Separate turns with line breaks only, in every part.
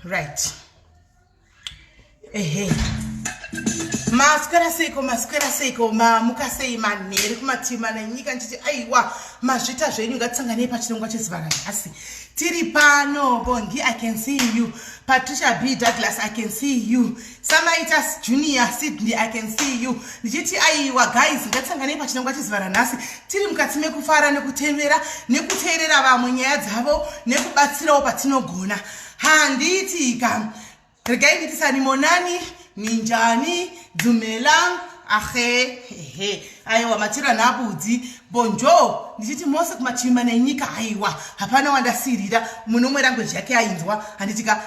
Right, ehe, maswera seiko? Maswera seiko? Mamuka sei manheru kumativi mana enyika? Ndichiti aiwa, mazvita zvenyu. Ngatisanganei pachirongwa chezuva ranhasi. Tiri pano. Bongi, I can see you. Patricia B Douglas, I can see you. Samaitas Junior Sydney, I can see you. Ndichiti aiwa guys, ngatisanganei pachirongwa chezuva ranhasi. Tiri mukati mekufara nekutemera nekuteerera vamwe nyaya dzavo nekubatsirawo patinogona, handitika? Regai nditi sanibonani, ninjani, dumelang, ahe, ehe, aiwa, matira nhabudzi, bonjour. Ndichiti mose kumativi mana enyika, aiwa, hapana wandasirira, mumwe nomwe language yake ainzwa, handitika?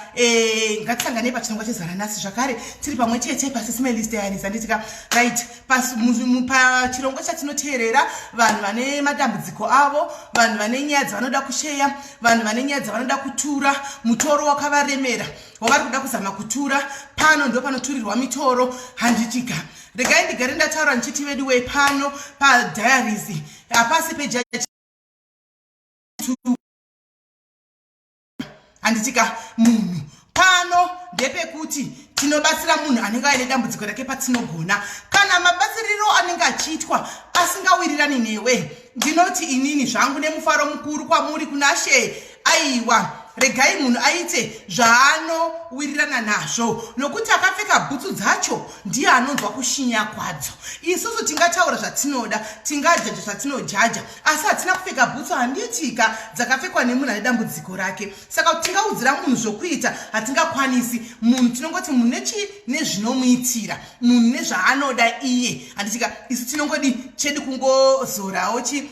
Ngatisanganei pachirongwa chezuva ranhasi zvakare. Tiri pamwe chete paSis Melly's Diaries, handitika? Right, pachirongwa chatinoteerera vanhu vane matambudziko avo, vanhu vane nyaya dzavanoda kusheya, vanhu vane nyaya dzavanoda kutura, mutoro wakavaremera wavari kuda kuzama kutura. Pano ndo panoturirwa mitoro, handitika? Regai ndigare ndataura ndichiti vedu wei, pano padiaries hapasi pejaji, handitika? Munhu pano ndepekuti tinobatsira munhu anenge aine dambudziko rake patinogona. Kana mabatsiriro anenge achiitwa asingawirirani newe, ndinoti inini zvangu nemufaro mukuru kwamuri kunashe, aiwa, regai munhu aite zvaanowirirana nazvo, nokuti akapfeka bhutsu dzacho ndiye anonzwa kushinya kwadzo. Isusu tingataura zvatinoda, tingajaja zvatinojaja, asi hatina kupfeka bhutsu, handitika, dzakapfekwa nemunhu ane dambudziko rake. Saka kuti tingaudzira munhu zvokuita, hatingakwanisi. Munhu tinongoti munhu nechi nezvinomuitira, munhu nezvaanoda iye, handitika? Isu tinongodi chedu kungozorawo chi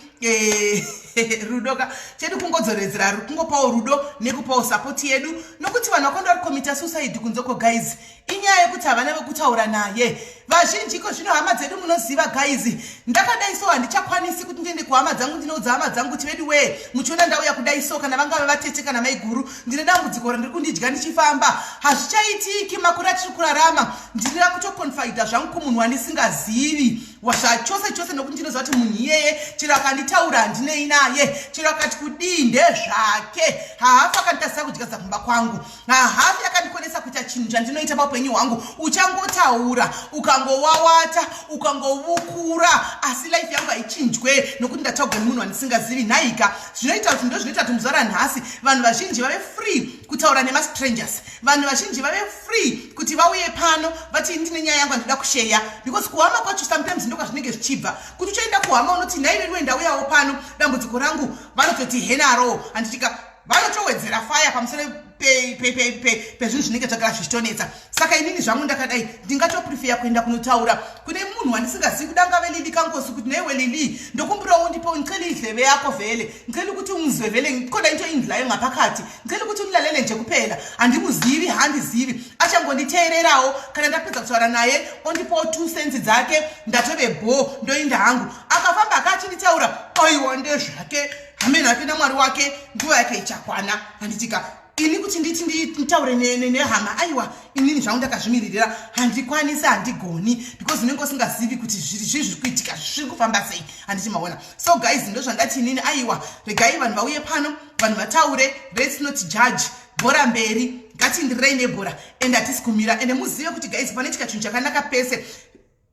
rudo ka chedu, kungodzoredzera, kungopawo rudo nekupawo support yedu, nokuti vanhu vakawanda vari commita suicide kunzoko guys, inyaya yekuti havana vekutaura naye vazhinji. Ko zvino hama dzedu, munoziva guys, ndakadai so, handichakwanisi kuti ndiende kuhama dzangu ndinoudza hama dzangu kuti vedu wee, muchiona ndauya kudai so, kana vangave vatete kana maiguru, ndine dambudziko randiri kundidya ndichifamba. Hazvichaitiki makore atiri kurarama. Ndinoda kutoconfida zvangu kumunhu wandisingazivi zvachose chose, nokuti ndinoziva kuti munhu iyeye chero akanditaura handinei naye, chero akati kudii ndezvake. Haafi akanditadzisa kudya kumba kwangu, hahafi akandikonesa kuita chinhu chandinoita paupenyu hwangu. Uchangotaura, ukangowawata, ukangovukura, asi life yangu haichinjwe nokuti ndataurwa nemunhu wandisingazivi. Nhaika, zvinoita kuti, ndo zvinoita kuti muzuva ranhasi vanhu vazhinji vave free kutaura nemastrangers, vanhu vazhinji vave free kuti vauye pano vati ndine nyaya yangu andinoda kusheya, because kuhama kwacho sometimes ndokwazvinenge zvichibva, kuti uchaenda kuhama unoti nhai veduwe, ndauyawo pano, dambudziko rangu, vanototi henaro, handitika? Vanotowedzera fire pamusoro pezvinhu zvinenge zvagara zvichitonetsa. Saka inini zvangu ndakadai, ndingatoprefer kuenda kunotaura kune munhu wandisingazivi, kudangave Lili Kankosi, kuti neiwe Lili, ndokumbirawo ndipo, ngicela idlebe yakho vele, ngicela ukuthi ungizwe vele, khona into indlayo ngaphakathi, ngicela ukuthi ungilalele nje kuphela. Handimuzivi, handizivi, achangonditeererawo. Kana ndapedza kutaura naye, ondipawo 2 cents dzake, ndatove bho, ndoinda hangu. Akafamba akachinditaura, aiwa, ndezvake, hameno hake namwari wake, nguva yake ichakwana, handitika? Ini kuti nditi nditaure nehama, aiwa, inini zvangu ndakazvimiririra, handikwanisi, handigoni, because unenge usingazivi kuti zvii zviri kuitika, zviri kufamba sei, handiti maona? So guys, ndo zvandati inini, aiwa, regai vanhu vauye pano, vanhu vataure. Let's not judge. Bhora mberi, ngatiindirei nebhora, and hatisi kumira. Ende muzive kuti guys, panoitika chinhu chakanaka pese,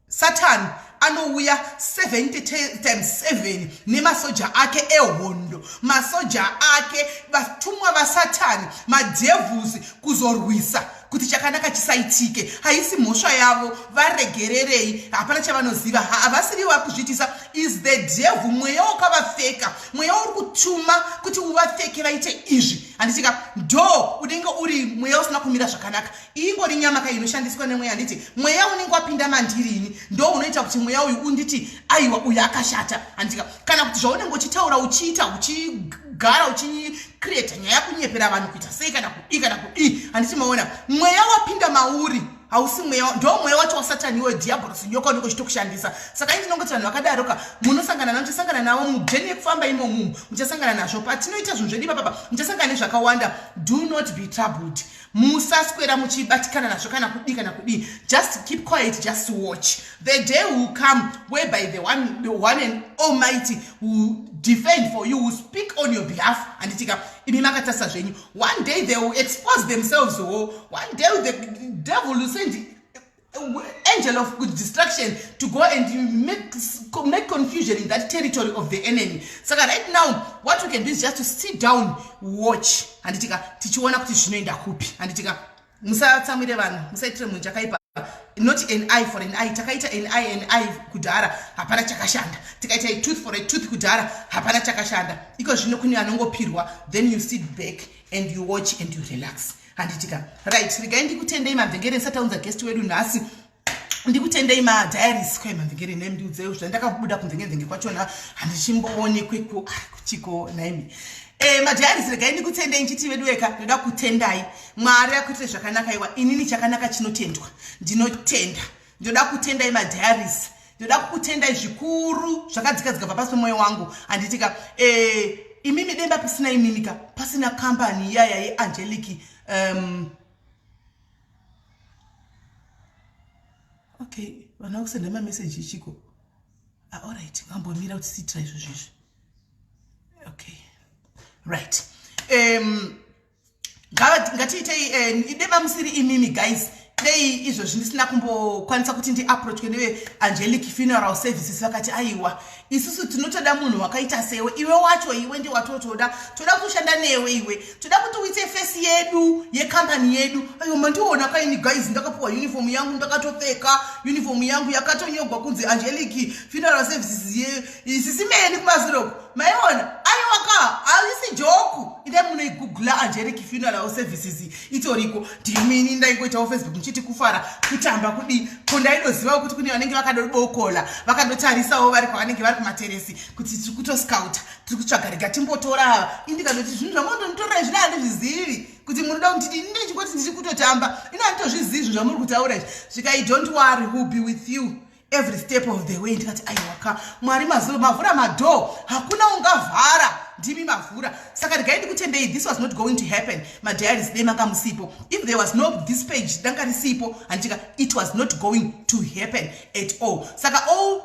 Satani anouya 70 times 7 nemasoja ake ehondo, masoja ake, vatumwa vasatani, madevils, kuzorwisa kuti chakanaka chisaitike. Haisi mhosva yavo, varegererei, hapana chavanoziva, havasiri vari kuzviitisa, is the devil, mweya wakavapfeka, mweya uri kutuma kuti uvapfeke vaite izvi, handitika? Ndo unenge uri mweya usina kumira zvakanaka. Ingori nyama kai inoshandiswa nemweya, handiti? Mweya unenge wapinda mandirini ndo unoita kuti mweya uyu unditi aiwa, uyu akashata, handitika? Kana kuti zvaunenge uchitaura, uchiita, uchigara uchicreata nyaya, kunyepera vanhu, kuita sei kana kudii kana kudii, handiti maona? Mweya wapinda mauri. Hausi mweya, ndo mweya wacho wasatani iwe dhiabhorosi, nyoka unenge uchitokushandisa. Saka ini ndinongoti vanhu vakadaro ka, munosangana navo, muchasangana navo mujeni yekufamba imomumu, muchasangana nazvo patinoita zvinhu zvedu ipapapa, muchasangana nezvakawanda. Do not be troubled, musaswera muchibatikana nazvo kana kudii kana kudii. Just keep quiet, just watch. The day will come whereby the one and almighty will defend for you, will speak on your behalf, handitika? Imi makatarisa zvenyu. One day they will expose themselves. Oh, one day the devil will send angel of destruction to go and make confusion in that territory of the enemy. Saka right now what we can do is just to sit down, watch, handitika? Tichiona kuti zvinoenda kupi, handitika? Musatsamwire vanhu, musaitire munhu chakaipa. Not an eye for an eye. Takaita an eye an eye kudhara, hapana chakashanda. Tikaita a tooth for a tooth kudhara, hapana chakashanda. Iko zvino kune anongopirwa. Then you sit back and you watch and you relax, handitika? Right, regai ndikutendei mabvengere ndisataunza guest wedu nhasi. Ndikutendei madiaries kwai mamvengere nai ndiudzei zvandakabuda kumvengevhenge kwachona, handichimboonekwe kuchiko naimi. Madiaries, regai ndikutendei nchiti vedu weka, ndoda kutendai. Mwari akuitire zvakanaka. Iwa inini chakanaka chinotendwa, ndinotenda. Ndoda kutendai madiaries, ndoda kukutendai zvikuru zvakadzikadzika bva pasi pemwoyo wangu, handitika? Imimi demba pasina imimika, pasina kambani iyaya yeAngelic. Okay, vanhu vakusenda mameseji ichiko. Ah, alright, ngambomira kuti siitira izvozvo izvi. Okay, right, ngatiitei idema musiri imimi guys, dei izvozvi ndisina kumbokwanisa kuti ndiapproachwe neveAngelic Funeral Services. Vakati, "Aiwa, isusu tinotoda munhu wakaita sewe. Iwe wacho, iwe ndiwatotoda, toda kushanda newe iwe, toda kuti uite face yedu yekambani yedu." Aiwa, mandiona kaini guys, ndakapiwa uniform yangu, ndakatopfeka uniform yangu yakatonyorwa kunzi Angelic Funeral Services. Isisimeni kumasiroko maiona? Aiwa ka, haisi joke. Indai munoigugula Angelic Funeral Services, itoriko. Ndimini ndaingoitawo Facebook ndichiti kufara, kutamba, kudii ko. Ndaidozivawo kuti kune vanenge vakadobokola, vakadotarisawo vari kwavanenge vari kumateresi, kuti tiri kutoscouta, tiri kutsvaga, rega timbotora ava. Indikandoti zvinhu zvamondonitorera izvi handizvizivi kuti munoda kundidi. Ndechingoti ndiri kutotamba, ino handitozvizivi zvinhu zvamuri kutaura izvi. Zvikai, "Don't worry, will be with you every step of the way." Ndikati, "Aiwaka, Mwari, mavhura madoor, hakuna ungavhara, ndimi mavhura." Saka regai ndikutendei. This was not going to happen, madiaries, dei manga musipo. If there was no this page, danga risipo, handitika? It was not going to happen at all. Saka all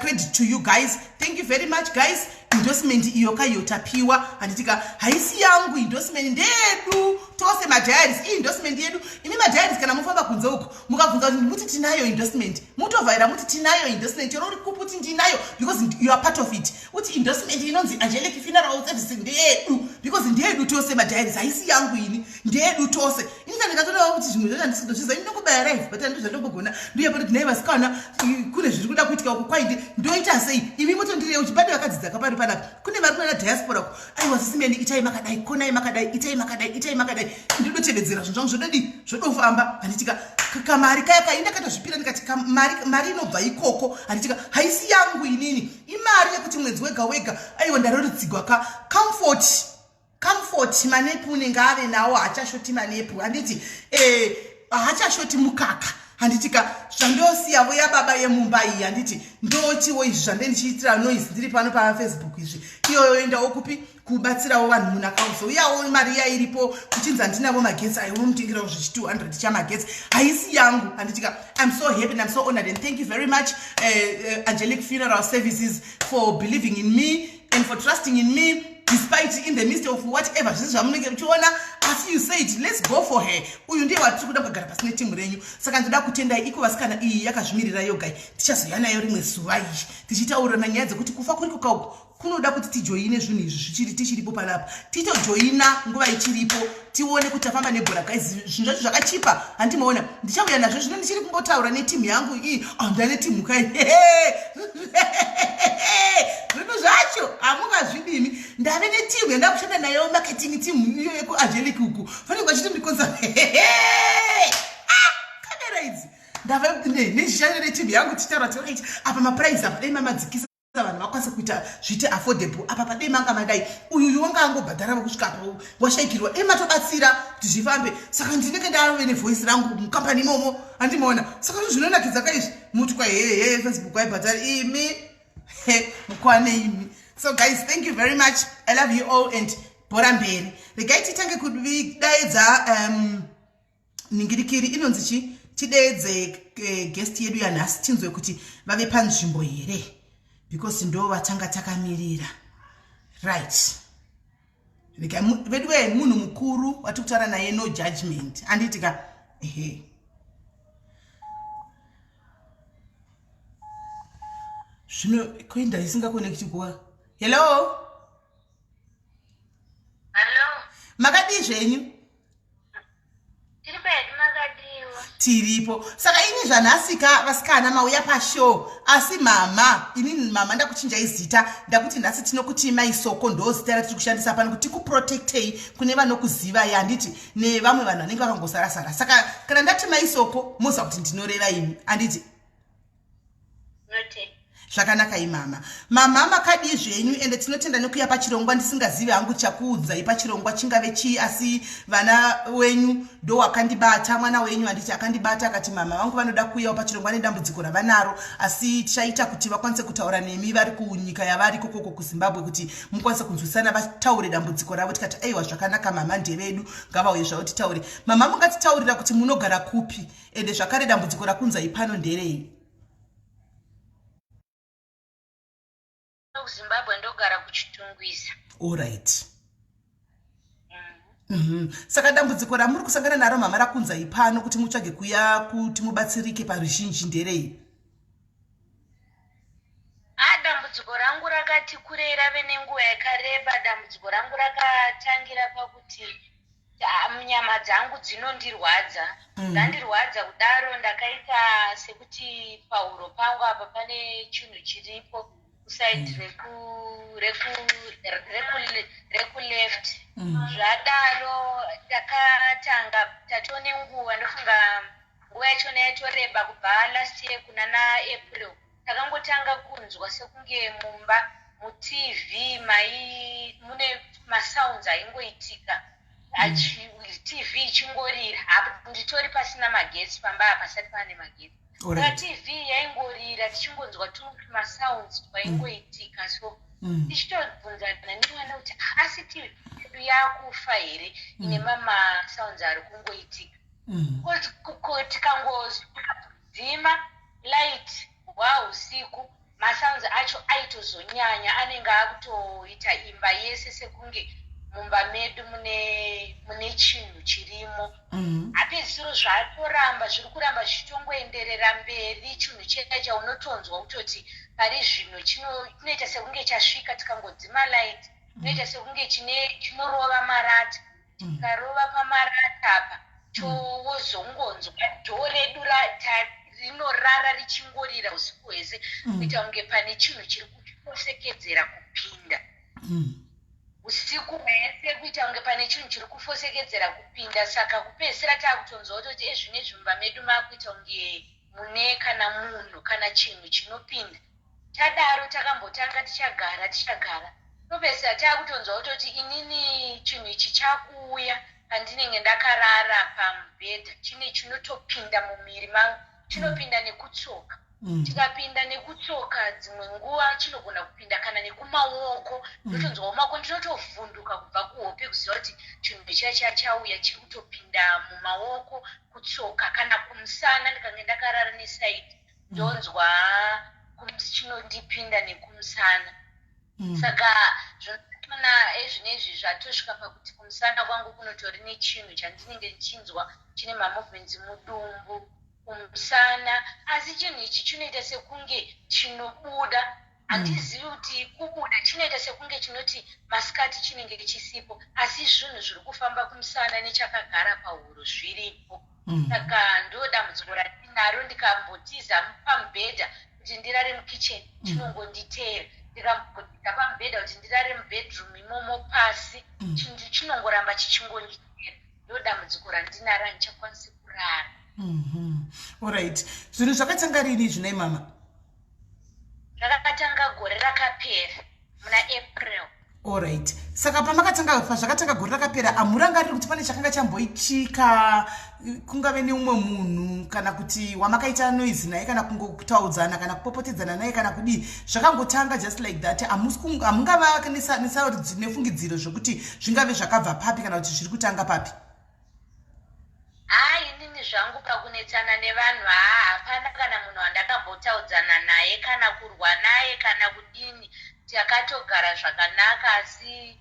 credit to you guys. Thank you very much, guys. Endorsement iyo kaiyo tapiwa, handitika? Haisi yangu endorsement, ndeyedu tose madiaries. Ii endorsement yedu. Imi madiaries, kana mufamba kunze uko, mukabvunza kuti muti tinayo endorsement, mutovhaira muti tinayo endorsement. Chero uri kupi, kuti ndinayo, because you are part of it. Uti endorsement inonzi Angelic Funeral Service ndeyedu, because ndeyedu tose madiaries. Haisi yangu ini, ndeyedu tose. Ini kana ndikatodawo kuti zvimwe zvacho handisindozviza, ini ndongobaya live, but ando zvandongogona. Ndoyapo kuti nai vasikana, kune zviri kuda kuitika uko kwaindi, ndoita sei? Imi motondirei kuti pane vakadzidza kapari panapa, kune vari kunana diaspora ko. "Aiwa, sisimeni, itai makadai, konai makadai, itai makadai, itai makadai." Ndinotevedzera zvinhu zvangu, zvododi zvodofamba, handitika? Kamari kaya kai ndakatozvipira, ndikati mari inobva ikoko, handitika? Haisi yangu inini, imari yekuti mwedzi wega wega, aiwa, ndaroridzigwa ka comfort, comfort. Manepi unenge ave nawo, haachashoti manepi, handiti? Haachashoti mukaka, handitika? Zvandosiyavo yababa yemumba iyi, handiti? Ndotiwo izvi zvande ndichiitira noise ndiri pano paFacebook izvi, iyoyo endawo kupi kubatsirawo vanhu. Munhu akazouyawo mari iya iripo, kuchinzi handinavo magetsi, aiwa, mutengerawo zvechi 200 chamagetsi. Haisi yangu, handitika? I'm so happy and I'm so honored, and thank you very much, Angelic Funeral Services, for believing in me and for trusting in me despite in the midst of whatever zvisi zvamunenge muchiona. Asi you said, "Let's go for her, uyu ndiye watiri kuda kugara pasi netimu renyu." Saka ndoda kutendai iko vasikana. Iyi yakazvimirira yoga, tichazoya nayo rimwe zuva iyi, tichitaurana nyaya dzekuti kufa kuri kukauku kunoda kuti tijoine zvinhu izvi zvichiri tichiripo panapa, titojoina nguva ichiripo, tione kuti tafamba nebhora. Guys, zvinhu zvacho zvakachipa, handimaona? Ndichauya nazvo zvino. Ndichiri kumbotaura netimu yangu iyi. Ndane timu kai, zvinhu zvacho hamungazvidimi. Ndave netimu yanda kushanda nayo, marketing team iyo yekuAngelic uku. Fanenge vachiti ndikonza kamera idzi. Ndave ndichishanda netimu yangu, tichitaura tirait apa maprice apa dai mamadzikisa. Vanhu vakwanise kuita zviite affordable. Apa padei manga madai, uyuyu wanga angobhadhara kusvika apa washaikirwa, e matobatsira kuti zvifambe. Saka ndinenge ndave nevoice rangu mukampani imomo, handimaona. Saka zvinhu zvinonakidza ka izvi, muti kwa hehe Facebook waibhadhara imi mukwane imi. So guys, thank you very much, I love you all and bhora mberi. Regai titange kudaidza ningirikiri inonzi chi, tideedze guest yedu yanhasi, tinzwe kuti vave panzvimbo here, because ndo vatanga takamirira. Right, vedu wee, munhu mukuru wati kutaura naye, no judgment, anditi ka? Ehe, zvino kuenda isingakonekti kuwa. Hello.
Hello.
Makadii zvenyu? Tiripo. Saka ini zvanhasika, vasikana, mauya pashow, asi mama, inini mama ndakuchinjai zita, ndakuti nhasi tinokuti Maisoko, ndo zita ratiri kushandisa pano kuti tikuprotectei kune vanokuzivai, handiti, nevamwe vanhu vanenge vakangosarasara. Saka kana ndati Maisoko, moziva kuti ndinoreva imi, handiti? Zvakanaka imama. Mama, makadii zvenyu? Ende tinotenda nekuya pachirongwa. Ndisingazivi hangu chakuudzai pachirongwa chingave chii, asi vana wenyu ndo wakandibata, mwana wenyu, handiti, akandibata akati mama vangu vanoda kuuyawo pachirongwa nedambudziko ravanaro, asi tichaita kuti vakwanise kutaura nemi vari kunyika yavari kokoko kuZimbabwe, kuti mukwanise kunzwisana, vataure dambudziko ravo. Tikati aiwa, zvakanaka, mama ndevedu, ngavauye zvavo titaure. Mama, mungatitaurira kuti munogara kupi, ende zvakare dambudziko rakunzai pano nderei?
KuZimbabwe, ndogara kuChitungwiza.
Allright. Saka dambudziko ramuri kusangana naro, mama, rakunzai pano kuti mutsvage kuya kuti mubatsirike paruzhinji nderei?
A, dambudziko rangu rakati kurei, rave nenguva yakareba. Dambudziko rangu rakatangira pakuti nyama dzangu dzinondirwadza. Dzandirwadza kudaro, ndakaita sekuti pahuro pangu apa pane chinhu chiripo kuside rekuleft. Zvadaro ndakatanga, tatone nguva, ndofunga nguva yachona yatoreba, kubva last year kuna naApril, takangotanga kunzwa sekunge mumba muTV mai mune masounds aingoitika, TV ichingorira. Nditori pasina magetsi pamba apa, pasati pane magetsi. Saka TV yaingorira, tichingonzwa tumasounds twaingoitika. So tichitobvunzana nemwana kuti, "Ah, asi TV yedu yakufa here ine mamasounds ari kungoitika?" Tikangodzima light hwausiku, masounds acho aitozonyanya, anenge akutoita imba yese sekunge mumba medu mune chinhu chirimo. Hapedzisiro zvatoramba, zviri kuramba zvichitongoenderera mberi. Chinhu chiya chaunotonzwa kutoti pari zvino chinoita sekunge chasvika, tikangodzima light, chinoita sekunge chinorova marata. Tikarova pamarata apa, towozongonzwa door redu rinorara richingorira usiku hwese, kuita kunge pane chinhu chiri kufosekedzera kupinda usiku hwese, kuita kunge pane chinhu chiri kufosekedzera kupinda. Saka kupedzisira taakutonzwa kutoti ezvinezvi mumba medu maakuita kunge mune kana munhu kana chinhu chinopinda. Tadaro takambotanga tichagara, tichagara, topedzisira taakutonzwa kutoti inini chinhu ichi chakuuya pandinenge ndakarara pamubhedha, chine chinotopinda mumiri mangu, chinopinda nekutsoka. Chikapinda nekutsoka, dzimwe nguva chinogona kupinda kana nekumaoko. Ndotonzwawo maoko, ndinotovhunduka kubva kuhope kuziva kuti chinhu chiya chiya chauya, chiri kutopinda mumaoko, kutsoka kana kumusana. Ndikange ndakarara neside, ndonzwa chinondipinda nekumusana. Saka zvinotona ezvinezvi zvatosvika pakuti kumusana kwangu kunotori nechinhu chandinenge ndichinzwa chine mamovements mudumbu, kumusana, asi chinhu ichi chinoita sekunge chinobuda. Handizivi kuti kubuda, chinoita sekunge chinoti masikati chinenge chisipo, asi zvinhu zviri kufamba kumusana nechakagara pahuro zviripo. Saka ndo dambudziko randinaro. Ndikambotiza pamubhedha kuti ndirare mukicheni, chinongonditeera. Ndikambotiza pamubhedha kuti ndirare mubedroom imomo pasi, chinhu chinongoramba chichingonditeera. Ndo dambudziko randinaro, handichakwanisi kurara.
Allright, zvinhu zvakatanga rini zvinai, mama?
Zvakatanga gore rakapera muna April.
Alright. Saka pamakatanga pazvakatanga gore rakapera hamurangariri kuti pane chakanga chamboitika kungave neumwe munhu kana kuti wamakaita noise naye kana kungotaudzana kana kupopotedzana naye kana kudii zvakangotanga just like that hamungava nefungidziro zvekuti zvingave zvakabva papi kana kuti zviri kutanga papi.
Haa inini zvangu pakunetsana nevanhu haa hapana kana munhu wandakambotaudzana naye kana kurwa naye kana kudini takatogara zvakanaka asi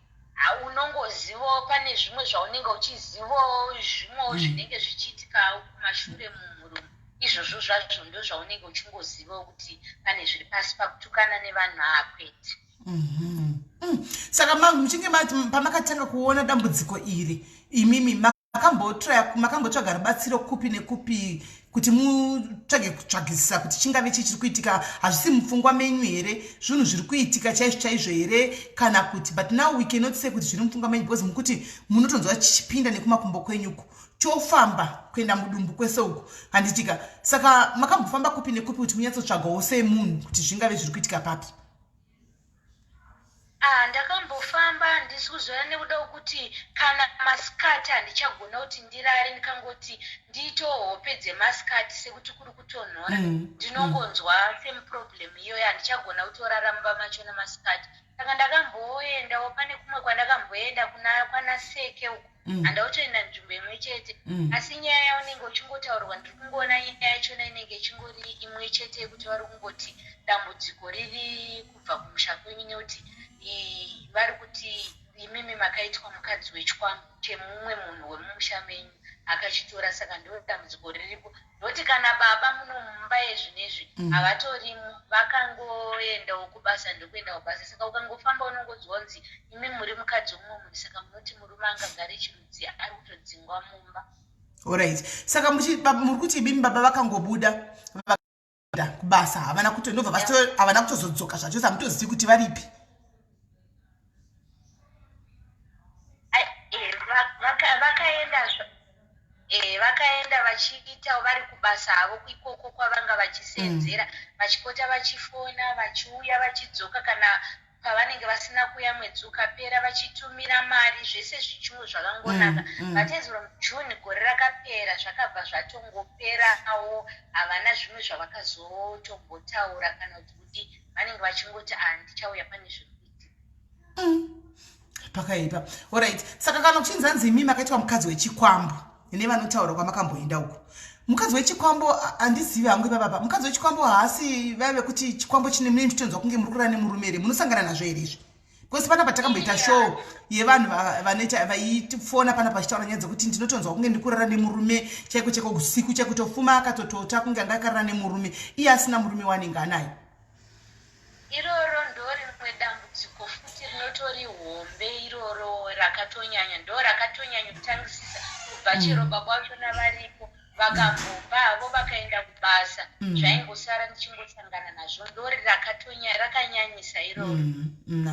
unongozivawo pane zvimwe zvaunenge uchizivawo zvimwewo zvinenge zvichiitikawo kumashure mumhuri umu izvozvo zvazvo ndozvaunenge uchingozivawo kuti pane zviri pasi pakutukana nevanhu haa kwete.
Saka muchinge pamakatanga kuona dambudziko iri imimi makambotraya makambotsvaga rubatsiro kupi nekupi kuti mutsvage kutsvagisisa kuti chingave chii chiri kuitika hazvisi mupfungwa menyu here zvinhu zviri kuitika chaizvo chaizvo here kana kuti but now we cannot say kuti zviri mupfungwa menyu because mukuti munotonzwa chichipinda nekumakumbo kwenyuku chofamba kuenda mudumbu kwese uku handitika saka makambofamba kupi nekupi kuti munyatsotsvagawo semunhu kuti zvingave zviri kuitika papi.
Ah, ndakambofamba handisi kuzoya nekuda kwekuti kana masikati handichagona kuti ndirare ndikangoti ndiitewo hope dzemasikati sekuti kuri kutonhora ndinongonzwa same problem iyoyo handichagona kutorara mumba machona masikati saka ndakamboendawo pane kumwe kwandakamboenda kuna kwana seke uko handautoenda nzvimbo imwe chete asi nyaya yaunenge uchingotaurwa ndiri kungoona nyaya yachona inenge ichingori imwe chete yekuti vari kungoti dambudziko riri kubva kumusha kwenyu nekuti vari kuti imimi makaitwa mukadzi wechikwambo chemumwe munhu wemumusha menyu akachitora saka ndo dambudziko riripo ndokuti kana baba muno mumba yezvinezvi havatorimo vakangoendawo kubasa ndokuenda kubasa saka ukangofamba unongonzwa kunzi imi muri mukadzi wemumwe munhu saka munoti murume angagare chirudzi ari kutodzingwa mumba.
Alright. Saka muri kuti imimi baba vakangobuda kubasa havana kuto ndobva havana kutozodzoka zvachose hamutozivi kuti varipi.
Vakaenda vakaenda vachiita vari kubasa havo ikoko kwavanga vachisenzera vachipota vachifona vachiuya vachidzoka kana pavanenge vasina kuuya mwedzi ukapera vachitumira mari zvese zvichimwe zvakangonaka but as from June gore rakapera zvakabva zvatongoperawo havana zvimwe zvavakazotombotaura kana kuti kuti vanenge vachingoti ah ndichauya pane zviri kuitika.
Pakaipa. Alright. Saka kana kuchinzi hanzi imi makaitwa mukadzi wechikwambo nevanotaura kwamakamboenda uko mukadzi wechikwambo handizivi hangu ipapapa mukadzi wechikwambo haasi vaya vekuti chikwambo chine munenge muchitonzwa kunge muri kurara nemurume here munosangana nazvo here izvi because panapa takamboita show yevanhu vanoita vaifona panapa vachitaura nyaya dzekuti ndinotonzwa kunge ndikurara nemurume chaiko chaiko usiku chaiko tofuma akatotota kunge anga akarara nemurume iye asina murume waanenge anaye.
Iroro ndorimwe dambudziko futi rinotori hombe iroro rakatonyanya ndorakatonyanya kutangisisa kubva chero baba vachona varipo vakambobva havo vakaenda kubasa zvaingosara ndichingosangana nazvo ndori rakanyanyisa iroro.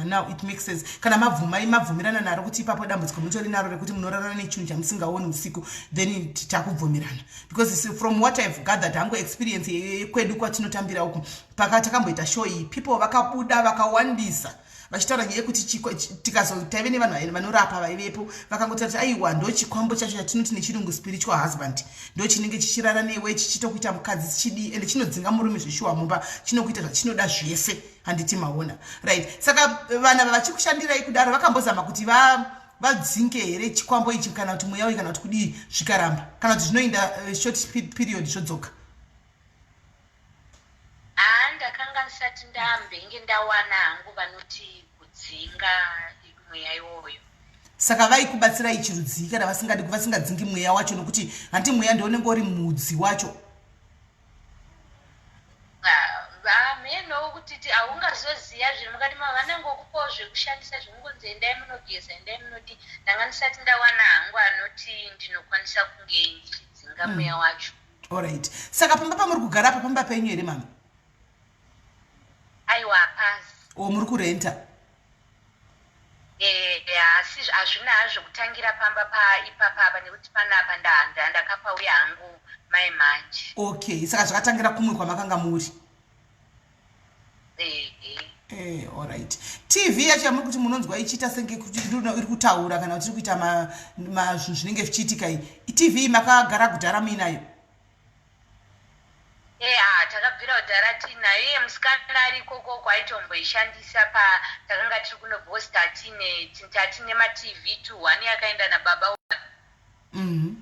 Now it makes sense kana mabvuma mabvumirana naro kuti ipapo dambudziko mutori naro rekuti munorarana nechinhu chamusingaoni usiku then takubvumirana because from what I've gathered hangu experience yekwedu kwatinotambira uku paka takamboita show iyi people vakabuda vakawandisa vachitaura nyaya yekuti tikazo taive nevanhu vanorapa vaivepo vakangotaura kuti aiwa ndo chikwambo chacho chatinoti nechirungu spiritual husband ndo chinenge chichirara newe chichitokuita mukadzi chichidii ende chinodzinga murume zveshuwa mumba chinokuita zvachinoda zvese handiti maona right saka vana vachikushandirai kudaro vakambozama kuti vadzinge here chikwambo ichi kana kuti mweya uyu kana kuti kudii zvikaramba kana kuti zvinoenda short period zvodzoka.
Haa ndakanga ndisati ndambenge ndawana hangu vanoti kudzinga mweya iwoyo.
Saka vaikubatsirai chirudzii kana vasingadi vasingadzingi mweya wacho nokuti hanti mweya ndounenge uri mudzi wacho.
Hamhenowo kuti haungazoziva zviri mukati mavo vanangokupawo zvekushandisa zvekungonzi endai munogeza endai munodii ndanga ndisati ndawana hangu anoti ndinokwanisa kunge ndichidzinga mweya wacho.
Alright. Saka pamba pamuri kugara apa pamba penyu here mama?
Aiwa hapasi.
O muri kurenta?
Eh, asi hazvina hazvo kutangira pamba paipapa apa nekuti panapa ndakapauya hangu mai manje.
Okay, saka zvakatangira kumwe kwamakanga muri? Eh, alright. TV yacho yamuri kuti munonzwa ichiita senge kuti iri kutaura kana kuti iri kuita zvinhu zvinenge zvichiitika iyi. TV makagara kudhara muinayo?
Eya, takabvira kudhara tiinayo. Iye musikana ari ikoko uko aitomboishandisa pa takanga tiri kuno because tatine tatine matv two one yakaenda nababa one.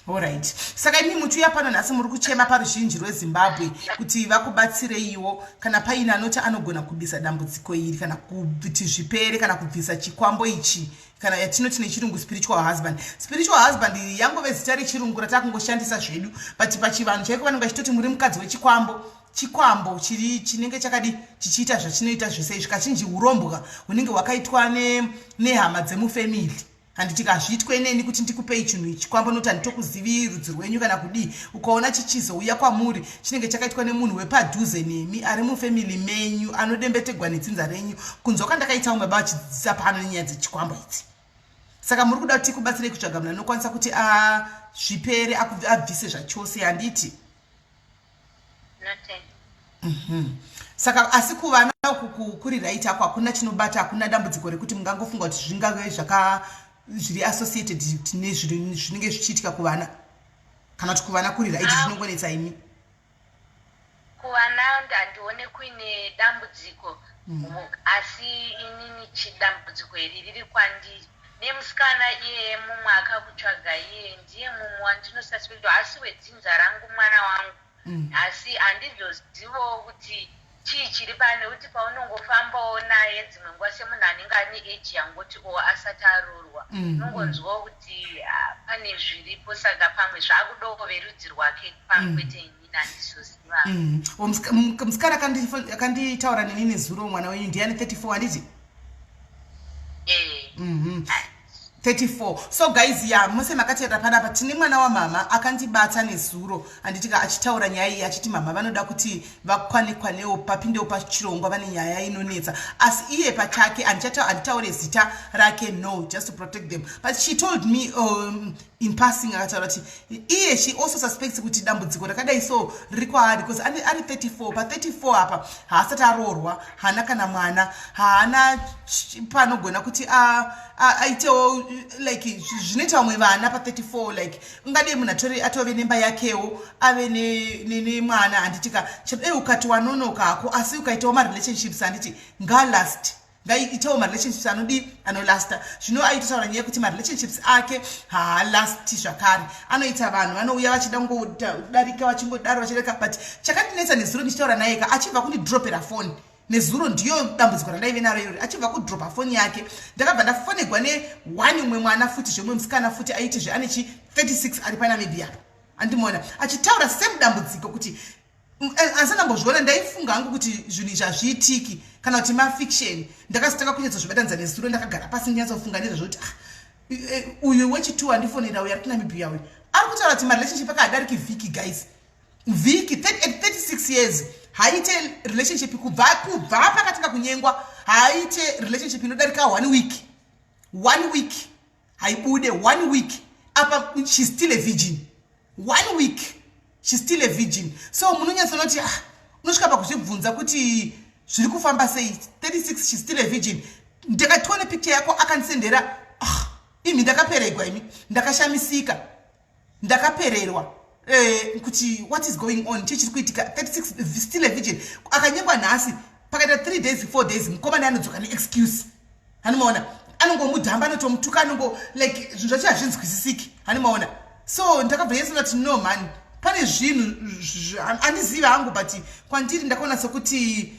Alright. Saka imi muchiuya pano nhasi muri kuchema paruzhinji rweZimbabwe kuti vakubatsireiwo kana paine anoti anogona kubisa dambudziko iri kana kuti zvipere kana kubvisa chikwambo ichi kana yatinoti nechirungu spiritual husband. Spiritual husband iyi yangove zita rechirungu ratakungoshandisa zvedu, but pachivanhu chaiko vanenge vachitoti muri mukadzi wechikwambo. Chikwambo chiri chinenge chakadi chichiita zvachinoita zvese izvi, kazhinji urombwa hunenge hwakaitwa nehama dzemufamily. Handiti kazviitwe neni kuti ndikupei chinhu ichi kwambo nokuti handitokuzivi rudzi rwenyu kana kudii. Ukaona chichizouya kwamuri chinenge chakaitwa nemunhu wepadhuze nemi ari mufamily menyu anodembetegwa netsinza renyu. Kunzwa kwandakaita umwe baba vachidzidzisa pano nenyaya dzechikwambo idzi. Saka muri kuda kuti tikubatsirei kutsvaga munhu anokwanisa kuti azvipere abvise zvachose, handiti? Saka asi kuvana uku kuri right ako, hakuna chinobata, hakuna dambudziko rekuti mungangofunga kuti zvingave zvaka zviri associated nezvinenge zvichiitika kuvana, kana kuti kuvana kuri right, zvinongonetsa imi?
Kuvana handione kuine dambudziko, asi inini chidambudziko iri riri kwandiri. Nemusikana iyeye mumwe akakutsvaga iye ndiye mumwe wandinosuspect, haasi wedzinza rangu mwana wangu, asi handizozivawo kuti chii chiri pane, nekuti paunongofambawo naye dzimwe nguva semunhu anenge ane age yangoti o asati aroorwa, unongonzwawo kuti pane zviripo. Saka pamwe zvakudawo verudzi rwake, pamwe kwete inini, handizoziva.
Musikana akanditaura neni nezuro, mwana wenyu ndiani? 34, handiti?
Eh.
34. So guys, ya mose makateerera panapa, tine mwana wamama akandibata nezuro, handitika, achitaura nyaya iyi achiti mama vanoda kuti vakwanekwanewo papindewo pachirongwa, vane nyaya inonetsa. Asi iye pachake handitaure zita rake, no, just to protect them, but she told me in passing, akataura kuti iye she also suspects kuti dambudziko rakadai so riri kwaari because ari 34. Pa34 apa haasati aroorwa, haana kana mwana, haana panogona kuti aitewo like zvinoita vamwe vana pa34, like ungadei munhu atove nemba yakewo, ave nemwana, handitika? Chadei ukati wanonoka hako, asi ukaitawo marelationships, handiti, ngalast, ngaiitawo marelationships anodi anolasta. Zvino aitotaura nyaya yekuti marelationships ake haalasti zvakare, anoita vanhu vanouya vachida kungodarika, vachingodaro vachidarika. But chakandinetsa nezuro ndichitaura naye ka, achibva kundidropera foni nezuro, ndiyo dambudziko randaive naro irori. Achibva kudropa foni yake, ndakabva ndafonegwa neone umwe mwana futi, zvemumwe musikana futi aitizve ane chi 36 ari paNamibia, andimona achitaura same dambudziko kuti asi ndambozviona. Ndaifunga hangu kuti zvinhu izvi hazviitiki kana kuti mafiction. Ndakazotanga kunyatsozvibatanidza nezuro ndakagara pasi ndinyatsofunga nezvazvo kuti ah, uyu wechitu andifonera uyu ari kuNamibia uyu ari kutaura kuti marelationship akahadariki vhiki, guys, vhiki. At 36 years haaite relationship kubva pakatanga kunyengwa, haaite relationship inodarika one week. One week haibude. One week apa she's still a virgin. One week she's still a virgin. So munonyatsonoti, ah, unosvika pakuzvibvunza kuti zviri kufamba sei. 36, she's still a virgin. Ndakatione picture yako akandisendera, ah, imi ndakaperegwa, imi ndakashamisika, ndakapererwa kuti what is going on, chii chiri kuitika? 36, still a virgin. Akanyengwa nhasi, pakaita 3 days, 4 days, mukomana anodzoka neexcuse, hanimaona? Anongomudhamba, anotomutuka, anongo like zvinhu zvacho hazvinzwisisiki, hanimaona? So ndakabva nyatsoona no man, pane zvinhu handizivi hangu, but kwandiri ndakaona sekuti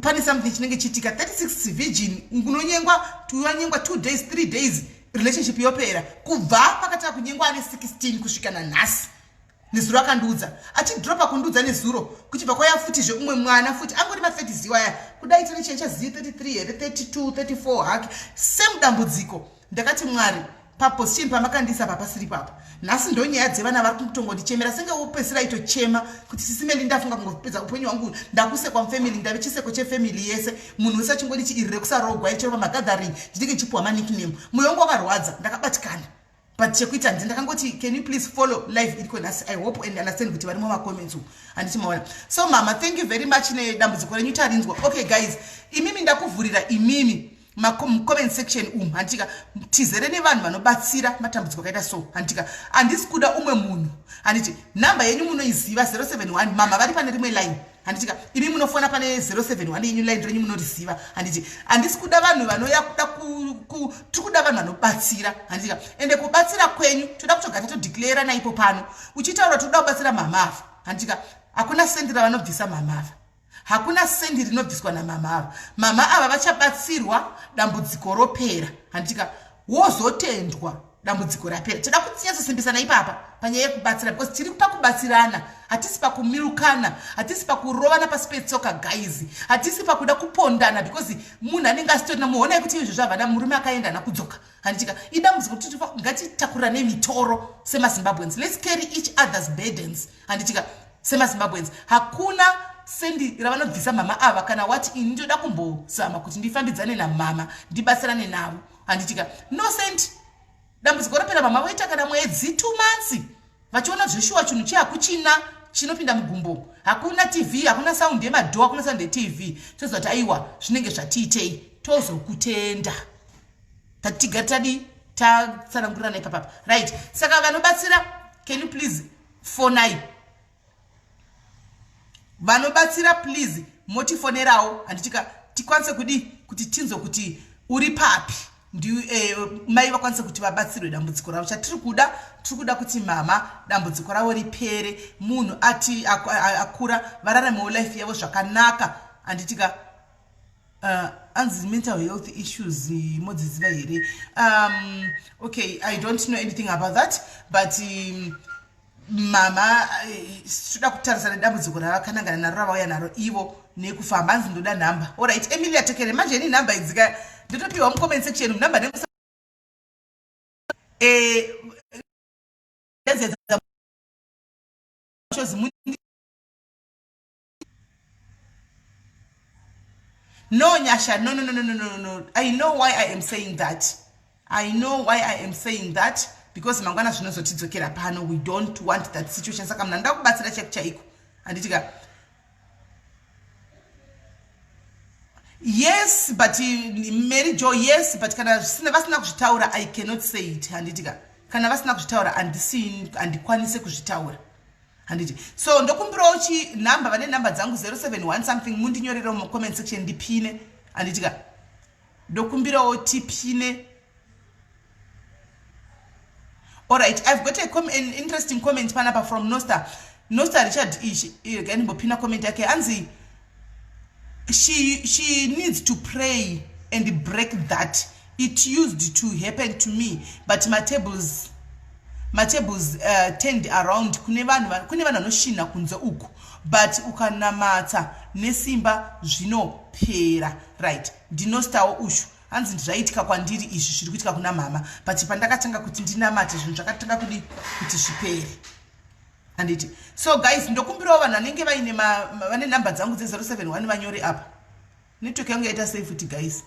pane something chinenge chiitika. 36, virgin, unonyengwa, wanyengwa 2 days, 3 days, relationship yopera. Kubva pakatanga kunyengwa ane 16 kusvika nanhasi. Nezuro akandiudza, achidropa kundiudza nezuro, kuchibva kwauya futizve umwe mwana futi angori ma30 ziwa aya kudai, tine chichazivi 33 here, 32, 34 hake, same dambudziko. Ndakati, Mwari, paposition pamakandisa papasiri papa nhasi, ndonyaya dzevana vari kutongondichemera senge wopedzisira itochema kuti, "Sisi Meli, ndafunga kungopedza upenyu hwangu, ndakusekwa mufamily, ndave chiseko chefamily yese, munhu wese achingodi chiiri rekusarogwa ichero pamagathering ndinenge ndichipuwa manickname." Mwoyo wangu wakarwadza, ndakabatikana. But chekuita ndi ndakangoti, can you please follow live iriko nhasi? I hope and understand kuti varimo macomments uku, handiti maona? So mama, thank you very much nedambudziko renyu, tarinzwa. Okay guys, imimi ndakuvhurira imimi macomment section umu, handitika? Tizere nevanhu vanobatsira matambudziko akaita so, handitika? Handisi kuda umwe munhu, handiti? Nhamba yenyu munoiziva, 071. Mama vari pane rimwe line, handitika? Imi munofona pane 071 yenyu, line renyu munoriziva, handiti? Handisi kuda vanhu vanoya kuda, tiri kuda vanhu vanobatsira, handitika? Ende kubatsira kwenyu toda kutogara todeclara naipo pano uchitaura, toda kubatsira mama ava, handitika? Hakuna sendi ravanobvisa mama ava, hakuna sendi rinobviswa namama ava. Mama ava vachabatsirwa, dambudziko ropera, handitika? Wozotendwa dambudziko rapera. Toda kunyatsosimbisana ipapa panyaya yekubatsira, because tiri pakubatsirana, hatisi pakumilukana, hatisi pakurovana pasi petsoka guys, hatisi pakuda kupondana, because munhu anenge asitorina. Muonai kuti izvozvo havana murume, akaenda nakudzoka, handitika? Idambudziko kuti ngatitakurane mitoro semaZimbabweans. Let's carry each other's burdens, handitika? SemaZimbabweans, hakuna sendi ravanobvisa mama ava kana wati ini ndoda kumbozama kuti ndifambidzane namama, ndibatsirane navo, handitika? No cent. Dambudziko rapera, mama voita kana mwedzi, 2 months, vachiona zveshuwa chinhu chihakuchina chinopinda mugumbo, hakuna TV, hakuna sound yemadoor, hakuna sound yeTV. Toziva kuti aiwa, zvinenge zvatiitei, tozokutenda. Tatigari tadi tatsanangurirana ipapapa, right? Saka vanobatsira, can you please fonai? Vanobatsira, please motifonerawo, handitika? Tikwanise kudi kuti tinzwe kuti uri papi, ndi mai vakwanise kuti vabatsirwe dambudziko ravo. Chatiri kuda, tiri kuda kuti mama dambudziko ravo ripere, munhu ati akura vararamewo life yavo zvakanaka, handitika? Anzi mental health issues modziziva here? Okay, I don't know anything about that, but mama toda kutarisa nedambudziko ravakanangana naro, ravauya naro ivo nekufamba. Hanzi ndoda nhamba. Alright, Emilia Tekere, manje ini nhamba idzika ndotopiwa mucomment section nhamba nekusa shozi. No, Nyasha, no, no, no, no, no, no, no. I know why I am saying that. I know why I am saying that, because mangwana zvinozotidzokera pano. We don't want that situation. Saka munhu anoda kubatsira chaiko chaiko, handiti ka? Yes, but Mary Jo, yes, but kana vasina kuzvitaura, I cannot say it, handiti ka? Kana vasina kuzvitaura, handikwanise kuzvitaura, handiti? So ndokumbirawo chinhamba, vane nhamba dzangu 071 something, mundinyorere mucomment section, ndipine, handiti ka? Ndokumbirawo tipine. Alright, I've got an interesting comment panapa from Noster Richard Ish. Gandimbopina comment yake. Anzi she needs to pray and break that. It used to happen to me, but my tables turned around. Kune vanhu vanoshinha kunze uku, but ukanamata nesimba zvinopera. Right, ndinostawo ushu. Hanzi zvaitika kwandiri izvi zviri kuitika kuna mama, but pandakatanga kuti ndinamate, zvinhu zvakatanga kudi kuti zvipere, handiti? So guys, ndokumbirawo vanhu vanenge vaine vane nhamba dzangu dze071 vanyore apa. Network yangu yaita sei futi, guys?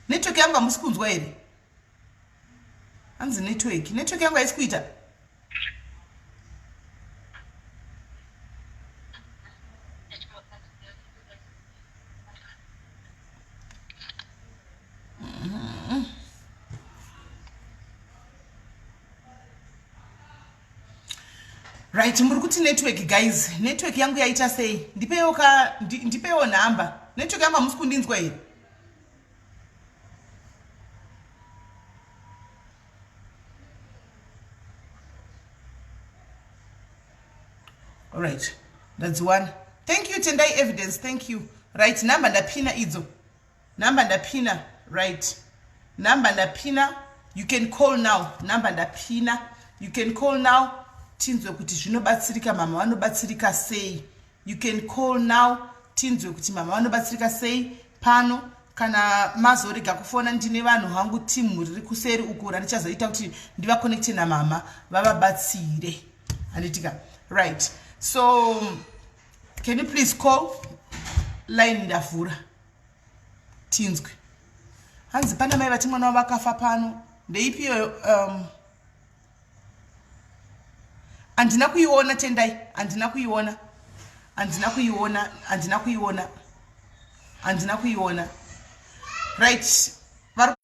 Network yangu hamusi kunzwa here? Hanzi network yangu haisi kuita. Right, muri kuti network. Guys, network yangu yaita sei? Ndipewo ka, ndipewo nhamba. Network yangu hamusi kundinzwa here? Alright, ndadziwana. Thank you, Tendai Evidence, thank you. Right, nhamba ndapina idzo, nhamba ndapina. Right, nhamba ndapina. You can call now. Nhamba ndapina, you can call now, tinzwe kuti zvinobatsirika, mama vanobatsirika sei. You can call now, tinzwe kuti mama vanobatsirika sei pano. Kana mazorega kufona, ndine vanhu hangu, timu riri kuseri uku randichazoita kuti ndivakonekte namama vavabatsire, handitika? Right, so can you please call line? Ndavhura, tinzwe. Hanzi pana mai vati mwana wavo akafa pano. Ndeipiyo? Handina kuiona, Tendai, handina kuiona, handina kuiona, handina kuiona, handina kuiona. Right, vari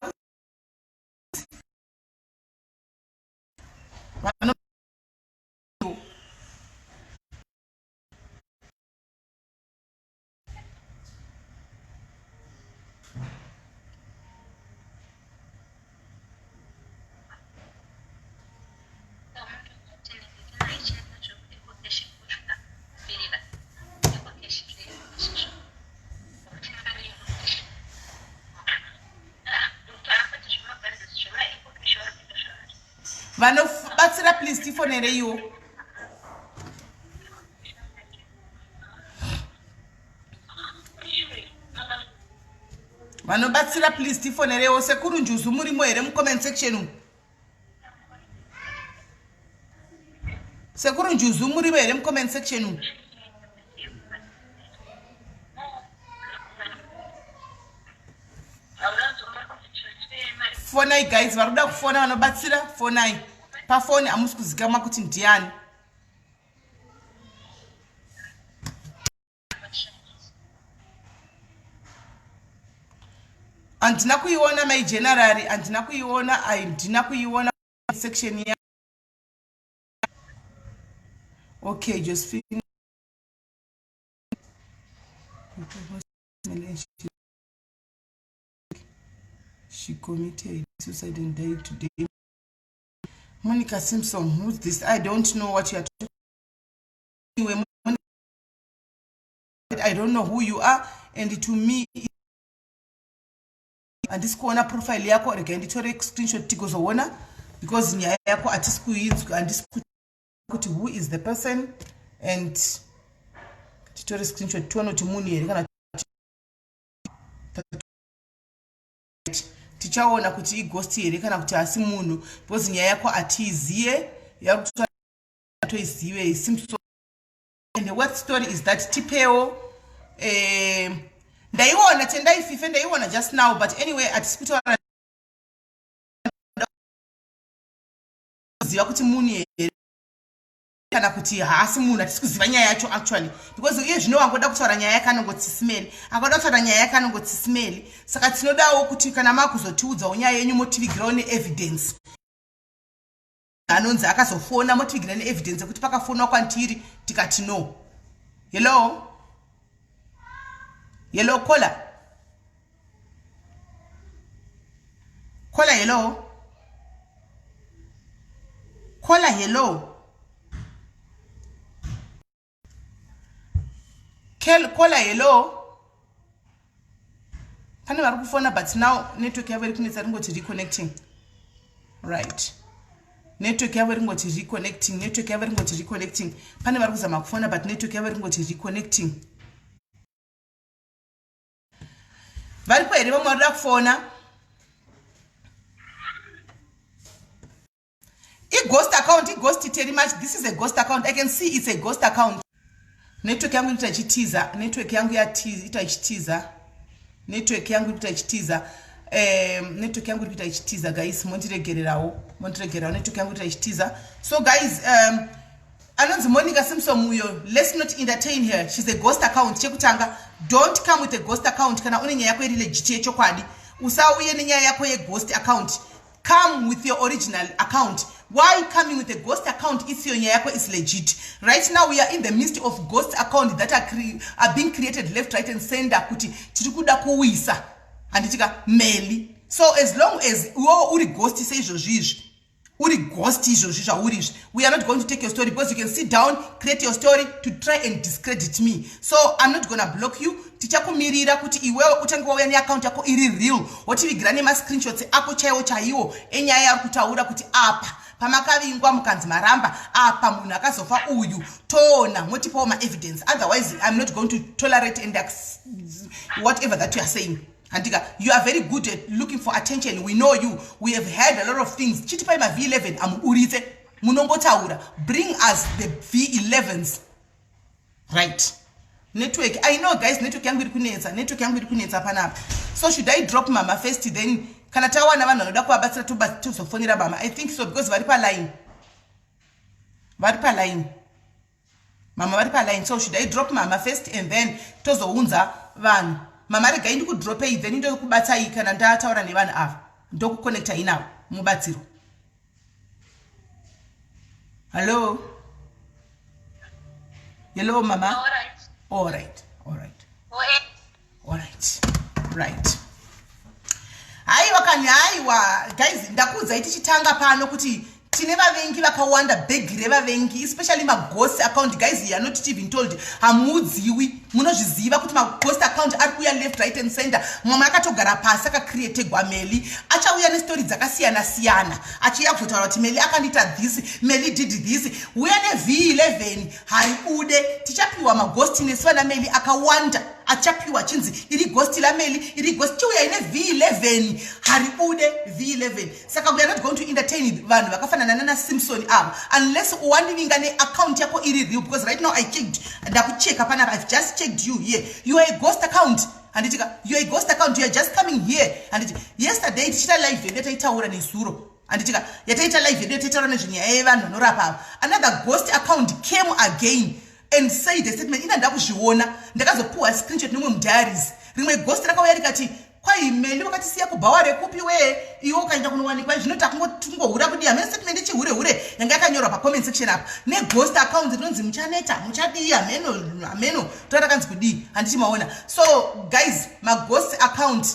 vano. Vanobatsira, please tifonereiwo. Vanobatsira, please tifonereiwo. Sekuru Njuzu, murimo here mucomment section umu? Sekuru Njuzu, murimo here mucomment section umu? Fonai guys, vari kuda kufona, vanobatsira, fonai pafoni. Hamusi kuzikamwa kuti ndiani. Handina kuiona, mai Generari, handina kuiona, handina kuiona section ya. Okay, Josephine, she committed suicide and died today. Monica Simpson, who's this? I don't know what you are talking. I don't know who you are, and to me handisi kuona profile yako. Regai nditore screenshot tigozoona, because nyaya yako hatisi kuinzwa, handisi kuti who is the person, and titore screenshot tione kuti munhu here kana tichaona kuti ighost here kana kuti hasi munhu, because nyaya yako hatiiziye, yakutoizive Simpson. And the worst story is that tipewo ndaiona Tendai Fife, ndaiona just now, but anyway hatisi kutaura kuziva kuti munhu here kana kuti haasi munhu. Hatisi kuziva nyaya yacho actually, because iye zvino wangoda kutaura nyaya yake anongotsisimeli, akada kutaura nyaya yake anongotsisimeli. Saka tinodawo kuti kana makuzotiudzawo nyaya yenyu, motivigirawo neevidence. Anonzi akazofona, motivigira neevidence yekuti pakafonwa kwandiri tikati no. Hello, hello, caller, caller, hello, caller, hello. Caller, hello. Pane vari kufona, but now network yavo iri kunetsa, ringoti reconnecting. Right, network yavo ringoti reconnecting, network yavo ringoti reconnecting. Pane vari kuzama kufona, but network yavo ringoti reconnecting. Varipo here vamwe varikuda kufona? Ighost account, ighost teri much. This is a ghost account. I can see it's a ghost account. Network yangu ikuita ichitiza, network yangu ita ichitiza, network yangu ikuita ichitiza, network yangu iri kuita ichitiza. Guys, mondiregererawo, mondiregererawo, network yangu ikuita ichitiza. So guys, anonzi Monica Simpson uyo, let's not entertain her. She's a ghost account. Chekutanga, don't come with a ghost account. Kana une nyaya yako iri legit yechokwadi, usauye nenyaya yako yeghost account. Come with your original account. Why coming with a ghost account if your nyaya yako is legit? Right now we are in the midst of ghost account that are being created left, right and center kuti tiri kuda kuwisa, handitika, Meli. So as long as iwewo uri ghost seizvozvi izvi, uri ghost izvozvi zvauri izvi, we are not going to take your story, because you can sit down, create your story to try and discredit me. So I'm not gonna block you. Tichakumirira kuti iwewe utange wauya neaccount yako iri real, wotivigira nemascreenshots ako chaiwo chaiwo enyaya yauri kutaura kuti apa pamakavingwa mukanzi maramba, apa munhu akazofa uyu, toona motipawo maevidence. Otherwise I'm not going to tolerate and whatever that you are saying. Handika, you are very good at looking for attention. We know you. We have heard a lot of things. Chitipai maV11 amuburitse, munongotaura. Bring us the V11s. Right, network, I know, guys, network yangu iri kunetsa, network yangu iri kunetsa panapa. So should I drop mama first, then kana tawana vanhu vanoda kuvabatsira tozofonera mama? I think so, because vari paline, vari paline, mama vari paline. So should I drop mama first and then tozounza vanhu? Mama, regai ndikudropei, then ndokubatsai kana ndataura nevanhu ava, ndokuconnectai navo mubatsiro. Hallo, hello, mama.
All right.
All right, all right.
Oh,
All right, right. Haiwa kani, haiwa guys, ndakuudzai tichitanga pano kuti tine vavengi vakawanda, bhegi revavengi, especially maghost account. Guys, you are not even told, hamuudziwi, munozviziva kuti maghost account ari kuuya left, right and center. Mumwe akatogara pasi akacreategwa Meli, achauya nestori dzakasiyana siyana, achiuya kuzotaura kuti Meli akandiita this, Meli did this. Uya neV11 haribude. Tichapiwa maghost nesu vana Meli akawanda, achapiwa chinzi iri ghost laMeli, iri ghost. Chiuya ine V11, haribude V11. Saka we are not going to entertain vanhu vakafanana nana Simpson ava unless wandivinga neaccount yako iri real, because right now I checked, ndakucheka panapa, I've just checked you here, you are a ghost account, handitika? You are a ghost account, you are just coming here, handiti? Yesterday tichiita live yedu yataitaura nezuro, handitika, yataita live yedu yataitaura nezvenyaya yevanhu vanorapa ava, another ghost account came again and said a statement. Ina ndakuzviona, ndakazopuwa screenshot nemwe mudiaries. Rimwe ghost rakauya rikati, "Kwai Meli wakatisiya kubhawa rekupi wee, iwe ukaenda kunowanikwa zvino takungohura kudii?" Hamene statement yechihure hure yanga yakanyorwa pacomment section apa neghost account rinonzi muchaneta muchadii, hameno, hameno tora rakanzi kudii, handiti maona? So guys, maghost account,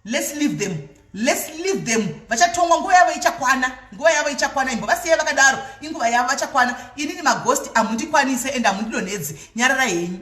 let's leave them, let's leave them. Vachatongwa, nguva yavo ichakwana, nguva yavo ichakwana. Imbo vasiyai vakadaro, inguva yavo vachakwana. Inini maghost hamundikwanise and hamundidonhedzi, nyarara henyu.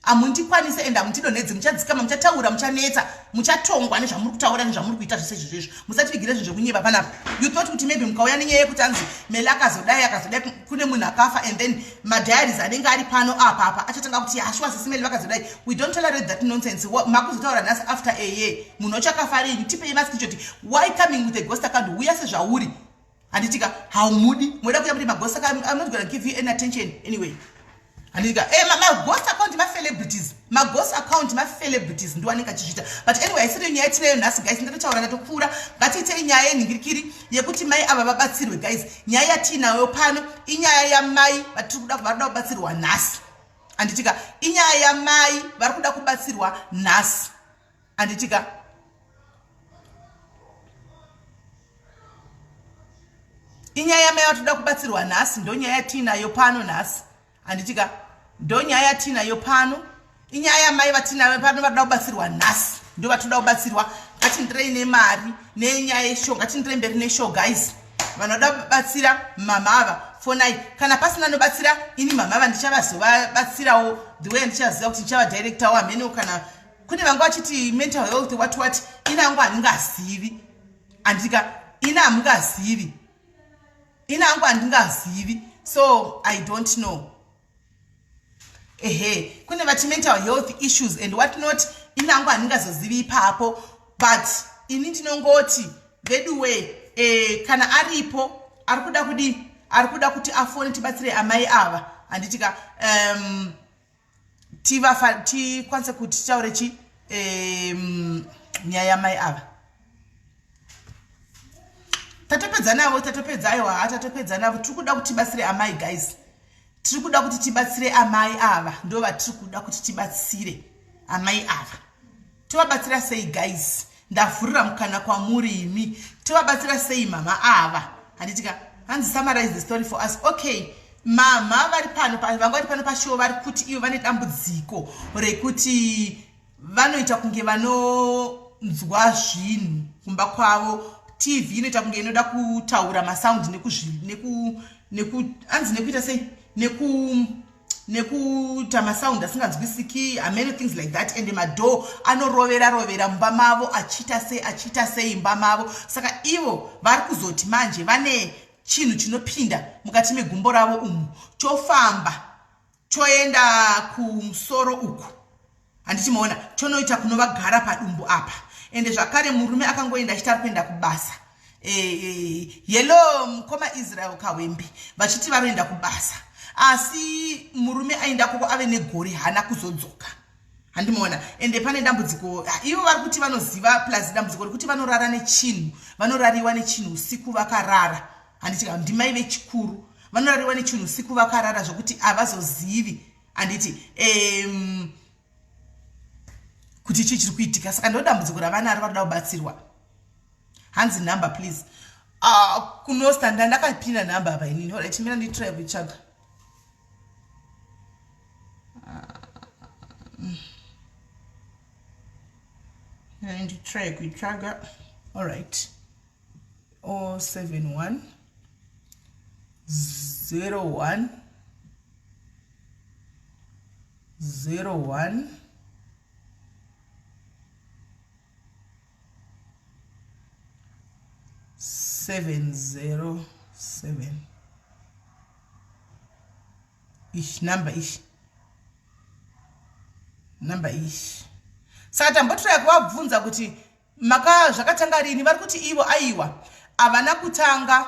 Hamundikwanise and hamundidonhedzi. Muchadzikama, muchataura, muchanetsa, muchatongwa nezvamuri kutaura nezvamuri kuita zvese izvozvo. Musativigire zvinhu zvekunyeva panapa. You thought kuti maybe mukauya nenyaya yekuti anzi Meli akazodai, akazodai, kune munhu akafa, and then madiaries anenge ari pano apa apa achatanga kuti hashuwa sisi Meli vakazodai. We don't tolerate that nonsense. Makuzotaura nhasi after a year, munhu wacho akafa rini? Tipei mascreenshot. Why coming with a ghost account? Uya sezvauri, handitika? Haumudi, moda kuya kuti maghost. I'm not gonna give you any attention anyway, handitika? Maghost account macelebrities, maghost account macelebrities ndo anenge achizviita. But anyway, haisiriyo nyaya yatinayo nhasi, guys. Ndatotaura, ndatopfuura. Ngatiitei nyaya yenhingirikiri yekuti mai ava vabatsirwe. Guys, nyaya yatiinayo pano inyaya yamai vatiri kuda, vari kuda kubatsirwa nhasi, handitika? Inyaya yamai vari kuda kubatsirwa nhasi, handitika? Inyaya yamai vari kuda kubatsirwa nhasi, ndo nyaya yatiinayo pano nhasi, handitika? Ndo nyaya yatiinayo pano, inyaya yamai vatinayo pano varikuda kubatsirwa nhasi, ndo vatinoda kubatsirwa. Ngatindirei nemari nenyaya yeshow, ngatindirei mberi neshow, guys. Vanoda kubatsira mama ava, fonai. Kana pasina anobatsira, ini mama ava ndichavazovabatsirawo the way andichaziva kuti ndichavadirectawo, hameno. Kana kune vanga vachiti mental health, what what, ini angu handingazivi, handika? Ini hamungazivi, ini angu handingazivi, so I don't know. Ehe, kune vati mental health issues and what not, ini angu handingazozivi ipapo. But ini ndinongoti veduwe, kana aripo ari kuda kudii, ari kuda kuti afone tibatsire amai ava, handitika? Tikwanise kuti titaure chi nyaya yamai ava. Tatopedza navo, tatopedza. Aiwa, ha, tatopedza navo. Tiri kuda kuti tibatsire amai, guys, tiri kuda kuti tibatsire amai ava, ndo vatiri kuda kuti tibatsire amai ava. Tovabatsira sei, guys? Ndavhurira mukana kwamuri imi, tovabatsira sei mama ava, handitika? Hanzi, "Summarize the story for us." Okay, mama vari pano, vanga vari pano pashow, vari kuti ivo vane dambudziko rekuti vanoita kunge vanonzwa zvinhu kumba kwavo. TV inoita kunge inoda kutaura masound, anzi nekuita sei, nekuita masound asinganzwisiki, many things like that, and madoor anorovera rovera mumba mavo, achiita sei, achiita sei mumba mavo. Saka ivo vari kuzoti manje vane chinhu chinopinda mukati megumbo ravo umu, chofamba choenda kumusoro uku, handiti maona? Chonoita kunovagara padumbu apa. Ende zvakare murume akangoenda achiti ari kuenda kubasa. Hello mukoma Israel Kawembe, vachiti varoenda kubasa, asi murume aenda koko ave negore haana kuzodzoka. Handimuona. Ende pane dambudziko, ivo vari kuti vanoziva, plus dambudziko rekuti vanorara nechinhu, vanorariwa nechinhu usiku vakarara. Handiti ndimai vechikuru, vanorariwa nechinhu usiku vakarara zvokuti havazozivi, handiti, kuti chii chiri kuitika. Saka ndo dambudziko ravanaro, varoda kubatsirwa. Hanzi number please. Kunosta ndandakapinda number apa inini. Alright, mira nditry kuitsvaga. Nditry kuitsvaga. Alright, 071 01 01 707. Ish, number ish, number ish. Saka tambotiraya kuvabvunza kuti maka zvakatanga rini. Vari kuti ivo aiwa, havana kutanga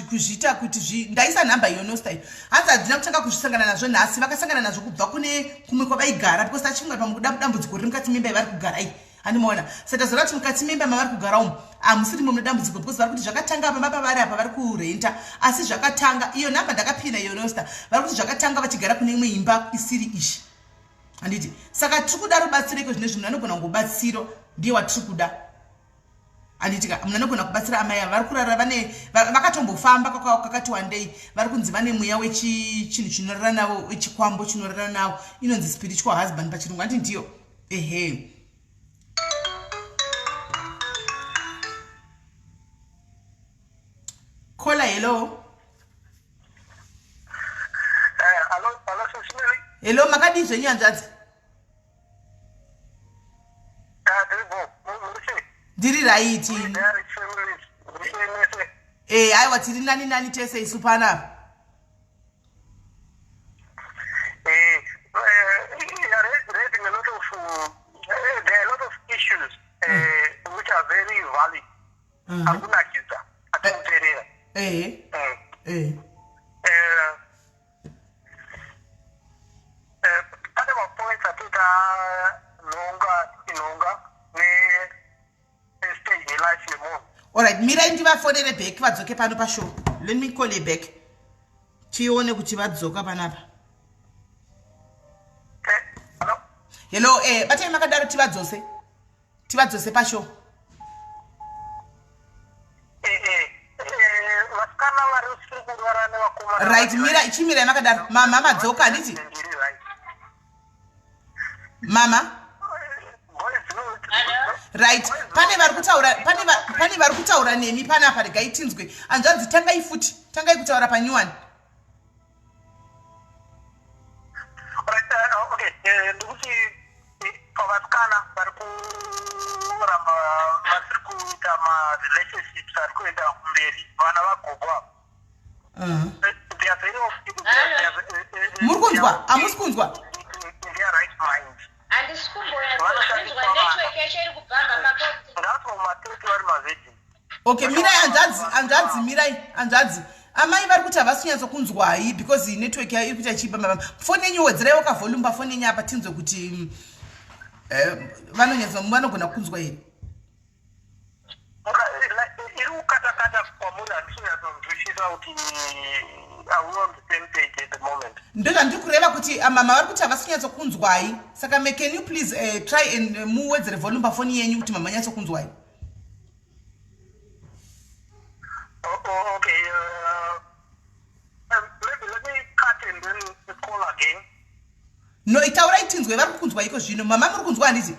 kuzviita kuti ndaisa nhamba iyo nosta iyo. Hanzi hadzina kutanga kuzvisangana nazvo nhasi, vakasangana nazvo kubva kune kumwe kwavaigara, because tachifunga pamwe kuda dambudziko riri mukati memba yavari kugara iyi. Handimaona. Saka tazoona kuti mukati memba mavari kugara umu hamusirimo mune dambudziko, because vari kuti zvakatanga pamba pavari apa vari kurenta, asi zvakatanga, iyo nhamba ndakapina iyo nosta, vari kuti zvakatanga vachigara kune imwe imba isiri ishi, handiti? Saka tiri kuda rubatsiro iko zvine zvinhu anogona kungobatsiro ndiye watiri kuda, handitika? Munhu anogona kubatsira amai ava vari kurara vane vakatombofamba kakati wandei. Vari kunzi vane mweya wechinhu chinorara navo, wechikwambo chinorara navo, inonzi spiritual husband pachirungu, handi ndiyo? Ehe. Caller, hello. Hello, makadii zvenyu hanzvadzi? Ndiri right. Aiwa, tiri nani nani tese isu panapa.
Raising a lot of there are a lot of issues which are very valid. Ari kunakidza atikuteerera. Pane mapoints atoita nhonga inhonga nestage yelife yemunhu.
Alright, mirai ndivafonere back vadzoke pano pashow. Let me call you back, tione kuti vadzoka panapa.
Hello?
Hello, batai makadaro, tivadzose, tivadzose pashow.
Vasikana vari usiri kurara nevakomana.
Right, mira, chimirai makadaro. Mama, madzoka, handiti?
Ndiri right.
Mama.
Boys, no.
Hello?
Right, pane vari kutaura, pane vari kutaura nemi panapa. Regai tinzwe. Hanzvadzi, tangai futi, tangai kutaura panyuwani.
Right, okay, ndikuti pavasikana vari kuramba vasiri kuita marelationships ari kuenda kumberi, vana vagogo ava. They are very they are
Muri kunzwa? Hamusi kunzwa?
In their right mind.
Handisi kumbonyatsozvinzwa, network yacho iri kubhamba makati.
Ngati mumateti vari mavirgin.
Okay, mirai hanzvadzi, hanzvadzi, mirai hanzvadzi. Amai vari kuti havasi kunyatsokunzwai because network yayo iri kuita ichibamba. Foni yenyu, wedzeraiwo kavolume pafoni yenyu apa tinzwe kuti vanonyatso vanogona kunzwa here.
Iri kukatakata kwamuri, handisi kunyatsonzwisisa kuti are we on the same page at the moment.
Ndozvandiri kureva kuti mama vari kuti havasi kunyatsokunzwai. Saka can you please try and muwedzere volume pafoni yenyu kuti mama nyatsokunzwai?
Oh, okay. Maybe let me cut and then call again.
No, itaurai tinzwe, vari kukunzwa iko zvino. Mama, muri kunzwa, handiti?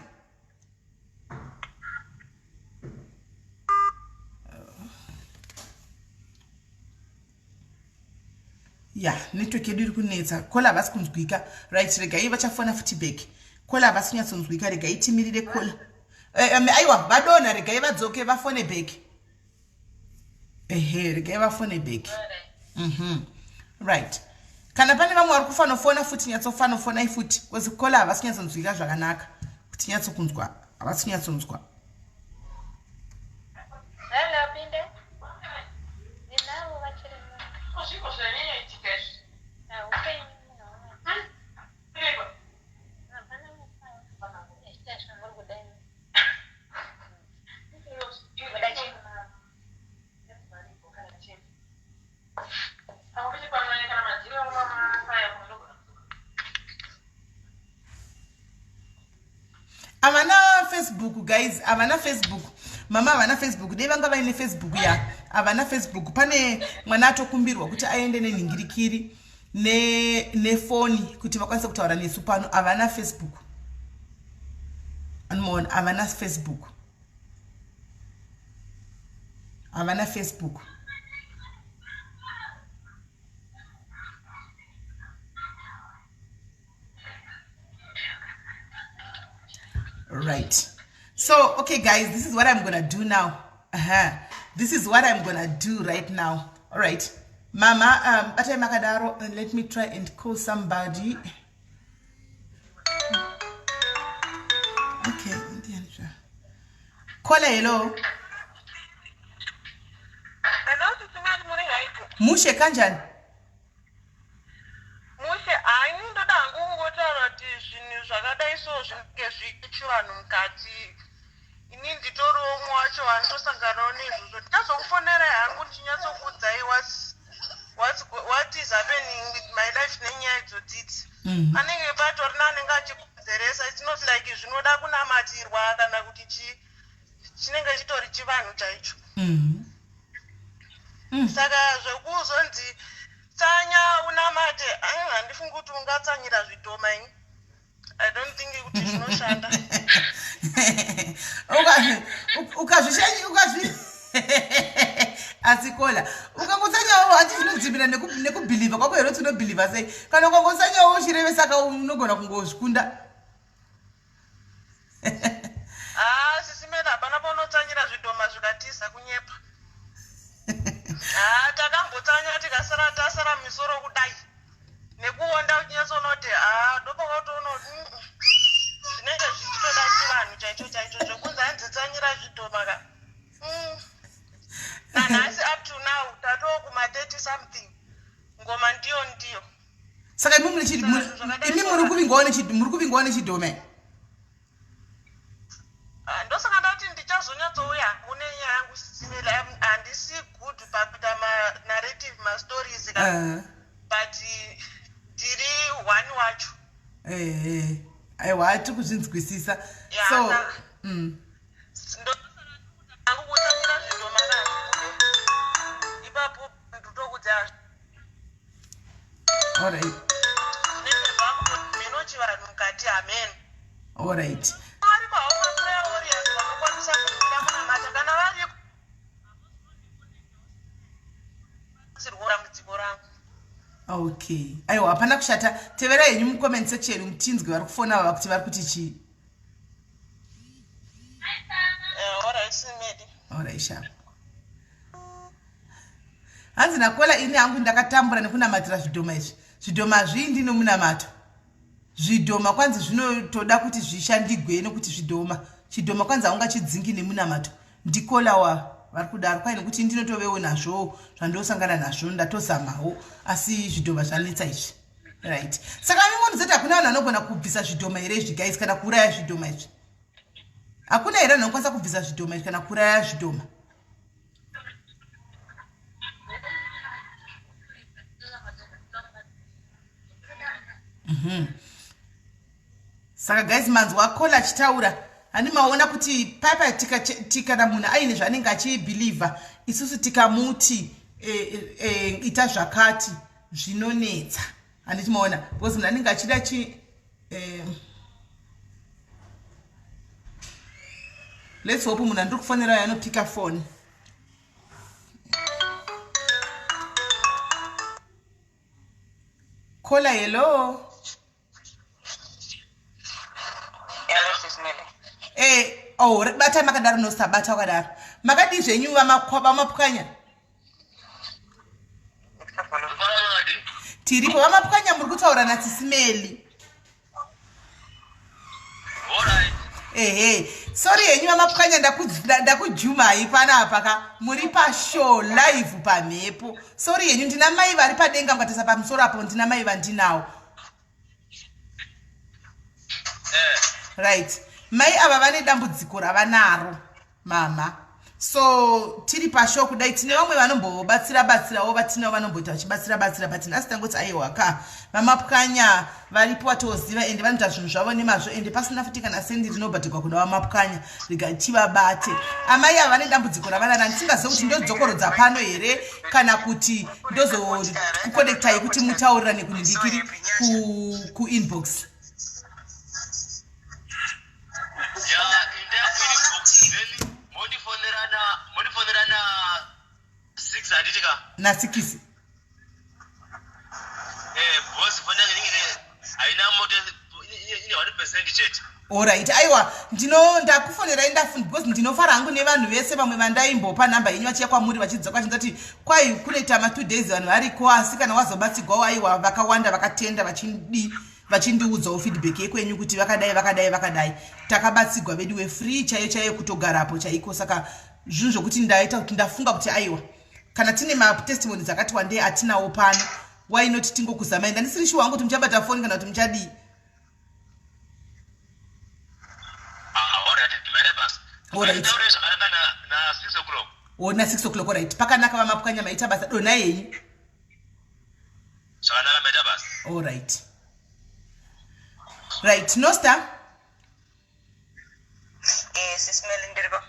Ya, network yedu iri kunetsa. Caller havasi kunzwika. Right, regai vachafona futi back. Caller havasi kunyatsonzwika, regai timirire caller. Aiwa, vadonha, regai vadzoke vafone back. Ehe, regai vafone back. Right, kana pane vamwe vari kufanofona futi, nyatsofanofonai futi, because caller havasi kunyatsonzwika zvakanaka kuti nyatsokunzwa, havasi kunyatsonzwa. Havana Facebook guys, havana Facebook. Mama havana Facebook, dei vanga vaine Facebook ya. Havana Facebook. Pane mwana atokumbirwa kuti aende nenhingirikiri nefoni kuti vakwanise kutaura nesu pano. Havana Facebook. Anomaona, havana Facebook. Havana Facebook. Right. So, okay, guys, this is what I'm going to do now. This is what I'm going to do right now. All right. Mama, Batai Makadaro, and let me try and call somebody. Okay. Caller, hello.
Hello, Sisi Mary, muri right?
Mushe, kanjani?
Mushe, hayi ndoda hangu kungotaura kuti zvinhu zvakadai so zvinenge zvichivanhu mukati. Ini nditoriwo umwe wacho wandosanganawo neizvozvo. Ndichazokufonerai hangu ndichinyatsokuudzai what is happening with my life nenyaya idzodzidzi. Panenge patori neanenge achikonzeresa. It's not like zvinoda kunamatirwa kana kuti chinenge chitori chivanhu chaicho. Saka zvekuzonzi tsanya unamate, handifungi kuti ungatsanyira zvidhoma ini. I don't think kuti zvinoshanda.
Ukazvishanyi, ukazvi asi kola ukangotsanyawo hati zvinodzimira nekubhilivha kwako here kuti unobhilivha sei? Kana ukangotsanyawo uchirevesa ka unogona kungozvikunda.
Ah, Sisi Mary, hapana paunotsanyira zvidhoma zvikatiza, kunyepa. Ah, takambotsanya tikasara tasara misoro kudai nekuonda, uchinyatsoona kuti ha, ndopakatoona kuti zvinenge zvichitoda chivanhu chaicho chaicho. Zvekunzi hanzi tsanyira zvidhoma ka, Nanhasi up to now tatoo kuma 30 something, ngoma ndiyo ndiyo.
Saka imi imi muri kuvingwawo nechidhoma?
Ah, ndosaka ndati ndichazonyatsouya hangu nenyaya yangu, Sisi Mary. Handisi good pakuita manarrative, mastories ka, but ndiri one wacho.
Ehe, aiwa, tiri kuzvinzwisisa. So
Ndosaka kutsanyira zvidhoma ka ipapo ndotokudza.
Alright.
Zvinenge zvakuto chivanhu mukati, amen.
Alright.
Variko havo maprayer warriors vanokwanisa kumira kunamata kana variko dambudziko rangu.
Okay, aiwa, hapana kushata. Teverai henyu mucomment section mutinzwe vari kufona vava kuti vari kuti chii.
Alright, Simedi.
Alright, sharp. Hanzi nakola, ini hangu ndakatambura nekunamatira zvidhoma izvi. Zvidhoma hazviindi nomunamato. Zvidhoma kwanzi zvinotoda kuti zvishandigwe, nekuti zvidhoma, chidhoma kwanzi haungachidzingi nemunamato. Ndikola wa vari kudaro kwai, nekuti ndinotovewo nazvo zvandosangana nazvo, ndatozamawo asi zvidhoma zvanetsa izvi. Right, saka mimonozoti hakuna vanhu vanogona kubvisa zvidhoma here izvi, guys, kana kuuraya zvidhoma izvi? Hakuna here vanhu vanokwanisa kubvisa zvidhoma izvi kana kuuraya zvidhoma? Saka guys, manzwa kola achitaura, handi maona kuti papa tikana munhu aine zvaanenge achibhilivha, isusu tikamuti ita zvakati zvinonetsa, handiti maona? Because munhu anenge achida chi let's hope munhu andiri kufonera anopika phone. Caller, hello.
Hello, Sis Melly.
Oh, bata makadaro, nosabata wakadaro. Makadii zvenyu, vamapwanya? Tiripo, vamapwanya, muri kutaura naSisi Melly. Ehe, sorry henyu vaMapwanya, ndakujumai panapa ka, muri pashow live pamhepo. Sorry henyu, ndina mai vari padenga, mukatarisa pamusoro apo ndina mai vandinawo. Right, mai ava vane dambudziko ravanaro mama. So tiri pashow kudai, tine vamwe vanombobatsira batsirawo, vatinavo vanomboita vachibatsira batsira, but nhasi tangoti aiwa ka, vaMapwanya varipo vatoziva, ende vanoita zvinhu zvavo nemazvo, ende pasina futi kana sendi rinobhadhigwa kuna vaMapwanya. Rega tivabate. Amai ava vane dambudziko ravanaro, handisingazivi kuti ndodzokorodza pano here kana kuti ndozokuconnectai kuti mutaurirane kunhingikiri kuinbox.
Ya, enda kuinbox, then mondifonerana 6, handiti ka?
Na6.
Boss, foni yange inenge haina moto, ine 1% chete.
Alright, aiwa, ndino ndakufonerai ndafuni because ndinofara hangu nevanhu vese vamwe vandaimbopa nhamba yenyu vachiya kwamuri, vachidzoka vachinzati kwai kunoita ma2 days vanhu variko, asi kana wazobatsigwawo, aiwa, vakawanda vakatenda vachindi vachindiudzawo feedback yekwenyu kuti vakadai, vakadai, vakadai, takabatsigwa vedu wefree chaiyo chaiyo, kutogarapo chaiko. Saka zvinhu zvokuti ndaita kuti ndafunga kuti aiwa, kana tine matestimony dzakati wandei atinawo pano, why not tingokuzamai? Ndandisiri shuwa hangu kuti muchabata foni kana kuti muchadii.
Ah, alright, maita basa.
Alright.
Taure zvakanaka na 6 o'clock.
Ona 6 o'clock. Alright, pakanaka vaMapwanya, maita basa, donai henyu.
Zvakanaka, maita basa.
Alright, right, Nosta.
Sis Meli, ndiripo.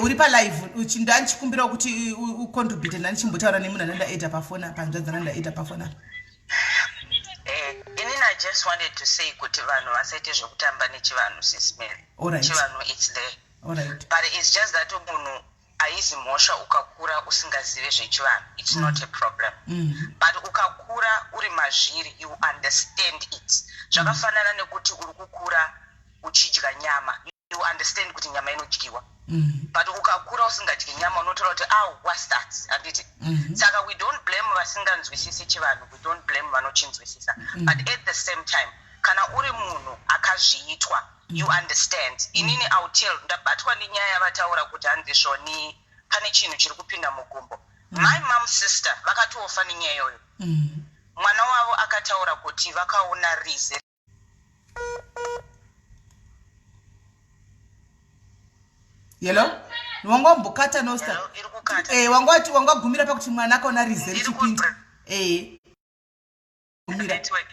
Uri palive, ndandichikumbirawo kuti ucontribute. Ndandichimbotaura nemunhu anandaeda pafoni apa, hanzvadzi anandaeda pafoni apa.
Inini I just wanted to say kuti vanhu vasaite zvekutamba nechivanhu, Sis Meli. Chivanhu, it's there, but it's just that munhu haizi mhosva ukakura usingazive zvechivanhu, it's not a problem, but ukakura uri mazviri, you understand it. Zvakafanana nekuti uri kukura uchidya nyama, you understand kuti nyama inodyiwa, but ukakura usingadyi nyama unotaura kuti, "Aw, what's that?" Handiti? Saka we don't blame vasinganzwisisi chivanhu, we don't blame vanochinzwisisa, but at the same time kana uri munhu akazviitwa, you understand. Inini I will tell, ndabatwa nenyaya yavataura kuti hanzi zvoni pane chinhu chiri kupinda mugumbo. My mom sister vakatofa nenyaya iyoyo. Mwana wavo akataura kuti vakaona rize.
Hello, wanga wambokata, Nosta.
Hello, iri kukata.
Wanga wangagumira pakuti mwana akaona rize
Iri
richipinda. Gumira.
Network.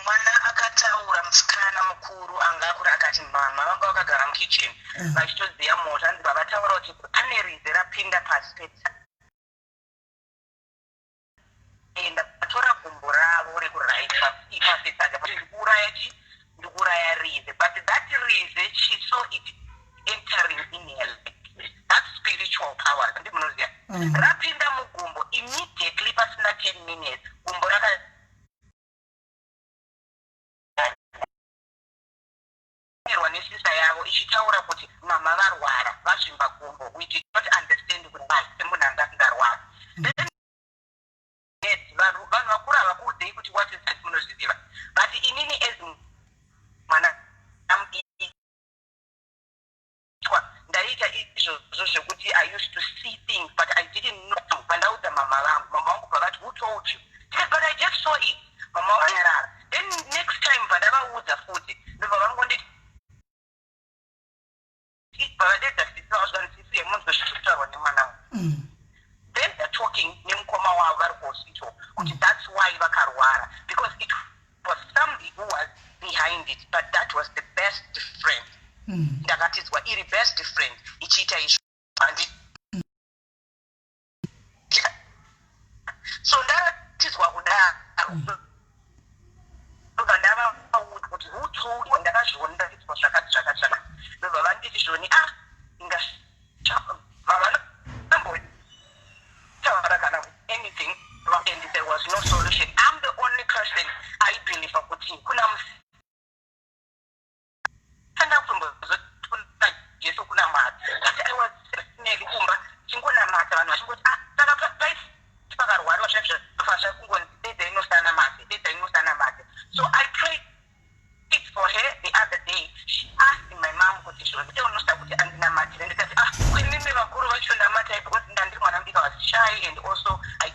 Mwana akataura, musikana mukuru anga akura, akati mama vanga vakagara mukitchen vachitodziya moto, hanzi vavataura kuti pane rize rapinda pasi petsa, enda vatora gumbo ravo rekuright pasi kuti ndikuuraya chi, ndikuuraya rize. But that rize, she saw it entering in her leg. That's spiritual power, ndi munoziva. Rapinda mugumbo immediately, pasina 10 minutes gumbo raka rwa nesista yavo ichitaura kuti mama varwara, vazvimba gumbo. We did not understand kuti why, semunhu anga asingarwara. Then yes, vanhu vakuru havakuudzei kuti what is that, munozviziva. But inini as mwana mudiki ndaiita izvozvo zvekuti I used to see things, but I didn't know. Pandaudza mama vangu, mama vangu pavati, "Who told you?" Ndikati, "But I just saw it." Mama vanyarara. Then next time pandavaudza futi, ndobva vangonditi, vavadedza sisi vavo, zvikanzi, "Sisi yemunhu zviri kutaurwa nemwana wangu." Then they're talking nemukoma wavo vari kuhospital kuti that's why vakarwara, because it was somebody who was behind it. But that was the best friend. Ndakatidzwa iri best friend ichiita izvo. Handi so ndaratidzwa kudaro, ndobva ndavaudza kuti, "Who told you?" Ndakazviona, ndatidzwa zvakati zvakati zvakati. Ndobva vanditi zvoni, ah, inga vavanambotaura kana anything, and there was no solution. I'm the only person I believe kuti kuna sanda kutombozoti Jesu, kuna Mwari, but I was neli kumba chingonamata, vanhu vachingoti, ah, saka pakarwariwa zvakungonzi dedza inosanamate, dedza inosanamate. So I prayed for her the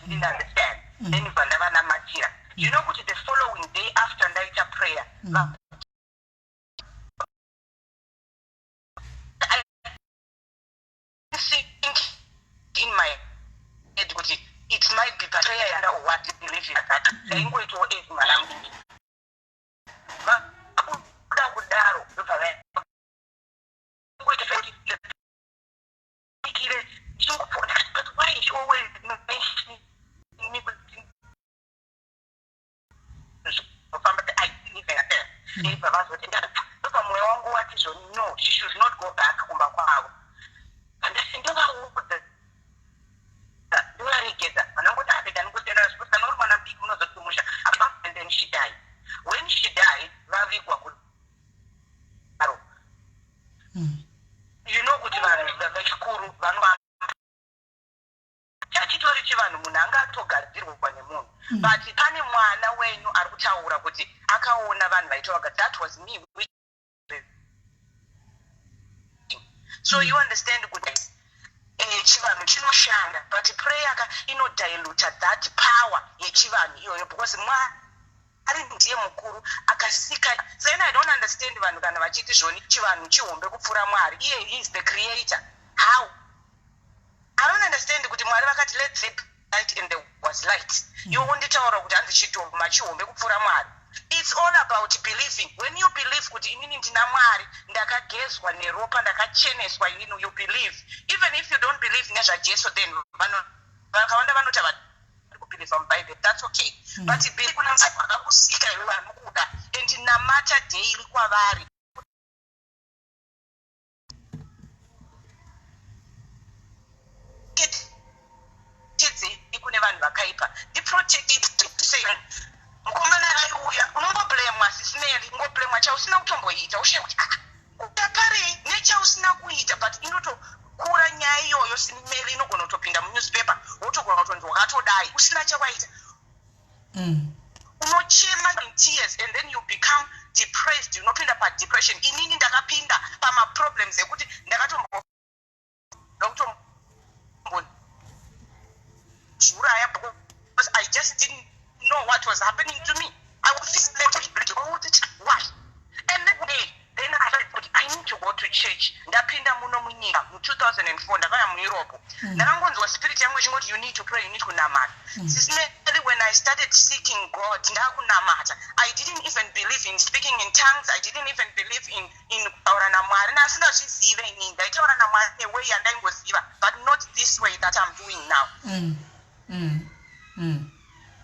didn't understand. Then bva ndavanamatira. You know kuti the following day after ndaita prayer, I think in my head kuti it might be prayer yanda or what, believe in that. Ndaingoitawo as mwana mudiki. Vabuda kudaro, ndobva vaingoita sekuti ikire chingopona. But why she always mentioning me kuti zvinofamba? I didn't even understand. Ndibva vazoti, ndobva mwoyo wangu wati zvo, no, she should not go back kumba kwavo. Handasi ndovaudza, ndovaregedza. Vanongoti apeta ningosiyana zvekuti kana uri mwana mudiki unozotimusha. And then she died. When she died, vavigwa kudaro, you know kuti vanhu vechikuru vanova chachitori chivanhu, munhu anga atogadzirwa nemunhu. But pane mwana wenyu ari kutaura kuti akaona vanhu vaitovaga. That was me. So you understand kuti chivanhu chinoshanda, but prayer ka inodiluta that power yechivanhu iyoyo, because Mwari ndiye mukuru akasika. Then I don't understand vanhu kana vachiti zvoni chivanhu chihombe kupfuura Mwari. Iye he is the creator. How? I don't understand kuti Mwari vakati, "Let there be light," and there was light. Iwe wonditaura kuti hanzi chidhoma chihombe kupfuura Mwari. It's all about believing. When you believe kuti inini ndina Mwari, ndakagezwa neropa, ndakacheneswa inini, you believe. Even if you don't believe nezvaJesu, then vanhu vakawanda vanoti havari kubhilivha muBhaibheri, that's okay. But be kuna Mwari vakakusika iwe, vanokuda, and namata daily kwavari. Tedzei kune vanhu vakaipa, ndiprotect. Sei mukomana aiuya, unongoblemwa, Sis Melly, ungoblemwa chausina kutomboita. Ushe kuti, ah, kudaparei nechausina kuita? But inotokura nyaya iyoyo, Sis Melly, inogona kutopinda munewspaper, wotogona kutonzi wakatodai usina chawaita. Unochema in tears and then you become depressed, unopinda padepression. Inini ndakapinda pamaproblems ekuti ndakatombo ndakutombozviuraya because I just didn't know what was happening to me. I was why. And then I started kuti I need to go to church. Ndapinda muno munyika mu2004, ndakauya muEurope. Ndakangonzwa spirit yangu ichingoti, "You need to pray, you need kunamata." Sis Melly, when I started seeking God, ndakunamata, I didn't even believe in speaking in tongues. I didn't even believe in kutaura naMwari. Ndasingazvizive inini. Ndaitaura naMwari neway yandaingoziva, but not this way that I'm doing now.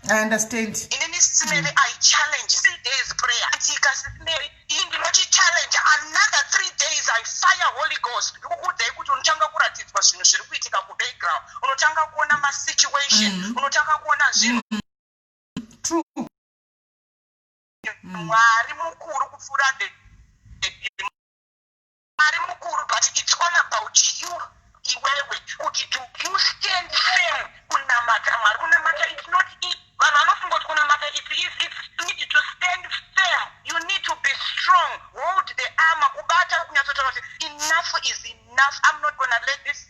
I understand.
Inini, Sis Melly, I challenge 3 days prayer. Tika, Sis Melly, iyi ndinochichallenge another 3 days. I fire Holy Ghost. Ndikukuudzai kuti unotanga kuratidzwa zvinhu zviri kuitika kubackground, unotanga kuona masituation, unotanga kuona zvinhu.
True.
Mwari mukuru kupfuura Mwari mukuru, but it's all about you iwewe kuti do you stand firm kunamata Mwari. Kunamata, it's not easy. Vanhu vanofunga kuti kunamata it's easy. You need to stand firm, you need to be strong, hold the armor, kubata kunyatsotaura kuti enough is enough, I'm not gonna let this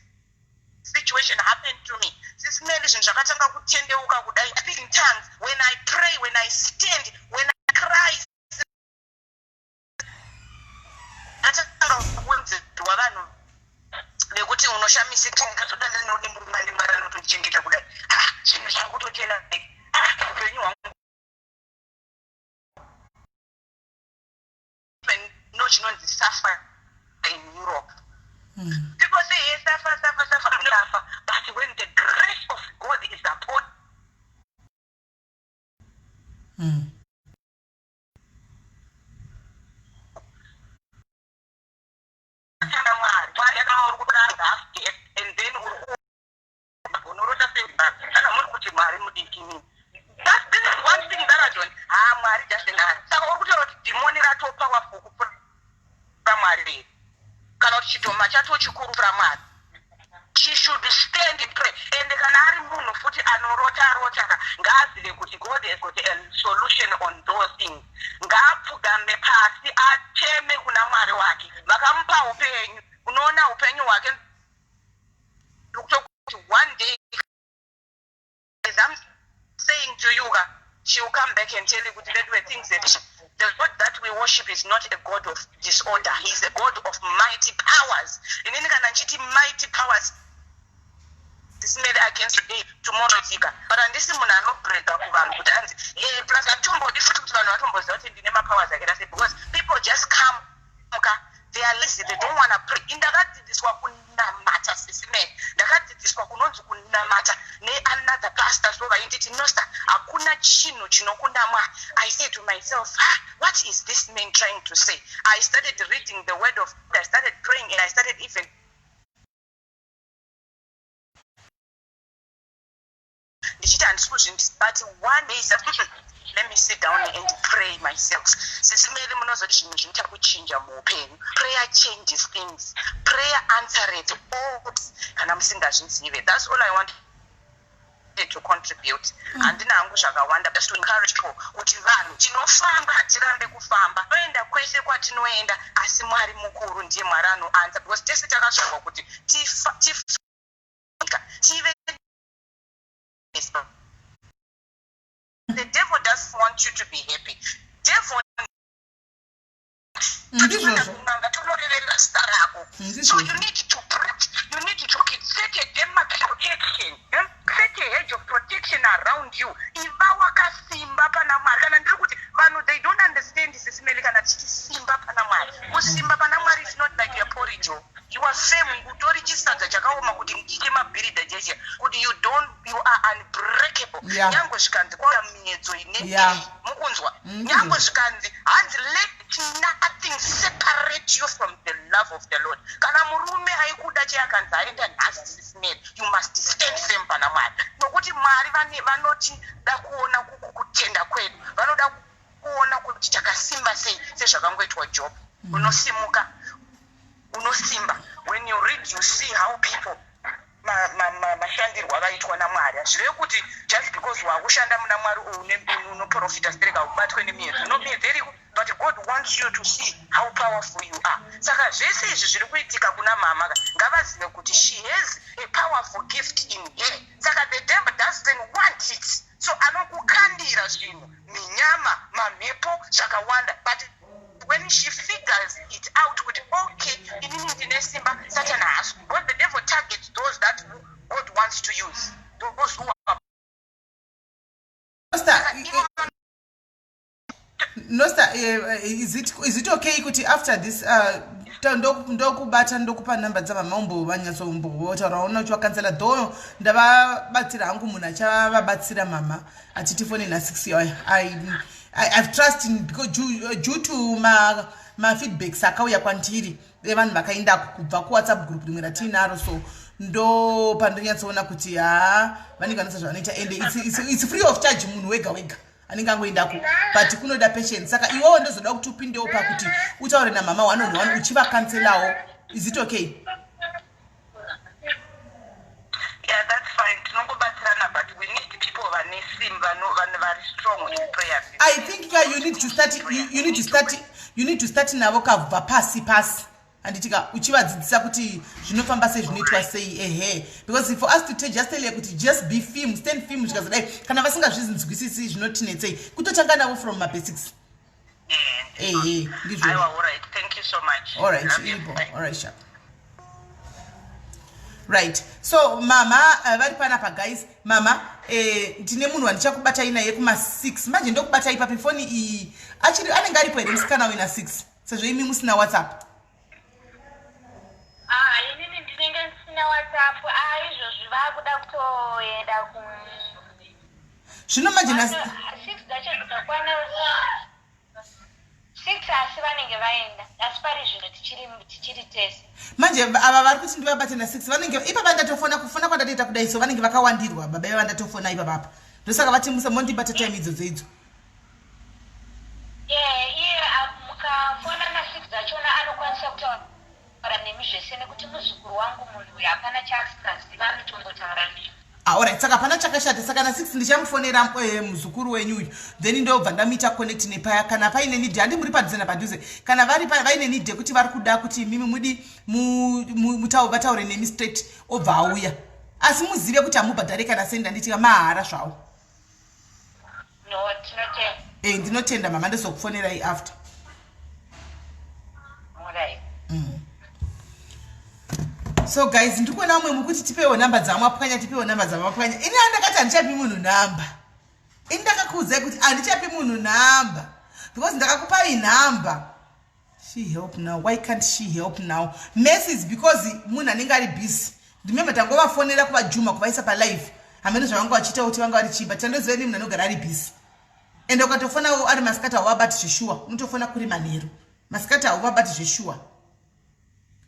situation happen to me. Sis Melly, zvinhu zvakatanga kutendeuka kudai. I speak in tongues when I pray, when I stand, when I cry. Atanga kuwedzerwa vanhu vekuti unoshamisika, ndodandinodimburimandimara anotochengeta kudai. Ah, zvinhu zvakutotena. Ah, upenyu hwangu no chinonzi suffer in Europe. People say, "Hey, suffer, suffer, suffer, suffer," but when the grace of God is upon kana Mwari, Mwari akava uri kuda half death and then uri unorota kana muri kuti Mwari mudiki nini. This is one thing that I don't. Ha, Mwari just saka uri kutaura kuti dhimoni rato powerful kupfuura Mwari here, kana kuti chidhoma chato chikuru kupfuura Mwari? She should stand and pray. And kana ari munhu futi anorota rota ka, ngaazive kuti God has got a solution on those things. Ngaapfugame pasi, acheme kuna Mwari wake vakamupa upenyu. Unoona upenyu hwake, kuti one day As I'm saying to you ka, she will come back and tell you kuti that were things that the God that we worship is not a God of disorder. He is a God of mighty powers. Inini kana nchiti mighty powers tisimele against today, tomorrow tsika. But handisi munhu anobrega kuvanhu kuti anzi plus hatombodi futi kuti vanhu vatomboziva kuti ndine mapowers akaita sei, because people just come ka, they are lazy, they don't wanna pray. Indakadzidziswa kunamata, Sis Mele. Ndakadzidziswa kunonzi kunamata neanother pastor, so vainditi, "Nosta, hakuna chinhu chinokunda Mwari." I say to myself, "Ah, what is this man trying to say?" I started reading the word of God, I started praying and I started even ndichiti handisi kuzvindi, but one day said, "Let me sit down and pray myself." Sis Mele, munozoti zvinhu zvinoita kuchinja muupenyu. Prayer changes things. Prayer answers all kana musingazvizive. That's all I want to contribute. Handina hangu zvakawanda, just to encourage people kuti vanhu tinofamba, hatirambe kufamba, toenda kwese kwatinoenda, asi Mwari mukuru, ndiye Mwari anoanswer, because tese takazvarwa kuti tive. The devil doesn't want you to be happy. Devil
Ndizvozvo.
Kunanga tonoreverera zita rako. So you need to pray, you need to set a dam protection, eh? Set a hedge of protection around you. Iva wakasimba pana Mwari. Kana ndiri kuti vanhu, they don't understand, Sis Mele, kana tichiti simba pana Mwari, kusimba pana Mwari is not like your porridge. You are firm, utori chisadza chakaoma kuti chemabhiridha cheche, kuti you don't, you are unbreakable. Nyangwe zvikanzi kwauya miedzo ine mukunzwa, nyangwe zvikanzi hanzi let nothing separate you from the love of the Lord. Kana murume aikuda che akanzi aenda nhasi, Sis Mele, you must stand firm pana Mwari, nokuti Mwari vanotida kuona kutenda kwedu, vanoda kuona kuti takasimba sei, sezvakangoitwa Job. Unosimuka, unosimba. When you read, you see how people mashandirwo avaitwa naMwari. Hazvirevi kuti just because wakushanda muna Mwari unoprofita stereka ubatwe nemiedzo. No, miedzo iriko, but God wants you to see how powerful you are. Saka zvese izvi zviri kuitika kuna mama ka, ngavazive kuti she has a powerful gift in her. Saka the devil doesn't want it, so anokukandira zvinhu, minyama, mamhepo, zvakawanda. But when she figures it out kuti okay, inini ndine simba, Satan haasi, because the devil targets those that God wants to use, those who are
Nosta, is it okay kuti after this ndokubata, ndokupa namba dzamama, umbo vanyatsombotaura, ona uchivakansela? Though ndavabatsira hangu, munhu achavabatsira mama achiti foni na6. I've trust in because due to mafeedbacks akauya kwandiri evanhu vakaendako kubva kuWhatsApp group rimwe ratiinaro, so ndo pandonyatsoona kuti haa, vanenge vanoita zvavanoita, and it's free of charge, munhu wega wega anenge angoendako, but kunoda patience. Saka iwewo ndozoda kuti upindewo pakuti utaure namama one on one, uchivakanselawo. Is it okay?
Yeah, that's fine. Tinongobatsirana, but we need people vane simba, vanhu vari strong in prayer.
I think ka you need to start navo kabva pasi pasi, handiti ka, uchivadzidzisa kuti zvinofamba sei, zvinoitwa sei. Ehe, because for us to just tell kuti just be firm, stand firm, zvikazodai, kana vasingazvizinzwisisi, zvinotinetsei kutotanga navo from mabasics. Ehe, ndizvo.
Aiwa, all right, thank you so much.
All right.
Love you.
Ibo.
Bye.
All right, sharp. Right, so mama vari panapa, guys. Mama, ndine munhu wandichakubatai naye kuma6 manje. Ndokubatai papi? Foni iyi achiri, anenge aripo here musikana wina 6, sezvo imi musina WhatsApp?
Ah, inini ndinenge ndisina WhatsApp. Ah, izvozvi vakuda kutoenda ku
Zvino manje
6 dzacho dzikakwana 6, asi vanenge vaenda, asi pari zvino tichiri tese.
Manje ava vari kuti ndivabate na6, vanenge ipapa ndatofona, kufona kwandatoita kudai, so vanenge vakawandirwa baba iva ndatofona ipapapa, ndosaka vati musa mondibata time idzodzo idzo.
Iye mukafona na6 dzachona anokwanisa kutaura nemi zvese, nekuti muzukuru wangu munhu uyu, hapana chaasingaziva, anotongotaura nemi.
Ah, alright, saka hapana chakashata. Saka na6 ndichamufonera muzukuru wenyu uyu, then ndobva ndamuita connect nepaya. Kana paine need, handi muri padhuze napadhuze, kana vari vaine need yekuti vari kuda kuti mimi mudi vataure nemi straight, obva auya. Asi muzive kuti hamubhadhare kana sendi handitika mahara zvawo.
No, tinotenda.
Eh, ndinotenda mama ndozokufonerai after.
Alright.
So guys, ndiri kuona vamwe mukuti tipewo nhamba dzamwapwanya, tipewo nhamba dzamwapwanya. Ini andakati handichapi munhu nhamba. Ini ndakakuudzai kuti handichapi munhu nhamba because ndakakupai nhamba. She help now. Why can't she help now? Mess is because munhu anenge ari busy. Remember tangovafonera kuvajuma kuvaisa palive. Hameno zvavanga vachiita kuti vanga vari chii but tandoziva ini munhu anogara ari busy. Ende ukatofonawo ari masikati hauvabati zveshuwa. Unotofona kuri manheru. Masikati hauvabati zveshuwa.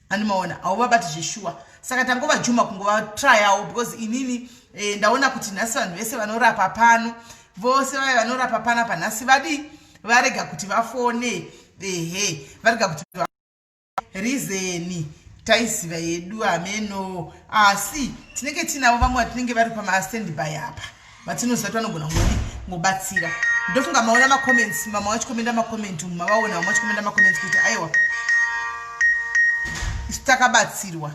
Andimaona hauvabati zveshuwa. Saka tangovajuma kungovatryawo because inini eh, ndaona kuti nhasi vanhu vese vanorapa pano vose vaya vanorapa panapa nhasi vadii varega kuti vafone ehe varega kuti rizeni taiziva yedu hameno asi tinenge tinavo vamwe vatinenge vari pamastandby apa vatinoziva kuti vanogona ngodi ngobatsira ndofunga maona macomments mama vachikomenda macomment umu mavaona vamwe vachikomenda macomments kuti aiwa isu takabatsirwa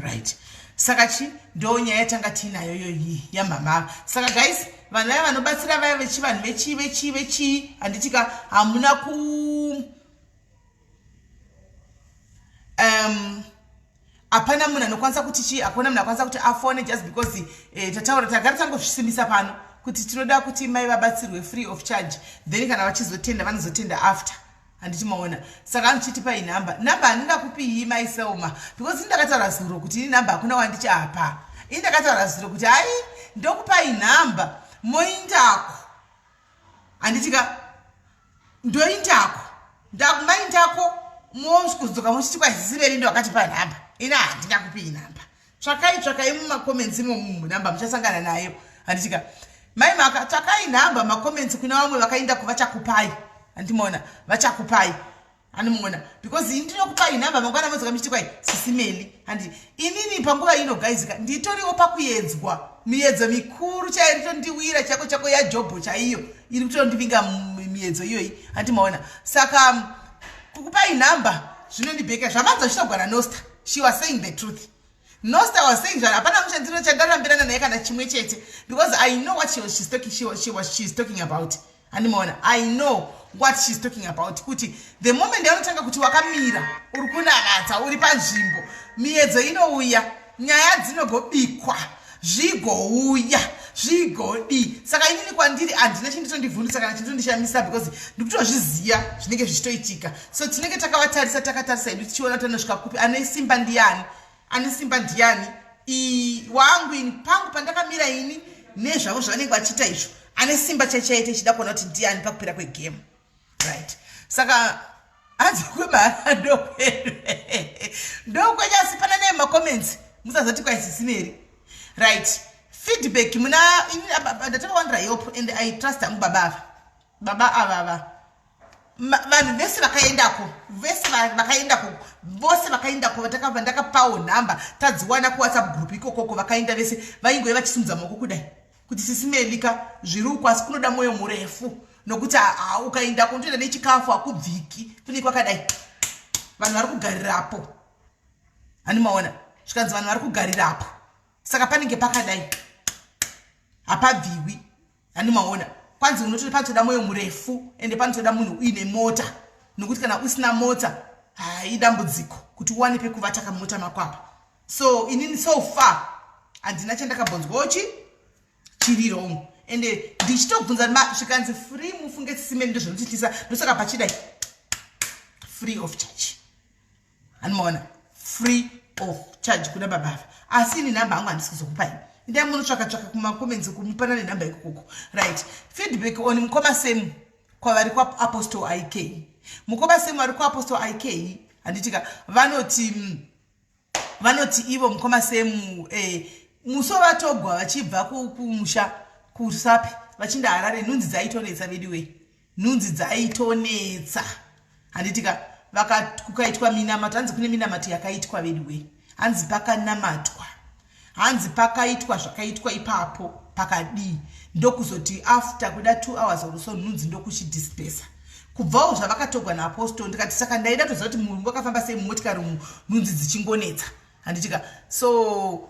Right, saka chi ndo nyaya yatanga tiinayo yoyi yamama. Saka guys, vanhu vaya vanobatsira vaya vechivanhu vechii vechii vechii handitika hamuna ku hapana munhu anokwanisa kuti chii, hakuna munhu akwanisa kuti afone just because eh, tataura tagara tangozvisimbisa pano kuti tinoda kuti mai vabatsirwe free of charge, then kana vachizotenda vanozotenda after, handiti maona? Saka anochitipai nhamba, nhamba handingakupiyi mai Selma because ini ndakataura zuro kuti ini nhamba hakuna wandichapa. Ini ndakataura zuro kuti hai ndokupai nhamba moindako, handitika ndoindako ndakumaindako mokudzoka muchiti kwaisisiveri ndo akatipa nhamba. Ini handingakupii nhamba. Tsvakai tsvakai mumacomments imomu nhamba muchasangana nayo, handitika mai maka tsvakai nhamba macomments kuna vamwe vakaenda kuvachakupai, handimaona vachakupai, handimuona because ini ndinokupai nhamba mangwana modzoka muchiti kwai sisimeli handi. Inini panguva ino guys ka nditoriwo pakuedzwa miedzo mikuru chaiyo ritondiwira chako chako yajobho chaiyo iri kutondivinga miedzo iyoyi, handimaona? Saka kukupai nhamba zvinondibheka zvamanzwa zvichitogwana nosta. She was saying the truth. Nosta was saying zvana hapana mushandiro chandarambirana naye kana chimwe chete because I know what she was, she's talking, she was, she was, she's talking about, handimaona? I know what she's talking about kuti the moment yaunotanga kuti wakamira uri kunanatsa uri panzvimbo, miedzo inouya, nyaya dzinogobikwa zvigouya zvigodi. Saka inini kwandiri handina chinditondivhundutsa kana chinditondishamisa because ndikutozviziva zvinenge zvichitoitika. So tinenge takavatarisa, takatarisa hedu tichiona kuti anosvika kupi, ane simba ndiani, ane simba ndiani. Wangu ini pangu pandakamira ini nezvavo zvavanenge vachiita izvo, ane simba chaichaita ichida kuona kuti ndiani pakupera kwegame, right? Saka hanzi kwemahara ndokwedu ndokwenyu, asi pana nei macomments musazoti kwaisisimeri, right? Feedback muna ndatakawanira help and I trust hangu baba ava, baba avava vanhu vese vakaendako, vese vakaendako, vose vakaendako vatakabva ndakapawo nhamba tadziwana kuWhatsApp group ikokoko, vakaenda vese vaingove vachisimudza maoko kudai kuti sisimelika zviri uku, asi kunoda mwoyo murefu nokuti ukaendako unotoenda nechikafu hakubviki, kune kwakadai vanhu vari kugarirapo, handimaona? Zvikanzi vanhu vari kugarirapo, saka panenge pakadai hapabviwi, handimaona? Kwanzi unototi panotoda mwoyo murefu ende panotoda munhu uine mota nokuti kana usina mota hai dambudziko kuti uwane pekuvata kamota mako apa. So inini so far handina chandakabvonzwawo chi chiri wrong ende ndichitobvunza zvikanzi free. Mufunge sisimeni ndozvinotityisa, ndosaka pachidai free of charge, handimaona? Free of charge kuna babava. Asi ini nhamba hangu handisi kuzokupai, ndai munotsvaka tsvaka kumacomments kumupana nenhamba ikokoko, right? Feedback on mukoma Semu kwavari kwaApostle Ik. Mukoma Semu vari kuApostle Ik, handitika? Vanoti vanoti ivo mukoma Semu muso vatogwa vachibva kumusha kusapi vachinda Harare, nhunzi dzaitonetsa veduwe, nhunzi dzaitonetsa. Handitika kukaitwa minamato, hanzi kune minamato yakaitwa veduwe, hanzi pakanamatwa, hanzi pakaitwa zvakaitwa ipapo pakadii, ndokuzoti after kuda 2 hours or so nhunzi ndokuchidispersa kubvawo zvavakatogwa naapostle. Ndikati saka ndaida toziva kuti murungu akafamba sei mumotikari umu nhunzi dzichingonetsa, handitika? So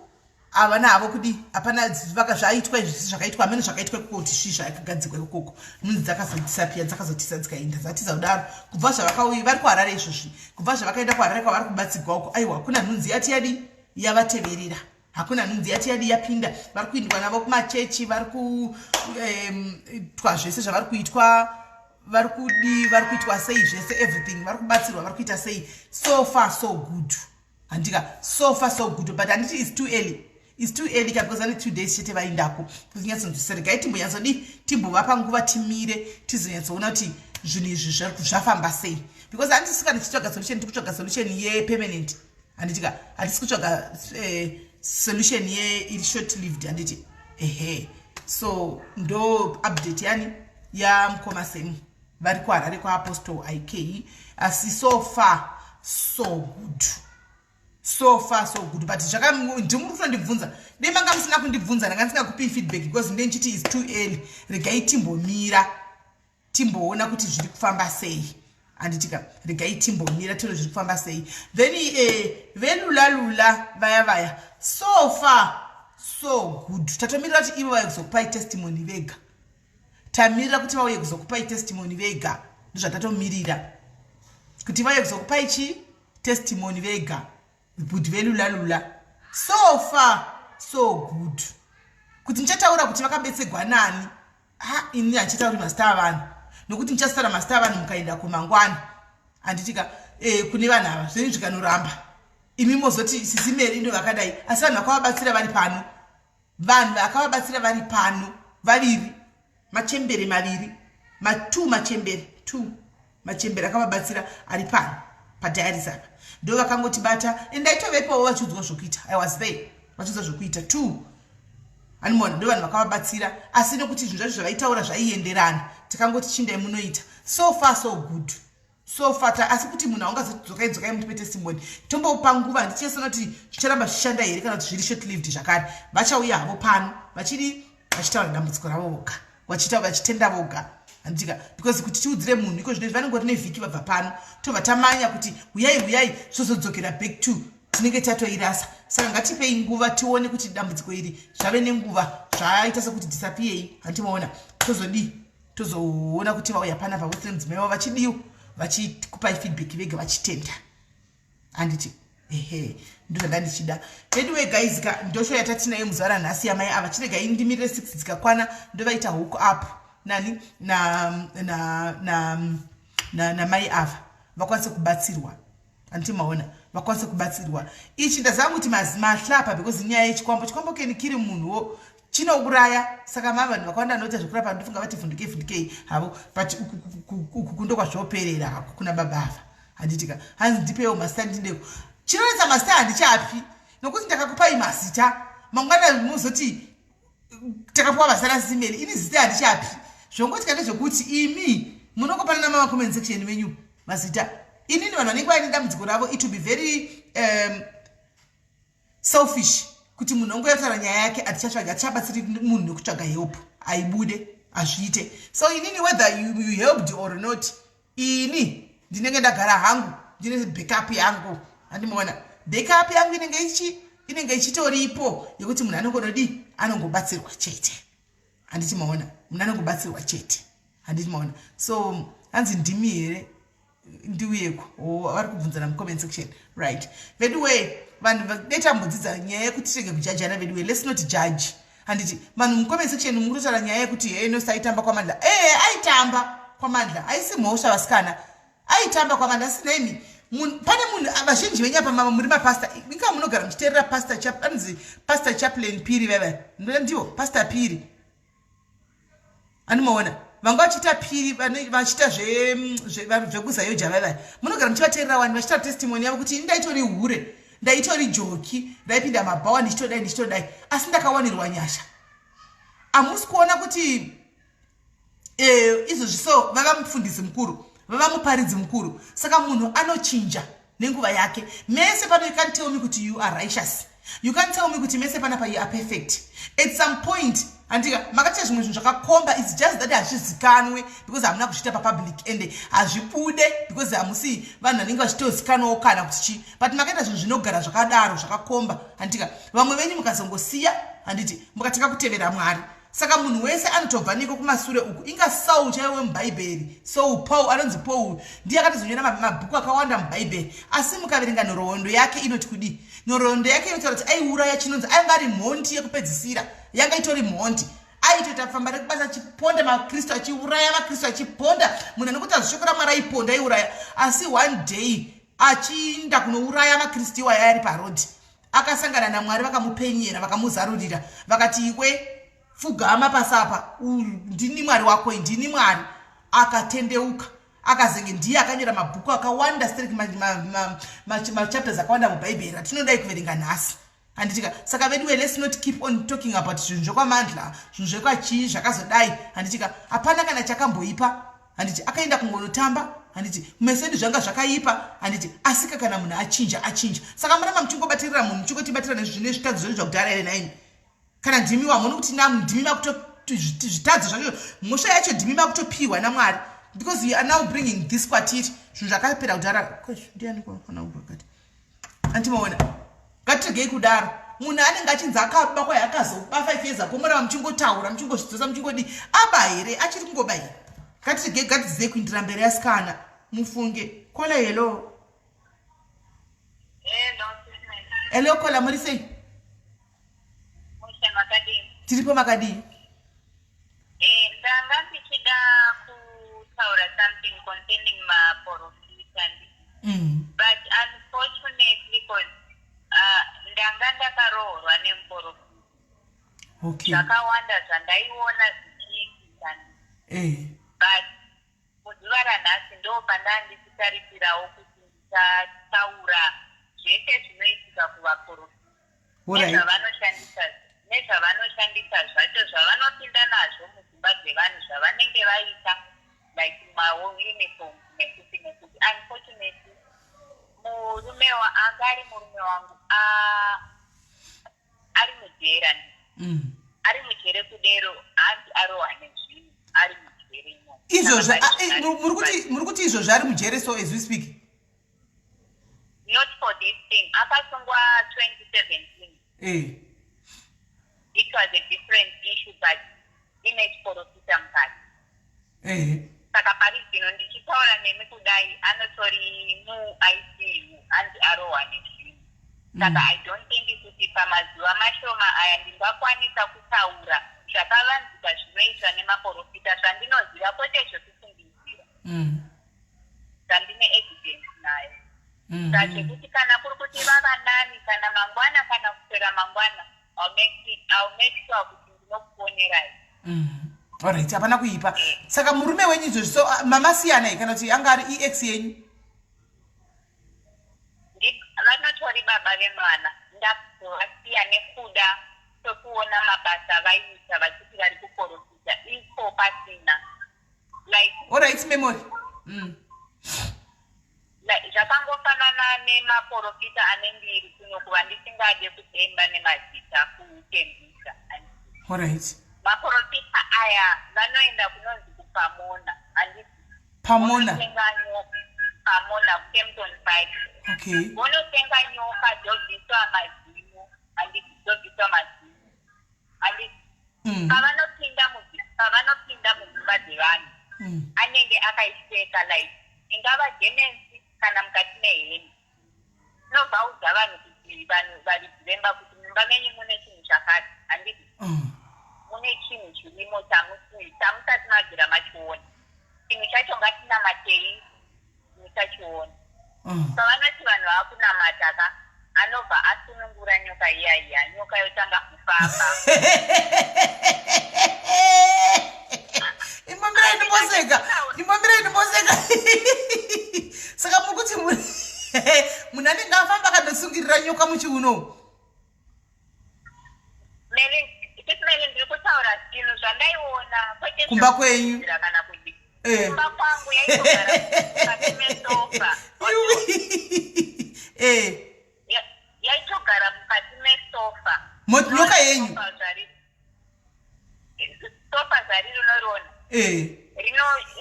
havana havo kudi, hapana vaka zvaitwa izvi zvakaitwa hamene zvakaitwa ikoko kuti zvii zvakagadzikwa ikokoko. Nhunzi dzakazodisappear, dzakazotisa dzikaenda, dzatiza kudaro. Kubva zvavakauyi vari kuHarare izvozvi, kubva zvavakaenda kuHarare kwavari kubatsigwa uko, aiwa, hakuna nhunzi yati yadi yavateverera, hakuna nhunzi yati yadi yapinda. Vari kuindwa navo kumachechi, vari kuitwa zvese zvavari kuitwa, vari kudi, vari kuitwa sei zvese, everything, vari kubatsirwa, vari kuita sei. So far so good, handika? So far so good, but handiti is too early, is too early ka, because ane 2 days chete vaindako kuti nyatsonzwisisa. Regai timbonyatsodi, timbovapa nguva, timire tizonyatsoona kuti zvinhu izvi zvafamba sei, because handisi kana tichitsvaga solution, tiri kutsvaga solution yepermanent, handitika? Hatisi kutsvaga solution yeiri short lived, handiti? Ehe, so ndo update yani yamukoma Semu vari kuHarare kwaApostle Ik. Asi so far so good, so far so good, but zvaka ndimuri kutondibvunza. Dei manga musina kundibvunza, ndanga ndisingakupii feedback, because nde ndichiti is too early. Regai timbomira, timboona kuti zviri kufamba sei, handitika? Regai timbomira tione zviri kufamba sei. Then velulalula vaya vaya, so far so good. Tatomirira kuti ivo vauye kuzokupai testimony vega, tamirira kuti vauye kuzokupai testimony vega. Ndozvatatomirira, kuti vauye kuzokupai chii, testimony vega. But velulalula, so far so good. Kuti ndichataura kuti vakabetsegwa nani, ha, ini handichatauri mazita avanhu, nokuti ndichasara mazita avanhu mukaenda kumangwana, handitika? Kune vanhu ava zvenyu zvikanoramba, imi mozoti Sisi Mary ndo vakadai. Asi vanhu vakavabatsira vari pano, vanhu vakavabatsira vari pano vaviri, machembere maviri, ma2 machembere, two machembere akavabatsira ari pano padiaries apa, ndo vakangotibata. Ndaitovepowo vachiudzwa zvokuita, I was there vachiudzwa zvokuita two, animona? Ndo vanhu vakavabatsira. Asi nokuti zvinhu zvacho zvavaitaura zvaienderana, tikangoti chindai munoita. So far so good, so far. Asi kuti munhu aungazoti dzokai, dzokai mutipe testimony, tombopa nguva. Handichesona kuti zvicharamba zvichishanda here kana kuti zviri short lived zvakare. Vachauya havo pano vachiri vachitaura dambudziko ravo voga, vachiita vachitenda voga, handitika? Because kuti tiudzire munhu iko zvino, vanongori nevhiki vabva pano, tobva tamanya kuti huyai, huyai, zvozodzokera back to tinenge tatoirasa. Saka ngatipei nguva tione kuti dambudziko iri zvave nenguva zvaita sekuti disappear, handimaona? Tozodii? Tozoona kuti vauya panapa vose nemudzimai wavo vachidiwa, vachikupai feedback vega vachitenda, handiti? Ehe, ndozvanga ndichida. Anyway guys ka, ndosho yatatinayo muzuva ranhasi yamai ava. Chiregai ndimirire 6 dzikakwana, ndovaita hook up nani na namai ava vakwanise kubatsirwa, handiti maona? Vakwanise kubatsirwa. Ichi ndaziva kuti mahlapa, because nyaya yechikwambo, chikwambo keni kiri munhuwo chinouraya. Saka ma vanhu vakawanda vanoita zvekurapa, ndofunga vati vhundukei vhundukei havo, but uku kundo kwazvoperera hako kuna baba ava, handitika? Hanzi ndipewo mazita ndindeko. Chinonetsa, mazita handichapi, nokuti ndakakupai mazita mangwana muzoti takapiwa mazita naSisi Mary. Ini zita handichapi. Zvongoitika ndezvekuti imi munongopanana mama-comment section menyu mazita. Inini vanhu vanenge vaine dambudziko ravo, it will be very selfish kuti munhu ongoyataura nyaya yake. Hatichatsvagi, hatichabatsiri munhu nekutsvaga help, aibude hazviite. So inini, whether you helped or not, ini ndinenge ndagara hangu, ndine backup yangu, handimaona? Backup yangu inenge ichi inenge ichitoripo yekuti munhu anongonodii, anongobatsirwa chete, handiti maona? Munhu anongobatsirwa chete, handiti maona? So hanzi ndimi here ndiuyeko? Oh, vari kubvunzana mucomment section, right? Veduway, vanhu detambodzidza nyaya yekuti tirege kujajana. Veduway, let's not judge, handiti? Vanhu mucomment section mukutotaura nyaya yekuti enosi aitamba kwaMandla. Ee, aitamba kwaMandla, haisi mhosva vasikana, aitamba kwaMandla. Asi naimi pane munhu, vazhinji venyu apa mama muri mapasta, inga munogara muchiteerera pastor, anonzi Pastor Chaplain Piri vaiva, ndivo Pastor Piri, anomaona? Vanga vachiita Piri, vachiita zvekuZAOGA vaivai, munogara muchivateerera wani vachiita testimony yavo kuti ini ndaitori hure, ndaitori joki, ndaipinda mabhawa, ndichitodai, ndichitodai, asi ndakawanirwa nyasha. Hamusi kuona kuti izvozvi so vava mufundisi mukuru? Vava muparidzi mukuru. Saka munhu anochinja nenguva yake. Mese pano you can't tell me kuti you are righteous. You can't tell me kuti mese panapa you are perfect. At some point handika makaita zvimwe zvinhu zvakakomba, it's just that hazvizikanwe because hamuna kuzviita papublic and hazvibude because hamusi vanhu vanenge vachitozikanwawo kana kuti chii, but makaita zvinhu zvinogara zvakadaro zvakakomba, handika. Vamwe venyu mukazongosiya, handiti, mukatanga kutevera Mwari. Saka munhu wese anotobva neko kumasure uku. Inga Saul chaiwo wemubhaibheri, Saul, Paul, anonzi Paul, ndiye akatozonyora mabhuku akawanda mubhaibheri. Asi mukaverenga nhoroondo yake inoti kudii? Nhoroondo yake inotaura kuti aiuraya chinonzi ainge ari mhondi yekupedzisira, yanga itori mhondi. Aitoita famba rekubasa achiponda maKristu, achiuraya maKristu, achiponda munhu anekuti azvishoko raMwari, aiponda, aiuraya. Asi one day achiinda kunouraya maKristu iwayo ari parodhi, akasangana naMwari, vakamupenyera, vakamuzarurira, vakati, "Iwe pfugama pasapa, ndini Mwari wako, ndini Mwari." Akatendeuka, akazenge ndiye akanyora mabhuku akawanda sterek, machapters akawanda mubhaibheri atinodai kuverenga nhasi, handitika? Saka veduwe, let's not keep on talking about zvinhu zvekwamandla, zvinhu zvekwachii zvakazodai, handitika? Hapana kana chakamboipa, handiti? Akaenda kungonotamba, handiti? Kumeso edu zvanga zvakaipa, handiti? Asika kana munhu achinja, achinja. Saka muramba muchingobatirira munhu, muchingotibatira nezvitadzo zvedu zvakudhara here naimi? Kana ndimi wamoni kuti namu ndimi makuto zvitadzo zvacho, mhosva yacho ndimi makutopiwa naMwari, because you are now bringing this kwatiri, zvinhu zvakapera kudhara. Ndiani kana kubakati andimaona? Ngatiregei kudaro. Munhu anenge achinzi akaba, kwai akazoba 5 years ago, moramba muchingotaura, muchingozvidzosa, muchingodi aba here, achiri kungoba here? Ngatiregei, ngatizei kuindira mberi asikana, mufunge. Caller, hello.
Hello.
Hello caller, muri sei?
Mushe, makadini?
Tiripo, makadii?
Ndanga ndichida kutaura something concerning maprofita but unfortunately, because ndanga ndakaroorwa nemuprofita, zvakawanda zvandaiona zvichiitika, but muzuva ranhasi ndo pandaa ndichitarisirawo kuti ndichataura zvese zvinoitika kuvaprofita nezvavanoshandisa zvacho, zvavanopinda nazvo mudzimba dzevanhu, zvavanenge vaita like mauniform nekuti nekuti. Unfortunately, murume anga ari murume wangu ari mujera. Ari mujere kudero, hanzi arohwa nezvinhu ari mujere imomo.
Izvozvo muri kuti izvozvo ari mujere, so as we speak?
Not for this thing. Akasungwa 2017. It was a different issue, but ine chiprofita mukati. Saka pari zvino ndichitaura nemi kudai, anotori muICU, anzi arohwa nezvinhu. Saka I don't think kuti pamazuva mashoma aya ndingakwanisa kutaura zvakavanzika zvinoitwa nemaprofita zvandinoziva, kwete zvekufungidzira, zvandine evidence nayo. Saka zvekuti kana kuri kuti vava nani, kana mangwana kana kuswera mangwana, I'll make sure kuti ndinokuonerai.
Alright, hapana kuipa. Saka murume wenyu izvozvi, so mamasiyana kana kuti anga ari ex yenyu?
Vanotori baba vemwana. Ndakuzovasiya nekuda kwekuona mabasa vaiita vachiti vari kuprofita, iko pasina, like
Alright, Memory.
Like, zvakangofanana nemaprofita ane mbiri kuno, kuva ndisingade kudemba nemazita kuutembisa. Maprofita aya vanoenda kunonzi kuPamona, handiti?
Pamona?
Vonotenga nyoka Pamona, kuKempton Park. Vonotenga nyoka, dzobviswa mazino, handiti? Dzobviswa mazino, handiti? Pavanopinda mudzimba dzevanhu, anenge akaipfeka, like ingava gemensi kana mukati mehembe, tinobvaudza vanhu kuti, vanhu varidzi vemba, kuti mumba menyu mune chinhu chakati, handiti? Mune chinhu chirimo chamusati mabvira machiona. Chinhu chacho ngatinamatei musachiona. Pavanoti vanhu vava kunamata ka, anobva asunungura nyoka iya iya, nyoka yotanga kufamba.
Imbombirai ndimboseka, imbombirai ndimboseka. Saka muri kuti munhu anenge afamba akandosungirira nyoka muchiuno?
Meli, ndiri kutaura zvinhu zvandaiona, kwete
Kumba kwenyu.
Kana kuti
Eh.
Kumba kwangu yaitogara mukati mesofa.
Eh.
Yaitogara mukati mesofa.
Nyoka yenyu?
Sofa zari rinoriona.
Eh.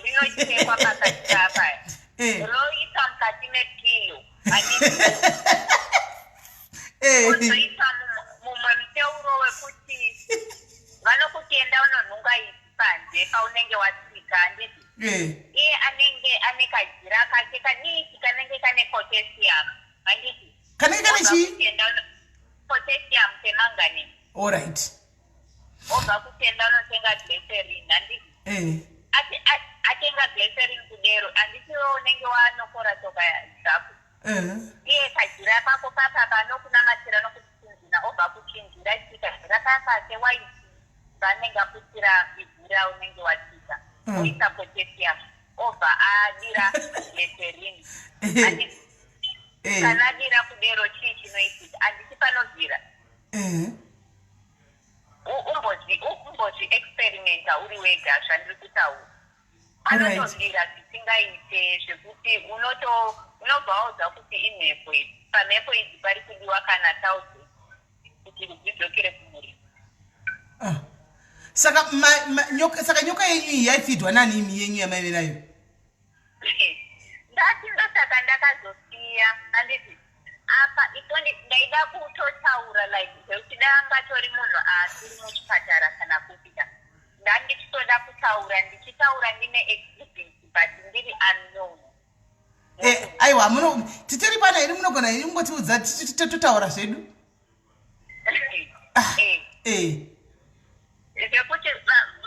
Rinochekwa pakati apa.
Eh.
Roisa mukati mepilo. Ozoisa mumwe muteuro wekuti vanokuti enda unonhunga idzi panze paunenge watsika handiti? Iye anenge ane kajira kake kadiki kanenge kane potassium handiti?
Kanenge kane chii?
Potassium pemanganese.
Alright.
Obva kutenda unotenga glycerin handiti? Atenga glycerin kudero handiti iwe unenge wanokora tsoka dzako. Iye kajira kako papa panokunamatira nokuchinjira obva kuchinjira chikajira kaka kewaiti vanenge aputira ivhu raunenge watsika oisa potassium obva adira glycerin. Handiti kana adira kudero chii chinoitika? Handiti panobvira? Umbozvi experimenta uri wega zvandiri kutaura. Panotobvira zvisingaite zvekuti unobva waudza kuti imhepo idzi. Pamhepo idzi pari kudiwa kana 1000 kuti dzidzokere kumurimo.
Ah. Saka nyoka, saka nyoka yenyu iyi yaifidwa nani imi yenyu yamaive nayo?
Ndati ndosaka ndakazosiya handiti apa ipo ndaida kutotaura like zvekuti dai angatori munhu asiri muchipatara kana kupita ndandichitoda kutaura ndichitaura ndine exhibit but ndiri unknown.
Aiwa titori pana here munogona here kungotiudza totaura zvedu?
Zvekuti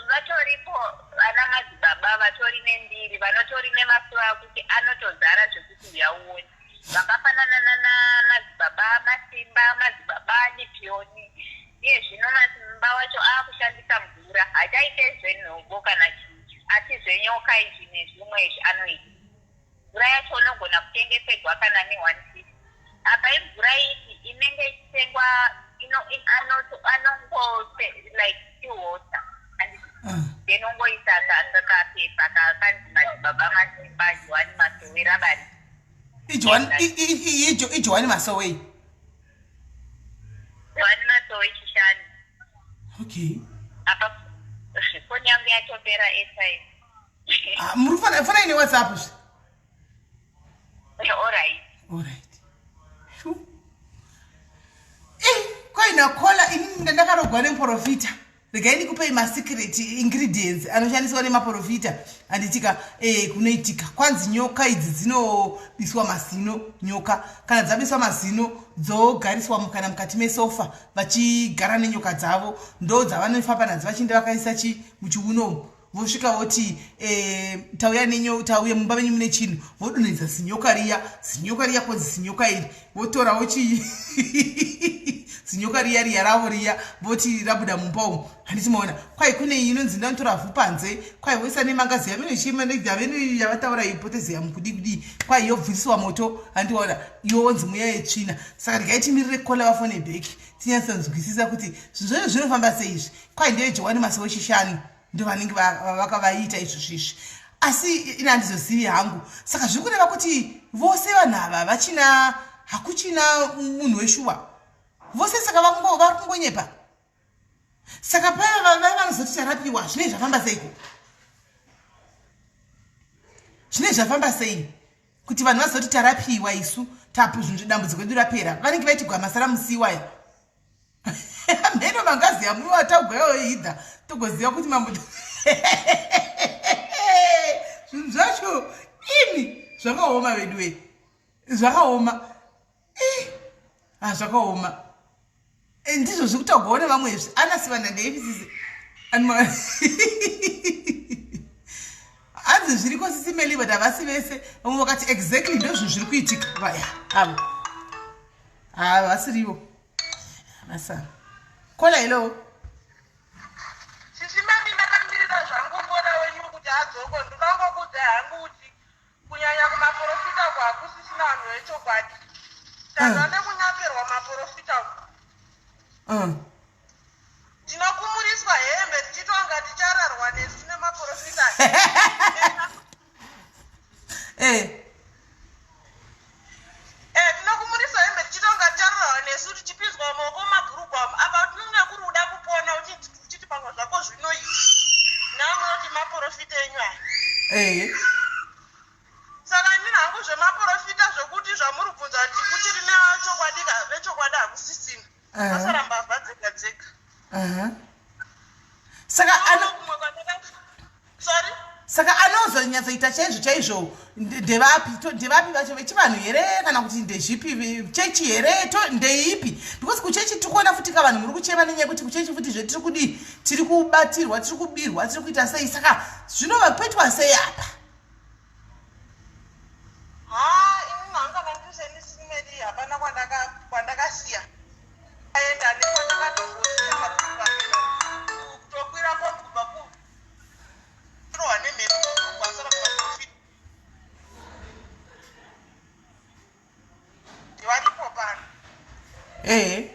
vatoripo vana madzibaba vatori nembiri vanotori nemasuva akuti anotozara zvekuti uya uone vakafanana nana madzibaba Masimba, madzibaba Nipioni. Iye zvino Masimba wacho aakushandisa mvura, hachaite zvenhobo kana chii, asi zvenyoka izvi nezvimwe izvi anoita. Mvura yacho unogona kutengesegwa kana ne 150. Apa imvura ipi inenge ichitengwa anongo like still water. Then ongoisa kapepa kakanzi madzibaba Masimba Johani Masowe rabari.
IJohani Masowe.
Johani Masowe Chishanu.
Okay.
Apa foni yangu yatopera airtime.
Ah, muri kufanai neWhatsApp zve?
Alright.
Alright. Shu. Kwaina kola ini ndakarogwa nemuprofita. Regai ndikupei masecret ingredients anoshandiswa nemaprofita anditika kunoitika kwanzi nyoka idzi dzinobiswa mazino. Nyoka kana dzabiswa mazino dzogariswa kana mukati mesofa vachigara nenyoka dzavo ndo dzavanofamba nadzo vachienda vakaisa chi muchiuno umu. Vosvika voti tauya nenyo, tauya mumba menyu mune chinhu, vodonhedza zinyoka riya, zinyoka riya konzi zinyoka iri, votorawo chii zinyoka riya riya ravo riya, voti rabuda mumba umu. Handiti maona kwai kune iyi inonzi ndanotora vhu panze, kwai voisa nemangazi yaveno chii yaveno yavataura iyi potassium kudii kudii, kwai yobviswa moto, handiona yonzi muya yetsvina. Saka regai timirire kola vafone back tinyatsonzwisisa kuti zvinhu zvacho zvinofamba sei izvi. Kwai ndeye Johani Masowe Chishanu ndo vanenge vakavaita izvo zvezvi, asi ini handizozivi hangu. Saka zviri kureva kuti vose vanhu ava vachina, hakuchina munhu weshuwa vose, saka vari kungonyepa. Saka paya vaya vanozoti tarapiwa, zvinenge zvafamba seiko? Zvinenge zvafamba sei kuti vanhu vazoti tarapiwa isu tapu dambudziko redu rapera? Vanenge vaitigwa masaramusi iwaya. Mheno mangazi yamuwa tagwayo idha togoziva kuti mambo zvinhu zvacho imi zvakaoma veduwe, zvakaoma. Zvakaoma. Ndizvo zviri kutaurwawo nevamwe izvi. Anasivana ndeepisisi hanzi zviriko sisi Meli, but havasi vese. Vamwe vakati exactly ndo zvinhu zviri kuitika vaya avo havasirivo masa kola. Hello.
Sisi Meli, ndakamirira zvangu mbona wenyu kuti adzoko. Ndikangokudza hangu kuti kunyanya kumaprofita uko hakusisina vanhu vechokwadi. Tanzwa nekunyaperwa maprofita uko. Tinokumuriswa hembe tichitonga tichararwa nesu nemaprofita.
Eh.
Eh, tinokumurisa hembe tichitonga ticharohwa nesu tichipinzwa maoko mabhurugwa apa tinonga kuri kuda kupona uchiti pamwe zvako zvinoita namunoti maporofita enyu aya.
Eh.
Saka inini hangu zvemaporofita zvekuti zvamuri kubvunza kuti kuchiri nechokwadi ka vechokwadi hakusisina. Vasara mbavha dzega dzega.
Saka ano Sorry? Saka anozonyatsoita chaizvo chaizvo ndevapi ndevapi vacho vechivanhu here kana kuti ndezvipi chechi here to ndeipi because kuchechi tiri kuona futi ka vanhu muri kuchema nenyaya yekuti kuchechi futi zve tiri kudii tiri kubatirwa tiri kubirwa tiri kuita sei saka zvinovapetwa sei apa
Haa ini hangu kana ndiri seni Simeli hapana kwandakasiya aenda nekwandakatombosiya mabhuku ameno kutokwira kombi kubva kurohwa nemhepo mabhuku asara kumaprofita ndivaripo pano
ehe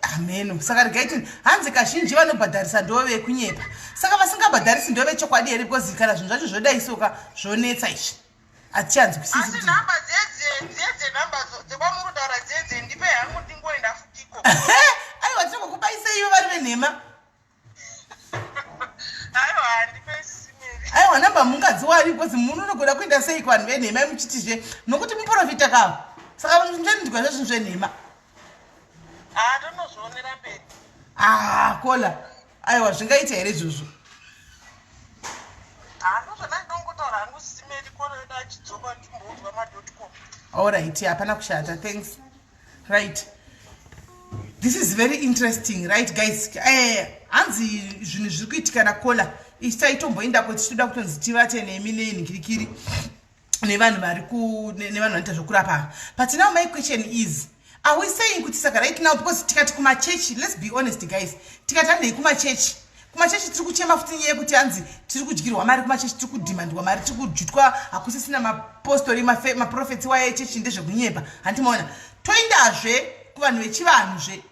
hameno saka regai tini hanzi kazhinji vanobhadharisa ndo vekunyepa saka vasingabhadharisi ndo vechokwadi here because kana zvinhu zvacho zvodaisoka zvonetsa izvi hatichanzwisisi
nhamba dziedze nhamba dzekwamuri kutaura dziedze ndipe hangu ndingoenda futiko
aiwa tinongokubaisei ivo vari venhema aiwa namba mungadziwani because munhu unogoda kuenda sei kuvanhu venhema imuchitizve nokuti muprofita kavo saka ndwa zvezvinhu zvenhema ah kola aiwa zvingaita here izvozvo Alright, hapana kushata. Thanks. Right. This is very interesting, right guys? Eh, hanzi zvinhu zviri kuitika nakola. Isu taitomboendako tichitoda kutonzi tivate nemi nenhikirikiri nevanhu vari ku nevanhu vanoita zvokurapa. But now my question is, are we saying kuti saka right now because tikati kumachechi, let's be honest guys, tikati handei kumachechi kumachechi tiri kuchema futi nyaya yekuti hanzi tiri kudyirwa mari kumachechi tiri kudhimandwa mari tiri kujutwa hakusisina mapostori maprofetsi waye echechi ndezvekunyepa handimaona toendazve kuvanhu vechivanhu zve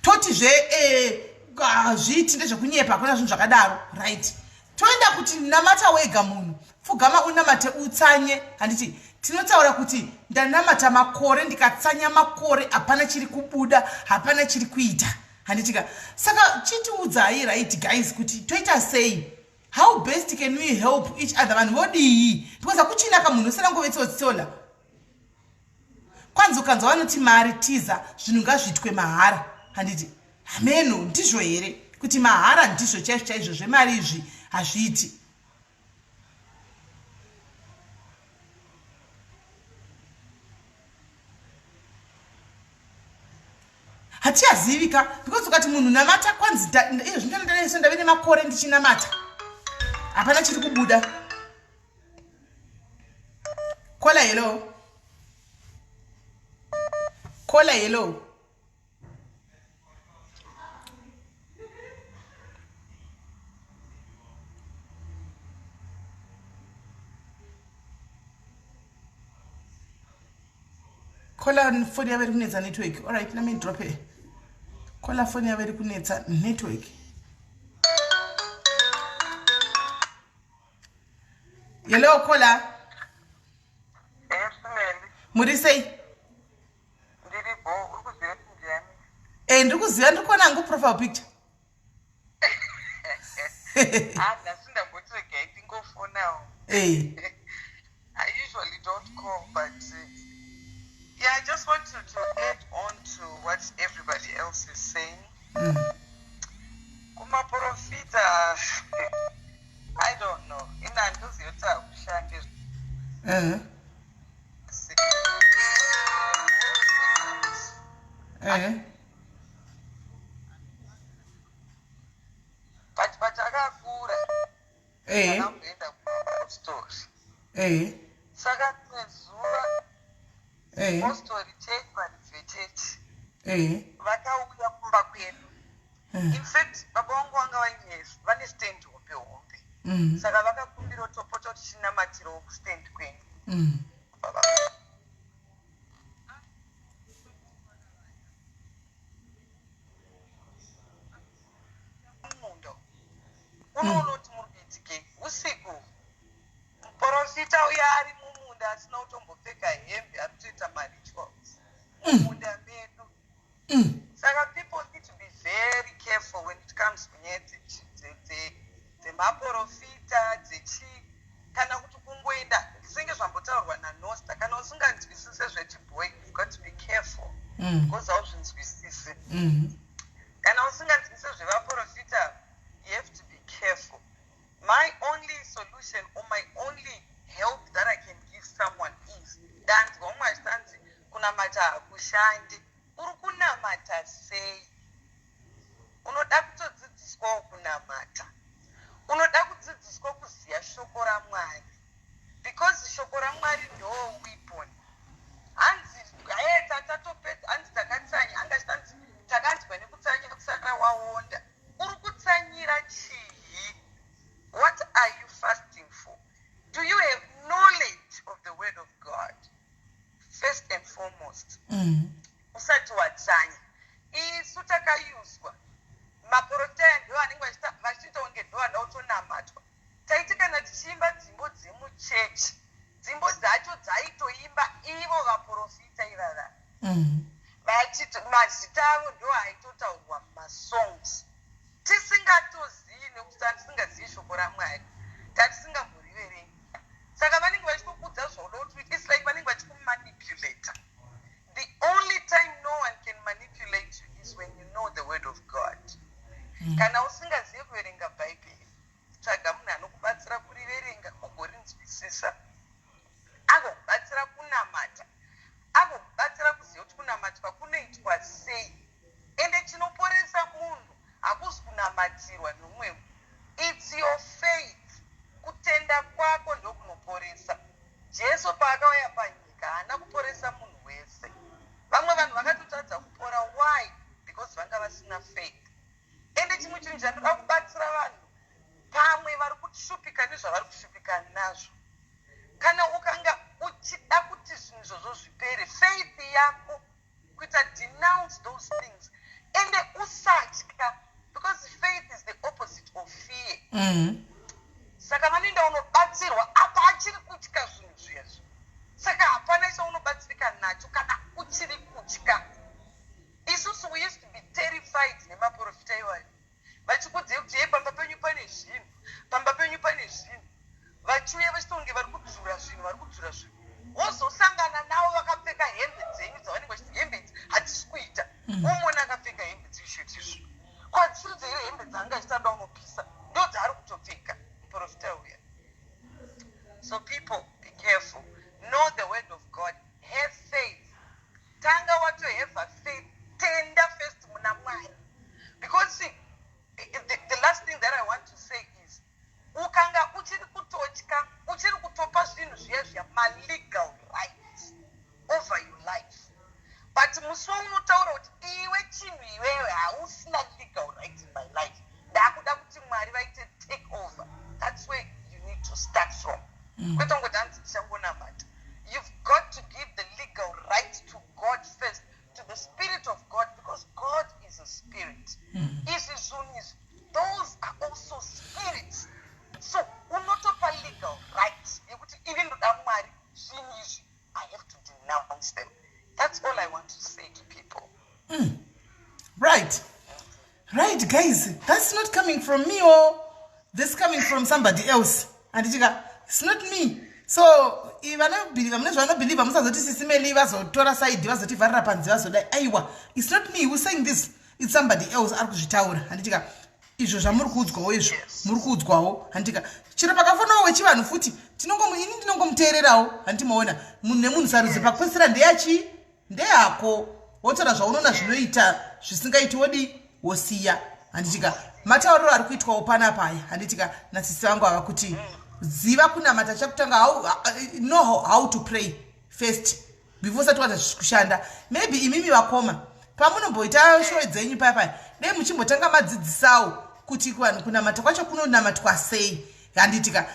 totizve eh, hazviiti ndezvekunyepa hakuna zvinhu zvakadaro right toenda kuti namata wega munhu pfugama unamate utsanye handiti tinotaura kuti ndanamata makore ndikatsanya makore hapana chiri kubuda hapana chiri kuita handitika saka chitiudzai right guys kuti toita sei how best can we help each other vanhu vodii because hakuchina ka munhu usina ngovetsotsola kwanzi ukanzwa vanoti mari tiza zvinhu ngazviitwe mahara handiti hameno ndizvo here kuti mahara ndizvo chaizvo chaizvo zvemari izvi hazviiti hatichazivi ka because ukati munhu namata kwanzi izvo zvinotandaneso ndave nemakore ndichinamata hapana chiri kubuda kola hello kola hello Kola foni yavo iri kunetsa network. All right, let me drop it. Kola foni yavo iri kunetsa network. Hello Kola.
Yes, ma'am.
Muri sei?
Ndiri bo, uri kuziva kuti ndiani?
Eh, ndiri kuziva, ndiri kuona hangu profile picture.
Ah, nhasi ndamboti regai ndingofonawo.
Eh.
I usually don't call, but yeah, I just wanted to add on to what everybody else is saying. Kumaporofita, I don't know. Ini handizivi kuti hakushande. But patakakura takamboenda kumapostori. Saka rimwe zuva postori chechi varidzi vechechi vakauya kumba kwedu. In fact baba vangu vanga vaine vane stand hombe hombe. Saka vakakumbira topota tichinamatirawo kustand kwedu. Baba munda mumunda asina kutombopfeka hembe, ari kutoita marituals mumunda medu. Saka people need to be very careful when it comes kunyaya dzemaprofita, dzechii, kana kuti kungoenda senge zvambotaurwa naNosta. Kana usinganzwisise zvechibhoyi, you've got to be careful because hauzvinzwisisi. Kana usinganzwisise zvevaprofita, you have to be careful. My only solution or my only help that I can give someone is, ndanzwa umwe achitanzi kunamata hakushandi. Uri kunamata sei? Unoda kutodzidziswawo kunamata, unoda kudzidziswa kuziva shoko raMwari, because shoko raMwari ndo weapon. Hanzi haye, tatatopedza, hanzi takatsanya, anga chitanzi takanzwa nekutsanya kusara waonda. Uri kutsanyira chii? What are you fasting for? Do you have knowledge of the word of God first and foremost usati watsanya? Isu takayuzwa maprofita aya, ndo anenge vachiita kunge ndo vada kutonamatwa. Taiti kana tichiimba dzimbo dzemuchechi, dzimbo dzacho dzaitoimba ivo vaprofita ivava. Mazita avo ndo aitotaurwa mumasongs, tisingatozivi, nekuti tatisingazivi shoko raMwari, tatisingamboriverengi. Saka vanenge vachitokudza zvauda kuti uite. It's like vanenge vachikumanipulata. The only time no one can manipulate you is when you know the word of God. Kana usingazivi kuverenga Bhaibheri, tsvaga munhu anokubatsira kuriverenga ugorinzwisisa, agokubatsira kunamata, agokubatsira kuziva kuti kunamatwa kunoitwa sei. Ende chinoporesa munhu hakuzi kunamatirwa nomumwe, it's your faith. Kutenda kwako ndokunoporesa. Jesu paakauya panyika, haana kuporesa munhu wese. Vamwe vanhu vakatotadza kupora. Why? Because vanga vasina faith. Ende chimwe chinhu chandoda kubatsira vanhu pamwe vari kushupika nezvavari kushupika nazvo, kana ukanga uchida kuti zvinhu izvozvo zvipere, faith yako kuita denounce those things. Ende usatya, because faith is the opposite of fear. Saka vanoenda unobatsirwa apa achiri kutya zvinhu zviyazvo. Saka hapana chaunobatsirika nacho kana uchiri kutya. Isusu we used to be terrified nemaprofita iwayo, vachikudzei kuti, "Ye, pamba penyu pane zvinhu, pamba penyu pane zvinhu," vachiuya vachitonge vari kudzura zvinhu, vari kudzura zvinhu. Wozosangana navo vakapfeka hembe dzenyu dzavanenge vachiti, "Hembe idzi hadzisi kuita." Womuona akapfeka hembe dzishutizvo kwadzisiri dzeire, hembe dzaanga achitada unopisa, ndo dzaari kutopfeka muprofita uya. So people, be careful. Know the word of God. Have faith. Tanga watohave faith. Tenda first muna Mwari, because see, the last thing that I want to say is, ukanga uchiri kutotya, uchiri kutopa zvinhu zviya zviya malegal rights over your life. But musi waunotaura kuti, "Iwe chinhu iwewe, hausina legal right in my life, ndakuda kuti Mwari vaite take over," that's where you need to start from. Kwete kungoti, "Hanzi ndichangonamata." You've got to give the legal right to God first, to the spirit of God, because God is a spirit. Izvi zvinhu izvi, those are also spirits. So unotopa legal right yekuti, "Ini ndoda Mwari, zvinhu izvi I have to denounce them." That's all I want to say to people.
Right, guys, that's not coming from me. Oh, this coming from somebody else, handitika? It's not me. So vanobhilivha mune zvavanobhilivha, musazoti Sisi Meli vazotora side, vazotivharira panze, vazodai. Aiwa, it's not me who saying this, it's somebody else ari kuzvitaura, handitika? Izvo zvamuri kuudzwawo izvo, muri kuudzwawo, handitika? Chero pakafonawo wechivanhu futi, ini ndinongomuteererawo, handimaona? Munhu nemunhu, sarudzo pakupedzisira ndeyachii? Ndeyako. Wotora zvaunoona zvinoita, zvisingaiti wodi wosiya, handitika? Matauriro ari kuitwawo panapaya, handitika, nasisi vangu ava, kuti ziva kunamata chakutanga. Know how to pray first before usati waita kushanda. Maybe imimi vakoma, pamunomboita show dzenyu paya paya, dei muchimbotanga madzidzisawo kuti vanhu kunamata kwacho kunonamatwa sei, handitika?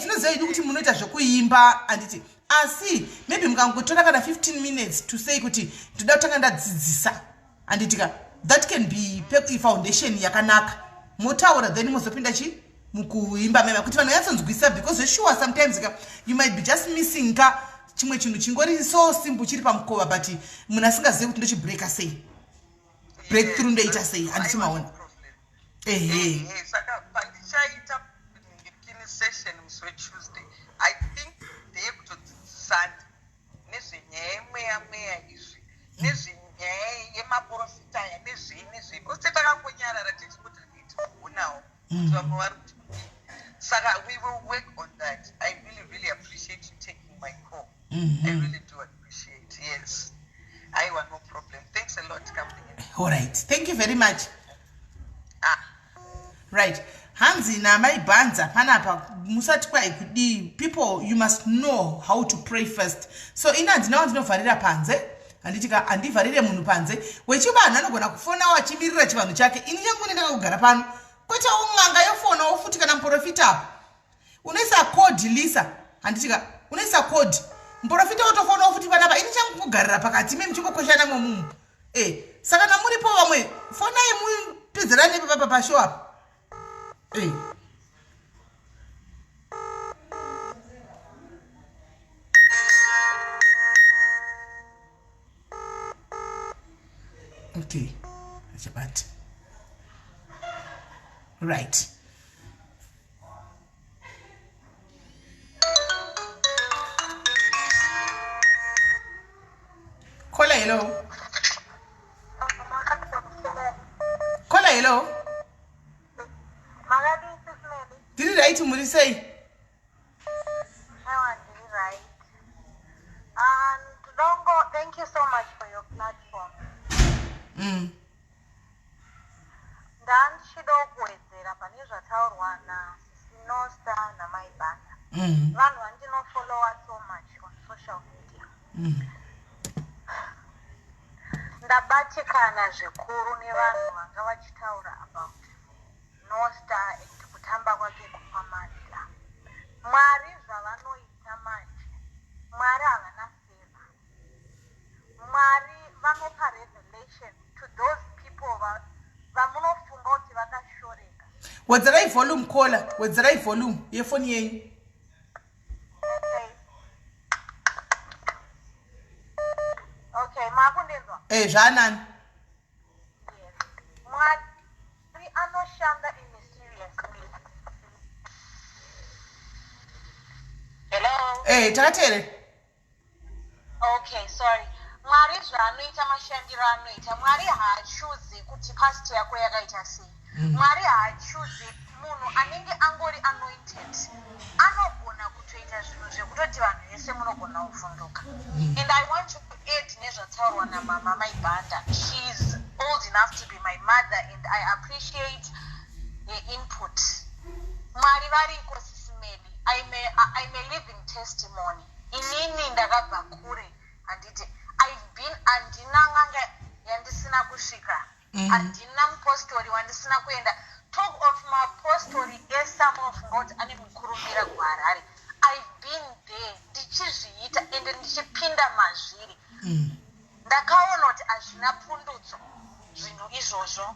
Tinoziva idi kuti munoita zvekuimba, handiti? Asi maybe mukangotora kana 15 minutes to say kuti, "Ndoda kutanga ndadzidzisa," handitika? That can be foundation yakanaka. Motaura, then mozopinda chi Mukuimba mema kuti vanhu vanyatsonzwisisa, because zveshuwa sometimes ka you might be just missing ka chimwe chinhu chingori so simple chiri pamukova, but munhu asingazivi kuti ndochibreaka sei, breakthrough ndoita sei, handiti maona? Ehe.
Saka pandichaita kini session musi weTuesday, I think ndeyekutodzidzisana nezvenyaya yemweya, mweya izvi, nezvenyaya yemaprofita aya, nezvei nezvei, because takangonyarara tichingoti timboonawo kuti vamwe vari kuti kudii. Saka we will work on that. I really, really appreciate you taking my call. I really do appreciate. Yes, aiwa, no problem. Thanks a lot, company.
All right, thank you very much.
Ah.
Right, hanzi namaibhanza panapa, musati kwai kudii. People, you must know how to pray first. So ini handina wandinovharira panze, handiti ka? Handivharire munhu panze. Wechivanhu anogona kufonawo achimirira chivanhu chake. Ini changu ndakakugara pano, kwete un'anga yofonawo futi kana muprofita apo unoisa code lisa, handiti ka? Unoisa code, muprofita wotofonawo futi panapa. Ini changu kugarira pakati, ime muchingokweshana momumu. E, saka namuripo vamwe, fonai mupedzerane papa pashow apa. E, okay, achabati. Right, caller, hello. Caller, hello.
Makadii, Sis Melly?
Ndiri right, muri sei?
Aiwa, ndiri right. And Dongo, thank you so much for your platform. Ndandichidawo kuwedzera pane zvataurwa nasisi Nosta namaibanda. Vanhu vandinofollowa so much on social media. Ndabatikana zvikuru nevanhu vanga vachitaura about Nosta and kutamba kwake kwamandla. Mwari zvavanoita manje, Mwari havana favor. Mwari vanopa revelation to those people vamunofunga kuti vakashoreka.
Wedzerai volume, caller, wedzerai volume yefoni yenyu.
Okay, maakundinzwa?
E, zvaanani.
Yes. Mwari anoshanda in mysterious ways. Hello?
E, takateerera.
Okay, sorry. Mwari zvaanoita, mashandiro anoita Mwari, haachuzi kuti past yako yakaita sei. Mwari haachuzi. Munhu anenge angori anointed anogona kutoita zvinhu zvekutoti vanhu vese munogona kuvhunduka. And I want to add nezvataurwa namama Maibanda. She's old enough to be my mother and I appreciate her input. Mwari variko, Sis Melly. I'm a living testimony. Inini ndakabva kure, handiti? I've been, handina n'anga yandisina kusvika, handina mupostori wandisina kuenda. Talk of mapostori esamunofunga kuti ane mukurumbira kuHarare, I've been there ndichizviita ende ndichipinda mazviri. Ndakaona kuti hazvina pundutso zvinhu izvozvo.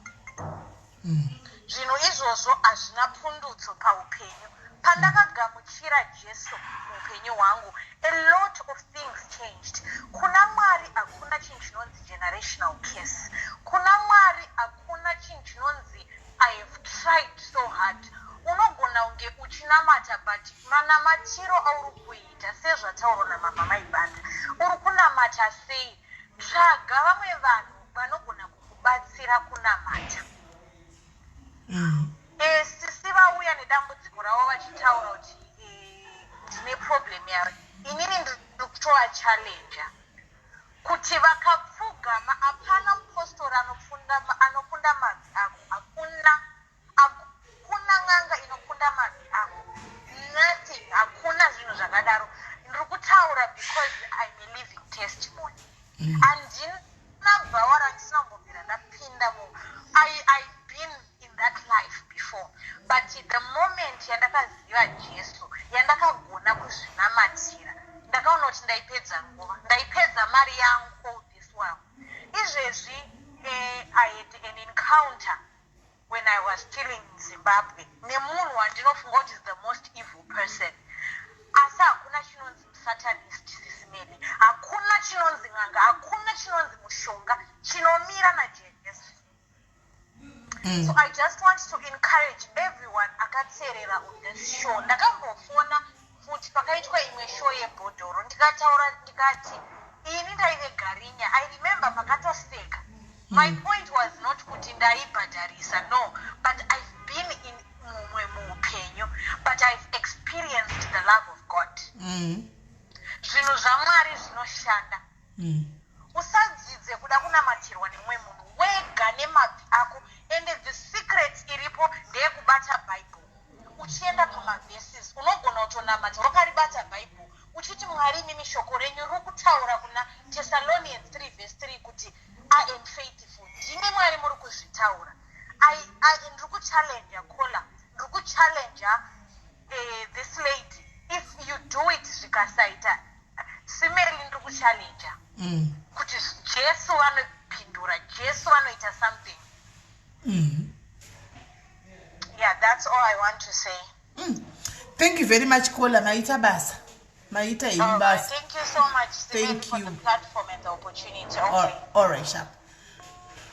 Zvinhu izvozvo hazvina pundutso paupenyu. Pandakagamuchira Jesu muupenyu hwangu, a lot of things changed. Kuna Mwari hakuna chinhu chinonzi generational case. Kuna Mwari hakuna chinhu chinonzi I have tried so hard. Unogona kunge uchinamata, but manamatiro auri kuita, sezvataurwa namama Maibanda, uri kunamata sei? Tsvaga vamwe vanhu vanogona kukubatsira kunamata. Sisi vauya nedambudziko ravo vachitaura kuti ndine problem yavo. Inini ndiri kutovachallenja kuti vakapfugama, hapana mupostori anokunda mabvi ako. Hakuna, hakuna n'anga inokunda mabvi ako. Nothing, hakuna zvinhu zvakadaro. Ndiri kutaura because I'm a living testimony. Handina bhawa randisina kumbobvira ndapinda mu. I've been in that life before, but the moment yandakaziva Jesu, yandakagona kuzvinamatira, ndakaona kuti ndaipedza nguva, ndaipedza mari yangu all this while. Izvezvi I had an encounter. when I was still in Zimbabwe nemunhu wandinofunga kuti is the most evil person. Asi hakuna chinonzi musatanist Sisi Melly, hakuna chinonzi n'anga, hakuna chinonzi mushonga chinomira naJesu. So I just want to encourage everyone akateerera on this show. Ndakambofona futi pakaitwa imwe show yebhodhoro ndikataura ndikati ini ndaive garinya. I remember makatoseka. My point was not kuti ndaibhadharisa no but I've been in mumwe muupenyu but I've experienced the love of God. Zvinhu zvaMwari zvinoshanda. Usadzidze kuda kunamatirwa nemumwe munhu wega nemabvi ako ende the secret iripo ndeyekubata bible uchienda pamaverses unogona kutonamata wakaribata bible uchiti Mwari imimi shoko renyu riri kutaura kuna Thessalonians 3 verse 3 kuti I am faithful ndimi Mwari muri kuzvitaura I, I, ndiri kuchallenger caller ndiri kuchallenger eh, this lady if you do it zvikasaita Simeli ndiri kuchallenger kuti Jesu vanopindura Jesu vanoita something yeah that's all I want to say
Thank you very much caller maita basa maita henyu
All right,
basa
thank you so much Simeli,
Thank
for
you.
the platform and the opportunity okay.
All right sharp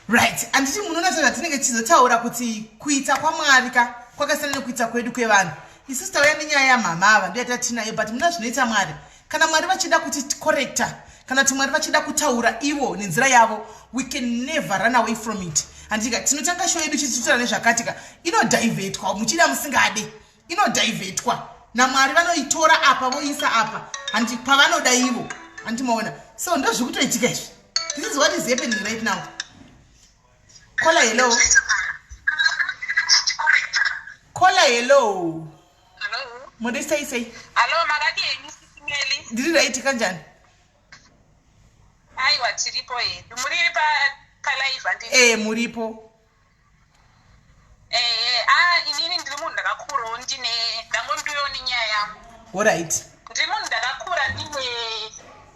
right handiti munoona zvatinenge tichizotaura kuti kuita kwamwari ka kwakasiyana nekuita kwedu kwevanhu isusu tauya nenyaya yamhama ava ndiyo yatatinayo but muna zvinoita mwari kana mwari vachida kuti correcta kana kuti mwari vachida kutaura ivo nenzira yavo we can never run away from it handika tinotanga show yedu chichitaura nezvakatika inodhivhetwa muchida musingade inodhivhetwa namwari vanoitora apa voisa apa handi pavanoda ivo handimaona so ndo zviri kutoitika izvi this is what is happening right now caller hello caller hello
Hello.
muri sei sei
Hello, makadini Sisi Melly?
Ndiri right kanjani?
Aiwa tiripo hedu. Muri pa palive handiti?
Eh, muripo.
Eh, ah inini ndiri munhu ndakakurawo ndine ndangondiuyawo nenyaya yangu.
Alright.
Ndiri munhu ndakakura ndine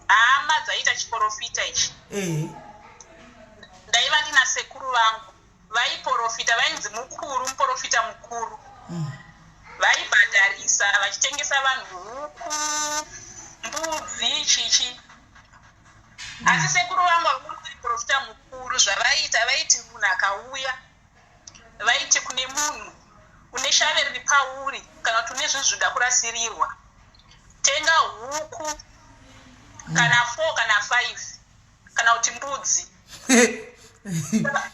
hama dzaiita chiporofita ichi.
Eh.
Ndaiva ndina sekuru vangu vaiporofita vainzi mukuru muporofita mukuru. Vaibhadharisa vachitengesa vanhu huku, mbudzi, chichi. Asi sekuru vangu vanga muporofita mukuru zvavaiita vaiti munhu akauya vaiti kune munhu une shave riri pauri kana kuti une zvinhu zvinoda kurasirirwa tenga huku kana 4 kana 5 kana kuti mbudzi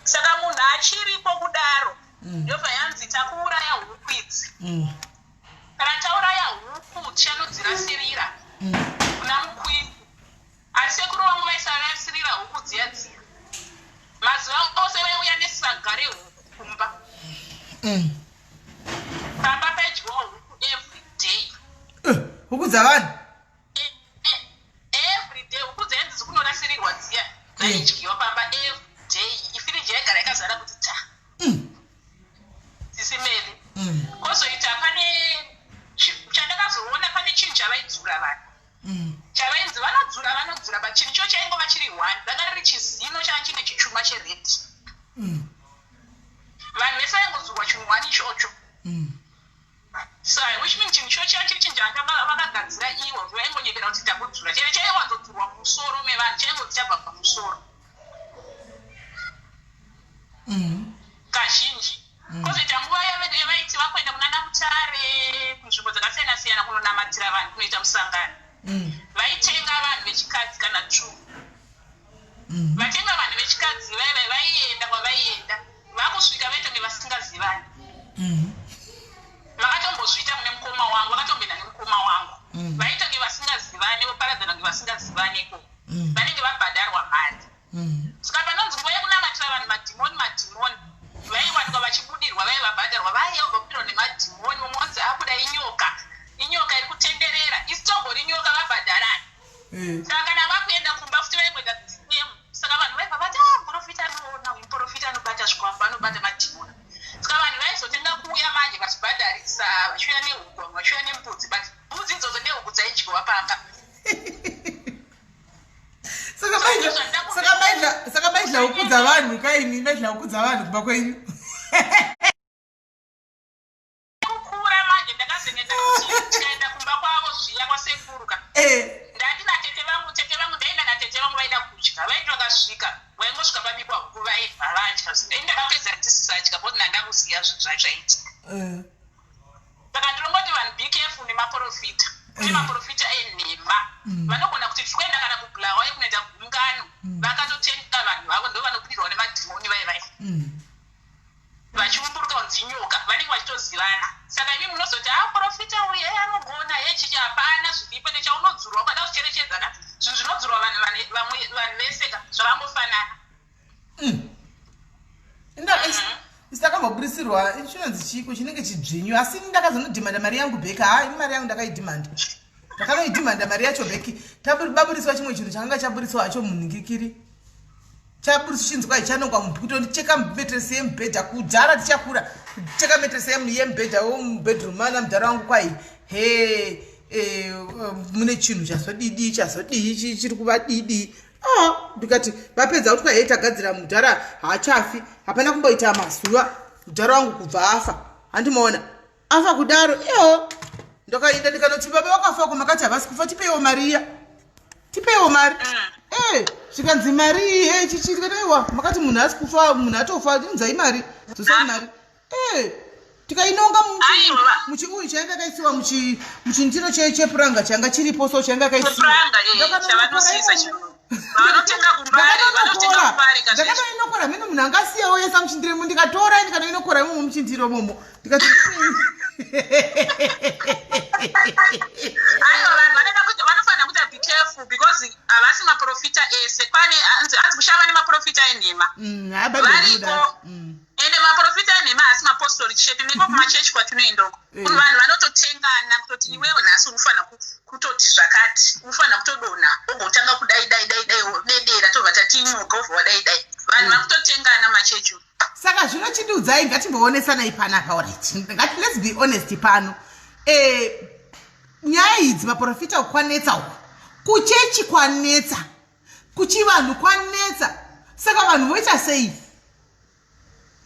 saka munhu achiripo kudaro ndobva yanzi takuuraya huku idzi kana tauraya huku tichanodzirasirira kuna mukwini asi sekuru vangu vaisarasirira huku dziya dziya mazuva ose vaiuya nesaga rehuku kumba pamba paidyiwa huku every day
Eh, huku dzavanhu.
Every day huku dzainzi dzikunorasirirwa dziya dzaidyiwa pamba every day ifiriji yaigara yakazara kuti ta Sisi Melly kwozoita pane chandakazoona pane chinhu chavaidzura vanhu chavainzi vanodzura vanodzura but chinhu cho chaingova chiri one ranga riri chizino changa chine chichuma chered vanhu vese vaingodzurwa chinhu one ichocho so which means chinhu cho changa chiri chinhu chavanga vakagadzira ivo vaingonyepera kuti takudzura chero chaiwanzodzurwa mumusoro mevanhu chaingonzi chabva pamusoro kazhinji kwozoita nguva yavaiti vakuenda kunana mutare kunzvimbo dzakasiyana siyana kunonamatira vanhu kunoita musangano vaitenga vanhu vechikadzi kana two vatenga vanhu vechikadzi vaiva vaienda kwavaienda vakusvika vaitonge vasingazivani vakatombozviita mune mukoma wangu vakatomboenda nemukoma wangu vaitonge vasingazivani voparadzana kunge vasingazivani ikoko vanenge vabhadharwa mari saka panonzi nguva yekunamatira vanhu madhimoni madhimoni vaiwanikwa vachibudirwa vaivabhadharwa vaiya vabudirwa nemadhimoni mumwe wanzi abuda inyoka inyoka iri kutenderera isitombori nyoka vabhadharani saka kana vakuenda kumba futi vaingoita same saka vanhu vaibva vati ah muprofita anoona uyu muprofita anobata zvikwambo anobata madhimoni saka vanhu vaizotenga kuuya manje vachibhadharisa vachiuya nehuku vamwe vachiuya nembudzi but mbudzi idzodzo nehuku dzaidyiwa pamba
Saka maidla saka maidla saka maidla huku dzavanhu kaini maidla huku dzavanhu kumba kwenyu.
kudya vaiti vakasvika waingosvika pabikwa huku vaibva vadya ini ndakapedza ndisisadya bcause ndandakuziva zvinhu zvazvaitika eh. Saka ndinongoti vanhu be careful nemaporofita. Kune eh. maporofita enhema mm. vanogona kuti tiri kuenda kana kubulawayo kunoita gungano mm. vakatotenga vanhu vavo ndo vanobudirwa nemadhimoni vai vai mm. vachiumburuka kunzi nyoka vanenge vachitozivana saka imi munozoti a ah, porofita uyu e anogona e chichi hapana zviripo nechaunodzurwa ukada kucherechedza ka zvinhu zvinodzurwa vanhu vamwe vanhu vese ka zvakangofanana
mm. Ndakamboburisirwa chinonzi chiiko chinenge chidzvinyu asi ndakazonodhimanda mari yangu bheki haa ini mari yangu ndakaidhimanda ndakanoidhimanda mari yacho bheki tababuriswa chimwe chinhu chakanga chaburiswa hacho munhingikiri chaburiswa chinzi kwai chanongwa mubhi kutondicheka metresi yemubhedha kudhara tichakura kucheka metresi yemubhedha womubedroom mana mudhara wangu kwai he eh, mune chinhu chazodidii chazodii chiri kuvadidii ah, ndikati vapedza kuti kwai tagadzira mudhara haachafi hapana kumboita mazuva mudhara wangu kubva afa handimaona afa kudaro iyo ndakaenda ndikanoti baba vakafa ko makati havasi kufa tipeiwo mari iya tipeiwo mari mm. eh, zvikanzi mari iyi eh, chichi ndikati aiwa makati munhu asi kufa munhu atofa inzai mari dzosai mari Eh, tikainonga muchiuyu chainge akaisiwa muchindiro chepuranga changa chiripo so chainge akaisiwandakatoinokora mene munhu angasiyawo yesa muchindiro imo ndikatora ndikanoinokora imomo muchindiro imomo ndikati
aiwa vanhu vanofanira kuita be careful because havasi maprofita ese kwane hanzi kushava nemaprofita enhema mm, variko mm. Ende maporofita enhema haasi mapostori chete neko kumachechi kwatinoenda uko eh. vanhu vanototengana kutoti iwewe nhasi unofanira kutoti zvakati unofanira kutodonha wogotanga kudai dai dai dai dedera tobva tatinyuka wobva wadai dai vanhu eh. vakutotengana machechi
saka zvino chindiudzai ngatimboonesanai panapa orit ngati let's be honest pano eh, nyaya idzi maporofita kwanetsa uku kuchechi kwanetsa kuchivanhu kwanetsa saka vanhu voita sei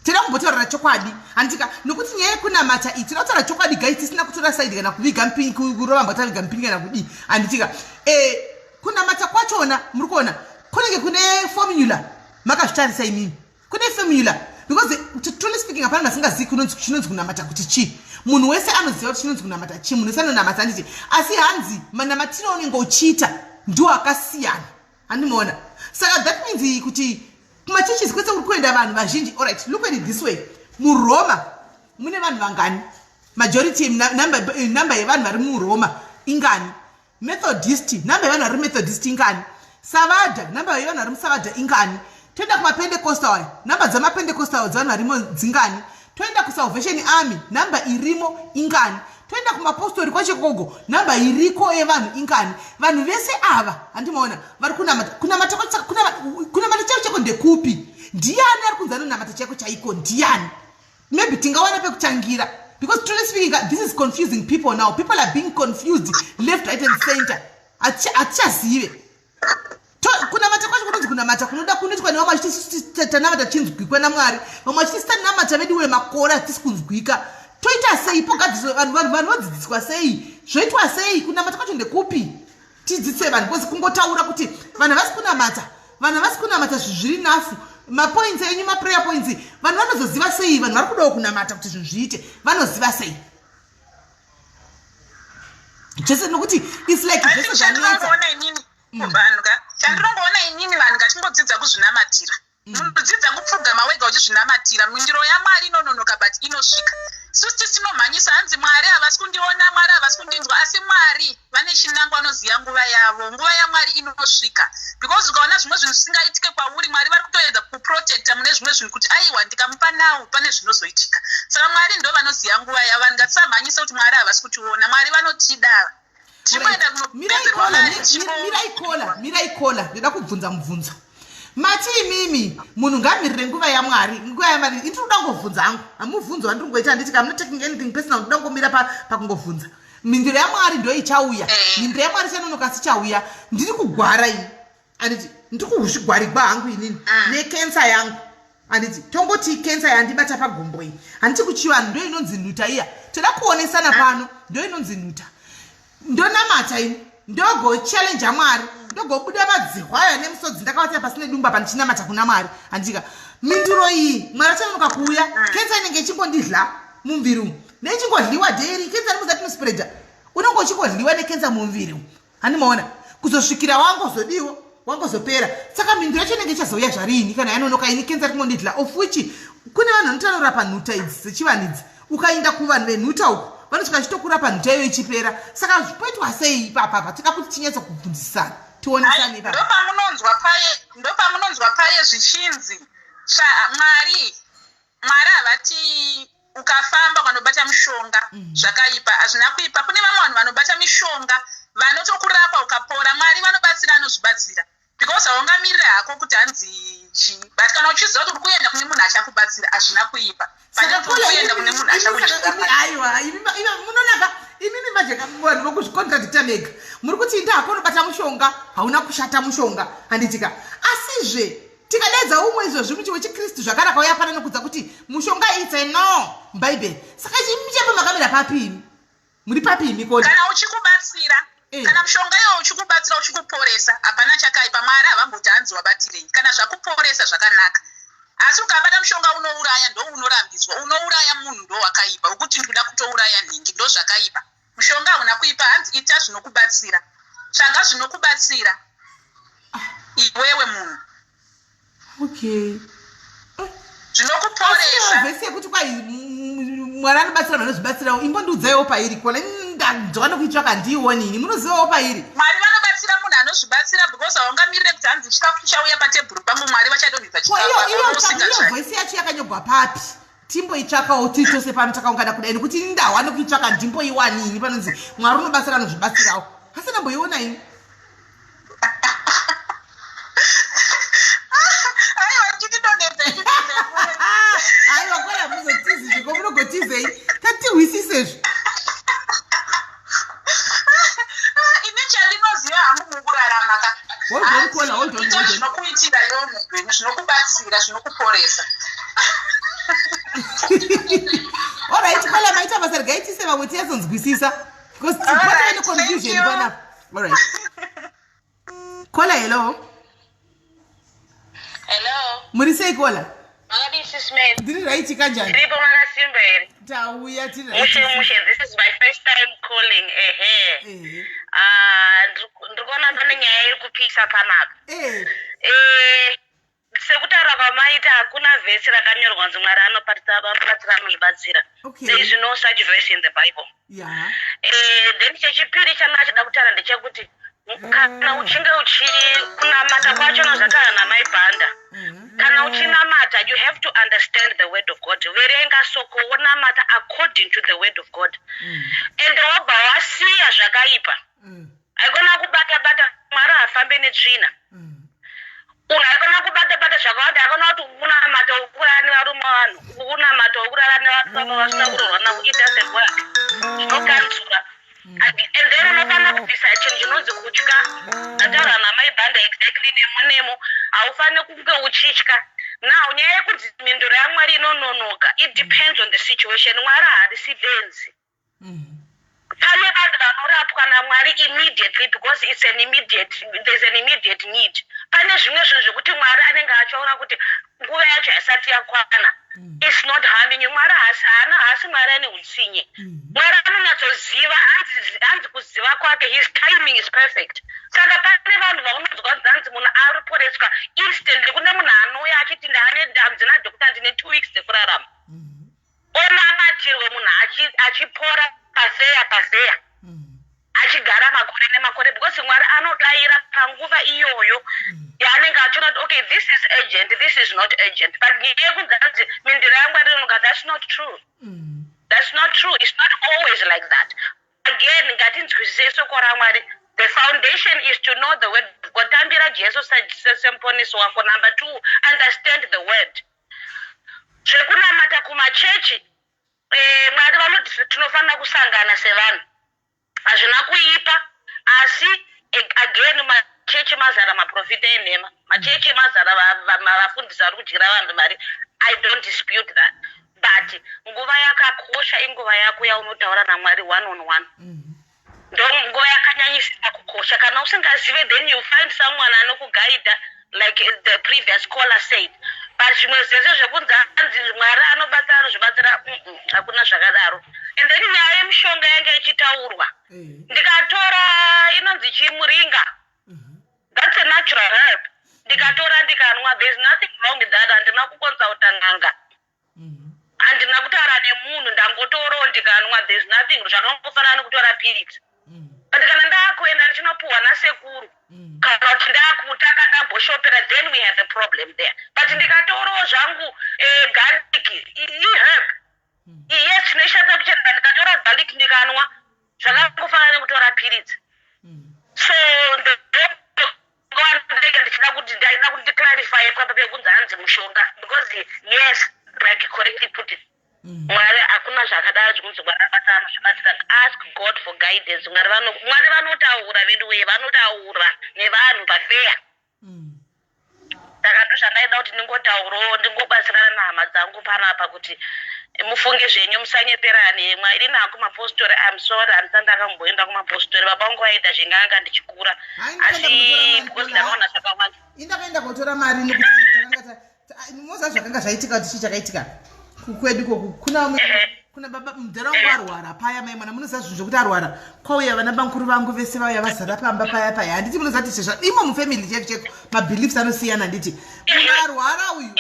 tinoda kumbotaurira chokwadi handika nokuti nyaya yekunamata iyi tinoda kutaura chokwadi gai tisina kutora saidi kana kuviga mpini kurova mbwa taviga mpini kana kudii handitika e, kunamata kwachona muri kuona kunenge kune formula makazvitarisa imimi kune formula because truly speaking hapana munhu asingazivi chinonzi kunamata kuti chii munhu wese anoziva kuti chinonzi kunamata chii munhu wese anonamata handiti asi hanzi manamatiro aunenge uchiita ndiwo akasiyana handimaona saka that means kuti kumachurches kwese kuri kuenda vanhu vazhinji alright look at it this way muroma mune vanhu vangani majority number yevanhu vari muroma ingani Methodist, number yevanhu vari muMethodist ingani? Savadha, number yevanhu vari muSavadha ingani? Toenda kumaPentecostal aya, number dzamaPentecostal dzevanhu varimo dzingani? Toenda kuSalvation Army, number irimo ingani? Toenda kumapostori kwaChikogo, number iriko yevanhu ingani? Vanhu vese ava, handimaona, vari kunamata. Kunamata kunamata chaiko chaiko ndekupi? Ndiani ari kunzi anonamata chaiko chaiko? Ndiani? Maybe tingawana pekutangira because truly speaking this is confusing people now. People are being confused left, right and center. Hatichazive kunamata kwacho kunonzi kunamata kunoda kunoitwa nevamwe vachiti tanamata tichinzwikwa namwari vamwe vachiti tanamata vedu we makore hatisi kunzwika toita sei pogadziswa vanhu vanhu vodzidziswa sei zvoitwa sei kunamata kwacho ndekupi tidzidzise vanhu because kungotaura kuti vanhu havasi kunamata vanhu havasi kunamata zvinhu zviri nafu mapoints enyu maprayer points vanhu vanozoziva sei vanhu vari kudawo kunamata kuti zvinhu zviite vanoziva sei zvese nokuti its like zvese
zvanetsa mm. vanhu ka chandinongoona inini vanhu ngatingodzidza kuzvinamatira Munodzidza kupfugama wega uchizvinamatira. Mhinduro yaMwari inononoka but inosvika. Isusu tisu tinomhanyisa hanzi Mwari havasi kundiona, Mwari havasi kundinzwa asi Mwari vane chinangwa vanoziva nguva yavo. Nguva yaMwari inosvika because ukaona zvimwe zvinhu zvisingaitike kwauri Mwari vari kutoedza kukuprotecta mune zvimwe zvinhu kuti aiwa ndikamupa now pane zvinozoitika. Saka Mwari ndo vanoziva nguva yavo. Vanhu ngatisamhanyise kuti Mwari havasi kutiona. Mwari vanotida ava.
Mirai kola, mirai kola, ndoda kubvunza mubvunzo. Mati imimi munhu ngamirire nguva yaMwari, nguva yaMwari. Ini ndinoda kungovhunza hangu, hamubvunzo wandiri kungoita handiti I'm not taking anything personal, ndoda kungomira pakungovhunza. Mhinduro yaMwari ndo ichauya, eh. mhinduro yaMwari ichanonoka asi ichauya. Ndiri kugwara ini, handiti ndiri kuzvigwarigwa hangu inini ah. nekensa yangu handiti tongoti kensa yandibata pagumbo iyi handiti kuchivanhu ndo inonzi nhuta iya toda kuonesana pano ndo inonzi nhuta ndonamata ini ndogochallenge mwari Ndogobuda madzihwa aya nemusodzi ndakavata pasi nedumba pandichinamata kuna Mwari. Handika minduro iyi Mwari achanonoka kuuya. Kensa inenge ichingondidla mumviri umu, nechingodliwa daily. Kensa rimuzati inospreada, unenge uchingodliwa nekensa mumviri umu, handimaona kuzosvikira wangozodiwo wangozopera. Saka mhinduro yacho inenge ichazouya zvariini kana yanonoka ini kensa ringondidla, of which kune vanhu vanotanorapa nhuta idzi dzechivanhu idzi. Ukaenda kuvanhu venhuta uku vanosvika vachitokurapa nhuta iyo ichipera. Saka zvipoitwa sei ipapapa? Toda kuti tinyatso kubvunzisana, tionesane ipapa.
Ndopamunonzwa paye, ndopamunonzwa paye zvichinzi Mwari, Mwari havati ukafamba ukanobata mushonga zvakaipa. Hazvina kuipa. Kune vamwe vanhu vanobata mishonga vanotokurapa ukapora. Mwari vanobatsira anozvibatsira, because haungamirire hako kuti hanzi chii, but kana uchiziva kuti uri kuenda kune munhu achakubatsira, hazvina kuipa.
Saka
Pane kuti uri kuenda kune munhu achakudyira.
Aiwa, munonaka imimi manje vanhu vokuzvikontradicta mega. Muri kuti inda hako unobata mushonga, hauna kushata mushonga, handitika? Asizve tikadaidza umwe izvozvi muchi wechikristu zvakanaka uya pana nokudza kuti mushonga it's a no mubhaibheri. Saka chimuchepo makamira papi imi? Muri papi imi kona?
Kana uchikubatsira, kana mushonga iwo uchikubatsira, uchikuporesa, hapana chakaipa. Mwari havamboti hanzi wabatirei. Kana zvakuporesa zvakanaka. Asi ukabata mushonga unouraya, ndo unorambidzwa. Unouraya munhu ndo wakaipa, wekuti ndikuda kutouraya nhingi, ndo zvakaipa. Mushonga hauna kuipa. Hanzi ita zvinokubatsira, tsvaga zvinokubatsira iwewe munhu.
Okay.
Zvinokuporesa.
Vhesi yekuti kwai Mwari anobatsira vanhu vanozvibatsirawo, imbondiudzaiwo pairi kona. Ndadzoka nokuitsvaka, handiioni ini. Munozivawo pairi?
Mwari vanobatsira munhu anozvibatsira, because haungamirire kuti hanzi chikafu chichauya patebhuru pangu, Mwari vachadonhedza
Ko
chikafu.
iyo
Hapana usingatsvaki.
Vhesi yacho yakanyogwa papi? Timboitsvakawo tiri tose pano takaungana kudai, nekuti ini ndahwa nokuitsvaka, ndimboiwani ini panonzi Mwari unobatsira anozvibatsirawo. Asi ndamboiona ini.
Aiwa, chitidonhedza, chitidonhedza.
Aiwa kona muzotizi zviko, munogotizei tatihwisisezvo.
Ini chandinoziva hangu mukurarama ka,
Hold on, caller, hold on,
ita
hold on.
zvinokuitira iwe muupenyu, zvinokubatsira, zvinokuporesa.
Alright caller, maita basa. Regai tise vamwe tiyatsonzwisisa, because
Alright,
patave
thank
neconfusion
you.
panapa. Alright caller, hello.
Hello.
Muri sei caller?
Makadii, Sis Mel?
Ndiri right, kanjani?
Ndiripo, makasimba here?
Tauya, tiri.
Mushe mushe, this is my first time calling. Ehe. Ah, ndiri kuona pane nyaya iri kupisa panapa. Sekutaura kwamaita, hakuna vhesi rakanyorwa kunzi Mwari anobatsira anozvibatsira. There is no such verse in the Bible. Then chechipiri chandachida kutaura ndechekuti kana uchinge uchi kunamata kwachona, zvataura namai Bhanda, kana uchinamata you have to understand the word of God. Verenga soko, wonamata according to the word of God, and wobva wasiya zvakaipa. Haikona kubata bata, Mwari haafambe netsvina. Unhu haikona kubata bata zvakawanda, haikona kuti unamata wokurara nevarume vanhu, unamata wokurara nevababa vasina kuroorwa navo. It doesn't work, zvinokanzura. And then unofanira kubvisa chinhu chinonzi kutya. Ndataura namai Bhanda exactly, nemo nemo, haufaniri kunge uchitya. Now nyaya yekunzi mhinduro yaMwari inononoka, it depends on the situation. Mwari haarisi benzi. Pane vanhu vanorapwa naMwari immediately because it's an immediate there's an immediate need. Pane zvimwe zvinhu zvekuti Mwari anenge achiona kuti nguva yacho haisati yakwana. It's not harming you. Mwari haasi, haana, haasi Mwari ane utsinye. Mwari anonyatsoziva, hanzi kuziva kwake, his timing is perfect. Saka pane vanhu vaunonzwa hanzi munhu ariporeswa instantly, kune munhu anouya achiti ndane hanzi nadoctor ndine 2 weeks dzekurarama, onamatirwe, munhu achipora paseya paseya, achigara makore nemakore, because Mwari anodayira panguva iyoyo yaanenge achiona kuti okay, this is urgent, this is not urgent. But nyaya yekunzi hanzi mindiro yaMwari inonoka, that's not true. That's not true. It's not always like that. Again, ngatinzwisisei soko raMwari. The foundation is to know the word of God. Tambira Jesu semuponesi wako. Number two, understand the word. Zvekunamata kumachechi, Mwari vanoti tinofanira kusangana sevanhu, hazvina kuipa. Asi again, machechi mazara maprofita enhema, machechi mazara vafundisi vari kudyira vanhu mari. I don't dispute that, but nguva yakakosha inguva yako yaunotaura naMwari one on one. Ndonguva yakanyanyisisa kukosha. Kana usingazive, then you find someone anokugaidha, like the previous caller said. But zvimwe zvese zvekunzi anzi Mwari anobatsira, anozvibatsira, hakuna zvakadaro. And then nyaya yemishonga yanga ichitaurwa, ndikatora inonzi chimuringa, that's a natural herb, ndikatora ndikanwa, there's nothing wrong with that. Handina kuconsulta n'anga, handina kutaura nemunhu, ndangotorawo ndikanwa. There's nothing, zvakangofanana nekutora piritsi. But kana ndaakuenda ndichinopuhwa nasekuru kana kuti ndaakutanga ndamboshopera, then we have a problem there. But ndikatorawo zvangu garlic, iherb, yes, tinoishandisa kuchena. Ndikatora garlic ndikanwa, zvakangofanana nekutora piritsi. So ndenge ndichida kuti, ndaida kuti ndiclarifye papa pekunzi hanzi mushonga, because yes, like correctly put it, Mwari, hakuna zvakadaro zvekunzi Mwari abata anozvibatsira. Ask God for guidance. Mwari vanotaura vedu weye, vanotaura nevanhu pafeya. Saka ndozvandaida kuti ndingotaurawo, ndingobatsirana nehama dzangu panapa kuti mufunge zvenyu, musanyeperane. Mwari nako mapostori, I'm sorry, handisati ndakamboenda kumapostori. Baba vangu vaita zvenganga ndichikura, asi because ndakaona zvakawanda.
Indakaenda kotora mari nekuti takanga moza zvakanga zvaitika, kuti chii chakaitika kwedu ikoku. Kuna vamwe, kuna baba mudhara wangu arwara paya. Mai mwana, munoziva zvinhu zvokuti arwara, kwauya vana bankuru vangu vese, vauya vazara pamba paya paya. Handiti munoziva kuti sezva imo mufamily cheko cheko mabeliefs anosiyana. Handiti munhu arwara uyu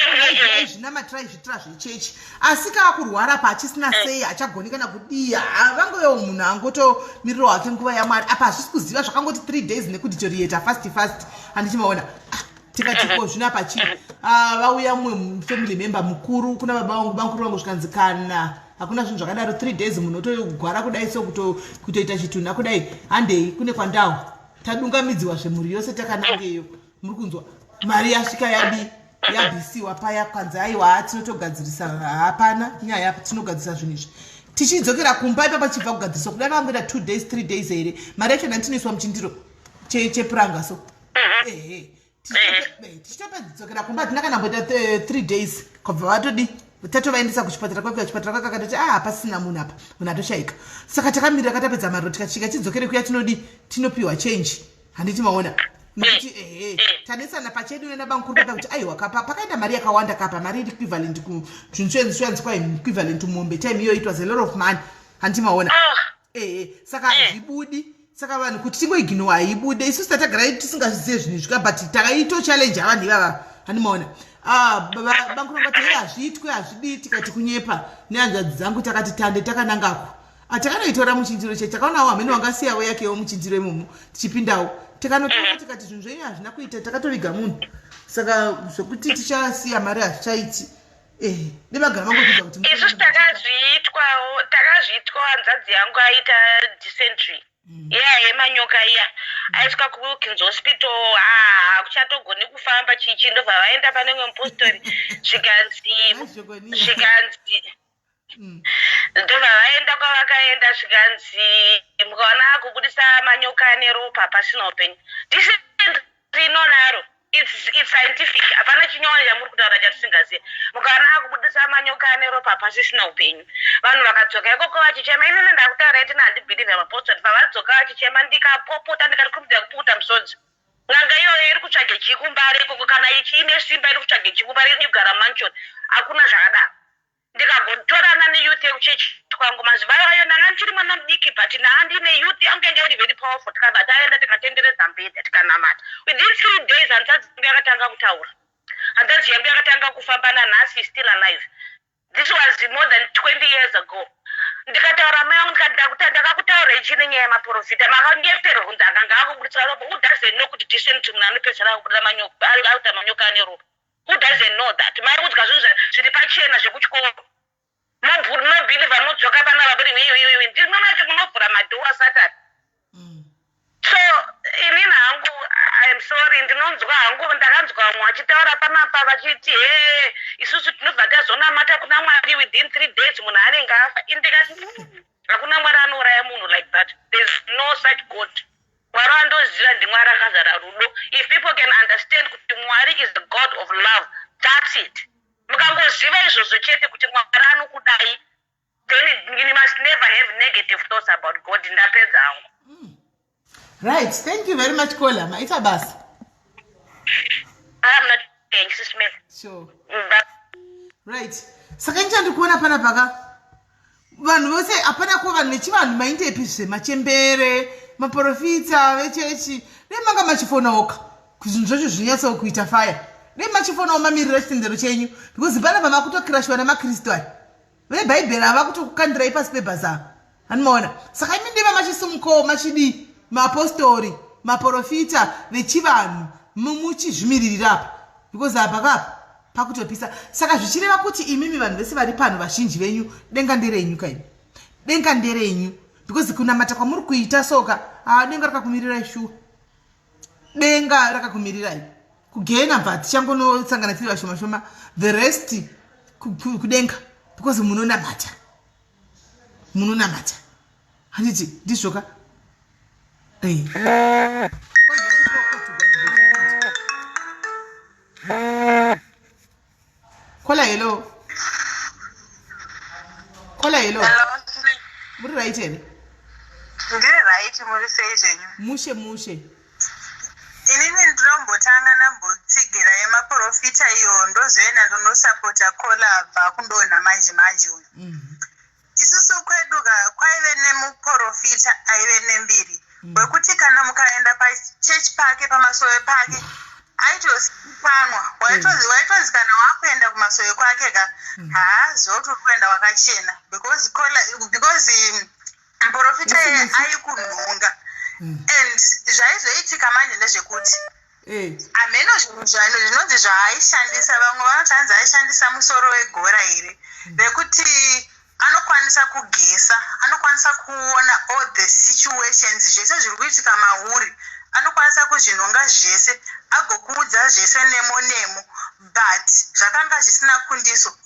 aizvinamatira, aizvitira zvechechi, asi kaakurwara pa achisina sei, achagoni kana kudii, vangovewo munhu angotomiriro hake nguva yaMwari. Apa hazvisi kuziva, zvakangoti 3 days nekudeteriorata fast fast. Handiti maona? Ah, tikati ko zvino apa chii? Ah, vauya mumwe family member mukuru kuna baba vangu, bankuru vangu, zvikanzi kana hakuna zvinhu zvakadaro, 3 days munhu otogwara kudai, so kutoita chitunha kudai, handei kune kwandau. Tadungamidziwa zvemhuri yose, takanangeyo. Muri kunzwa, mari yasvika, yadi yabvisiwa paya, kwanzi aiwa, tinotogadzirisa, hapana nyaya, tinogadzirisa zvinhu izvi. Tichidzokera kumba ipapa, chibva kugadzirisa kudai, vangoita 2 days, 3 days here, mari yacho ndandinoiswa muchindiro chepuranga. So ehe, tichitopedzokera kumba, hatina kana mboita 3 days, kwabva vatodi tatovaendesa kuchipatara kwake. Kuchipatara kwake akatoti a ah, pasina munhu apa, munhu atoshayika. Saka takamirira, katapedza maro, tikasvika tidzokere kuya, tinodi tinopiwa change. Handiti maona? Nokuti ehe, tanetsana pachedu nanabankuru papa kuti aiwa, kapa pakaenda mari yakawanda, kapa mari iri equivalent kuzvinhu kwa equivalent mombe. Time iyoyo it was a lot of money. Handiti maona?
Ah.
Ehe, saka hazvibudi. Saka vanhu kuti tingoignore, haibude. Isusu tatagara tisingazvizive zvinhu izvi, but takaito challenge avanhu ivava. Handimaona? Ah, bankuru vangati he, hazviitwe, hazvidii. Tikati kunyepa. Nehanzvadzi dzangu takati tande takanangako. Takanoitora muchinjiro che takaonawo hamene wangasiyawo yakewo muchinjiro imomo. Tichipindawo tikanotora, tikati zvinhu zvenyu hazvina kuita, takatoviga munhu. Saka zvokuti tichasiya mari hazvichaiti. Ehe, nevagara vangopinda kuti
Isusu takazviitwawo, takazviitwawo. Hanzvadzi yangu aita dysentery iya yemanyoka iya, aiswa kuWilkins Hospital, hakuchatogoni kufamba, chichi. Ndobva vaenda pane imwe mupostori, zvikanzi ndobva vaenda kwavakaenda, zvikanzi mukaona akubudisa manyoka ane ropa, pasina upenyu. Dysentery inonaro, it's scientific, hapana chinyowani chamuri kutaura chatisingazivi. Mukaona akubudisa manyoka ane ropa, pasisina upenyu. Vanhu vakadzoka ikoko vachichema. Inini ndakutaura itina, handibelieve mapostori. Pavadzoka vachichema, ndikapopota, ndikati kurumidza kupukuta musodzi. N'anga iyoyo iri kutsvage chikumbare ikoko, kana ichiine simba iri kutsvage chikumbare, iri kugara mansion. Hakuna zvakadaro. Ndikagotorana neyouth yekuchechi kwangu mazuva ayo, ndanga ndichiri mwana mudiki, but ndanga ndine youth yangu yanga iri very powerful. Tikabva taenda, tikatenderedza mbedha, tikanamata. Within 3 days hanzvadzi yangu yakatanga kutaura, hanzvadzi yangu yakatanga kufamba. Nanhasi still alive. This was more than 20 years ago. Ndikataura mai vangu, ndikati ndakakutaura ichi nenyaya yemaprofita, makanyeperwa kunzi akanga akubudisira ropa. Who doesn't know kuti dysentery munhu anopedzisira akubudisa manyoka, akuita manyoka ane ropa? Who doesn't know that? Mari kudya zvinhu zviri pachena zvekuchikoro, mobelieva, modzoka pana vaburi. Ndinonacho, munovhura madoor aSatani. So inini hangu, I'm sorry, ndinonzwa hangu, ndakanzwa vamwe vachitaura panapa vachiti he, isusu tinobva tazonamata kuna Mwari, within 3 days munhu anenge afa. Indikati hakuna Mwari anouraya munhu like that. There's no such God. Mwari wandoziva ndiMwari akazara rudo. If people can understand kuti Mwari is the God of love, that's it. Mukangoziva izvozvo chete kuti Mwari anokudai, then you must never have negative thoughts about God. Ndapedza hangu.
Right, thank you very much caller, maita basa.
I'm not thanks, Sis Mel.
Sure. Right, saka ini kuona pana paka vanhu vose hapana ko vanhu vechivanhu maindepi zve machembere maprofita vechechi dai manga machifonawoka zvinhu zvacho zvinyatso kuita faya dai machifonawo mamirira chitendero chenyu because panapa makutokirashiwa namakristu aya vebhaibheri ava kutokukandirai pasi pebhaza hanimaona saka imi ndiva machisumukawo machidii mapostori maprofita vechivanhu muchizvimiririra apa because apa kapa pakutopisa saka zvichireva kuti imimi vanhu vese vari pano vazhinji venyu denga nderenyu kaimi denga nderenyu because kunamata kwamuri kuita soka haa denga rakakumirirai shuwa denga rakakumirirai kugena bva tichangonosangana tiri vashoma shoma the rest kudenga because munonamata munonamata handiti ndizvoka eh. Kola hello. Kola hello. Muri right here?
Ndiri right muri sei zvenyu?
Mushe mushe.
Inini ndinombotanga ndambotsigira yemaprofita iyo ndozoenda ndonosapota kola abva kundonha manje manje uyu. Isusu kwedu ka kwaive nemuporofita aive nembiri wekuti kana mukaenda pachurch pake pamasowe pake aitozikanwa waitonzi waitonzi kana wakuenda kumasowe kwake ka haaziva kuti uri kuenda wakachena because kola because muporofita iye aikunhonga and zvaizoitika manje ndezvekuti hameno zvinhu zvinonzi zvaaishandisa vamwe vanoti hanzi aishandisa musoro wegora here rekuti anokwanisa kugesa anokwanisa kuona all the situations zvese zviri kuitika mauri anokwanisa kuzvinhonga zvese agokuudza zvese nemo nemo but zvakanga zvisina kundiso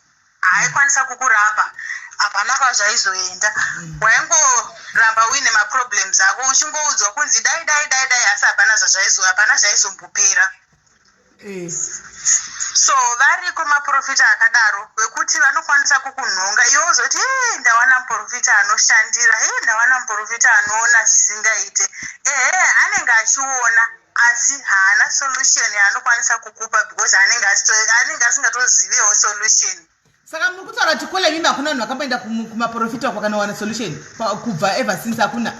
haaikwanisa kukurapa hapana kwazvaizoenda waingoramba uine maproblems ako uchingoudzwa kunzi dai dai dai dai asi hapana zvazvaizo hapana zvaizombopera. So variko maprofita akadaro vekuti vanokwanisa kukunhonga iwe uzoti e ndawana muprofita anoshandira e ndawana muprofita anoona zvisingaite ehe anenge achiona asi haana solution yaanokwanisa kukupa because anenge anenge asingatozivewo solution.
Saka muri kutaura kuti kola imimi hakuna vanhu vakamboenda kumaprofita uko vakanowana solution kubva ever since hakuna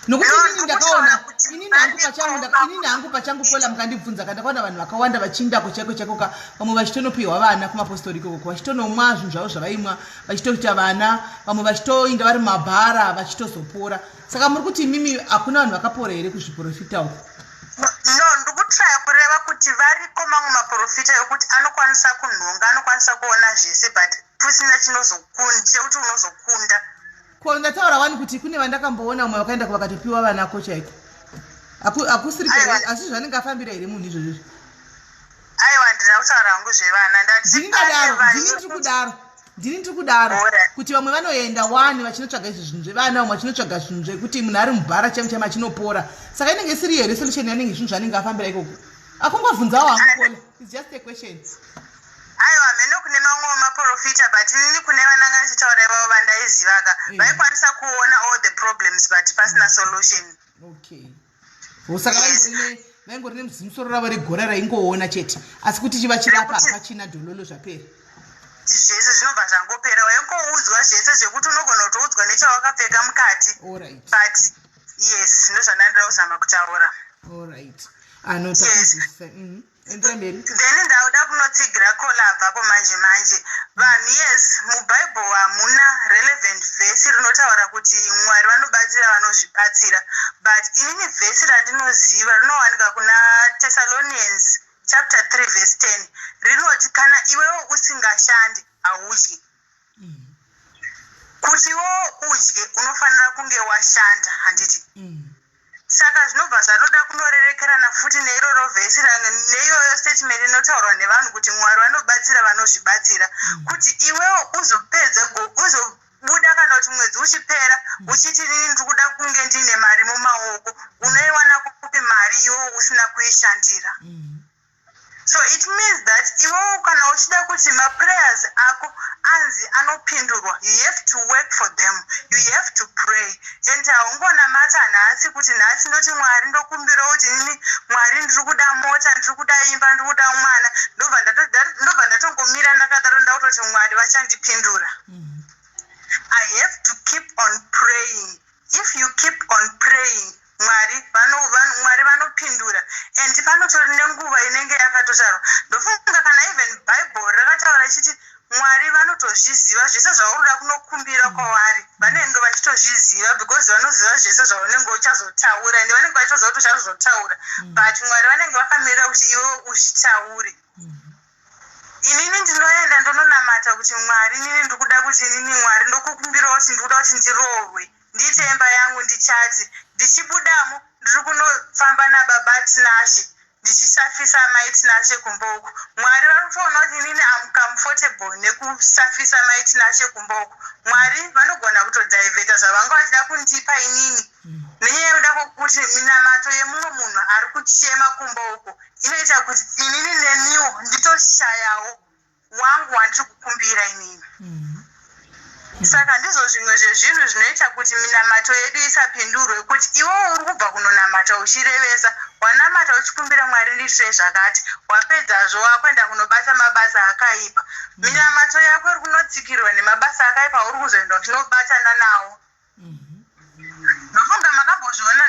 nokuti inini ndakaona inini hangu pachangu inini hangu pachangu kola mukandibvunza ka ndakaona vanhu vakawanda vachiindako chaiko chaiko ka vamwe vachitonopiwa vana kumapostori ikoko vachitonomwa zvinhu zvavo zvavaimwa vachitoita vana vamwe vachitoinda vari mumabhara vachitozopora saka muri kuti imimi hakuna vanhu vakapora here kuzviprofita uko?
No ndikutraya kureva kuti variko mamwe maprofita ekuti anokwanisa kunhonga anokwanisa kuona zvese but kusina chinozokunda chekuti unozokunda.
Ko ndataura wani kuti kune vandakamboona vamwe vakaenda vakatopiwa vana ko chaiko hakusiri asi zvanenge afambira here munhu izvozvo izvi?
Aiwa ndina kutaura hangu zvevana
ndati ndini ndadaro ndini ndiri kudaro ndini ndiri kudaro kuti vamwe vanoenda wani vachinotsvaga izvi zvinhu zvevana vamwe vachinotsvaga zvinhu zvekuti munhu ari mubhara chaimo chaimo achinopora saka inenge isiri here solution yanenge zvinhu zvanenge afambira ikoko akungobvunzawo hangu kola its just a question.
Aiwa mheno kune mamwewo maporofita but inini kune vananga ndichitaura ivavo vandaizivaka vaikwanisa kuona all the problems but pasina solution.
Okay saka vaingori nezimusoro ravo regora raingoona chete asi kuti chivachirapa hapachina dhololo zvapera.
Zvese zvinobva zvangopera waingoudzwa zvese zvekuti unogona kutoudzwa nechawakapfeka mukati. But yes ndozvandandoda kuzama kutaura.
Alright anotakudzisa Endera mberi.
Then ndauda kunotsigira kola abvapo manje manje. Vanhu yes mubible hamuna relevant verse rinotaura kuti Mwari vanobatsira vanozvibatsira but inini verse randinoziva rinowanika kuna Thessalonians chapter 3 verse 10 rinoti kana iwewe usingashandi haudyi. Kuti iwewe udye unofanira kunge washanda handiti? Saka zvinobva zvatoda kunorerekerana futi neiroro vhesi neiyoyo statement inotaurwa nevanhu kuti Mwari vanobatsira vanozvibatsira. Kuti iwewe uzopedza uzobuda kana kuti mwedzi uchipera uchiti inini ndiri kuda kunge ndiine mari mumaoko, unoiwana kupi mari iwewe usina kuishandira? So it means that iwewo kana uchida kuti maprayers ako anzi anopindurwa, you have to work for them, you have to pray. And haungonamata nhasi kuti nhasi ndoti Mwari ndokumbira kuti inini Mwari ndiri kuda mota, ndiri kuda imba, ndiri kuda mwana, ndobva ndatongomira ndakadaro, ndakutoti Mwari vachandipindura. I have to keep on praying. If you keep on praying, Mwari vanopindura. And panotori nenguva inenge yakatotaurwa. Ndofunga kana even Bible rakataura ichiti Mwari vanotozviziva zvese zvauri kuda kunokumbira kwavari. Vanenge vachitozviziva because vanoziva zvese zvaunenge uchazotaura, ende vanenge vachitoziva kuti uchazotaura. But Mwari vanenge vakamirira kuti iwe uzvitaure. Inini ndinoenda ndononamata kuti Mwari, inini ndikuda kuti, inini Mwari ndokukumbirawo kuti ndikuda kuti ndiroorwe, ndiite imba yangu, ndichati ndichibudamo ndiri kunofamba nababa Tinashe, ndichisafisa mai Tinashe kumba uku. Mwari vari kutoona kuti inini am comfortable nekusafisa mai Tinashe kumba uku. Mwari vanogona kutodhaivheta zvavanga vachida kundipa inini nenyaya yekuda kwokuti minamato yemumwe munhu ari kuchema kumba uku inoita kuti inini neniwo nditoshayawo wangu wandiri kukumbira inini. Saka ndizvo zvimwe zvezvinhu zvinoita kuti minamato yedu isapindurwe, kuti iwewo uri kubva kunonamata uchirevesa, wanamata uchikumbira Mwari ndiitirei zvakati, wapedzazvo wakuenda kunobata mabasa akaipa. Minamato yako iri kunotsikirwa nemabasa akaipa auri kuzoenda uchinobatana nawo. Ndofunga makambozviona,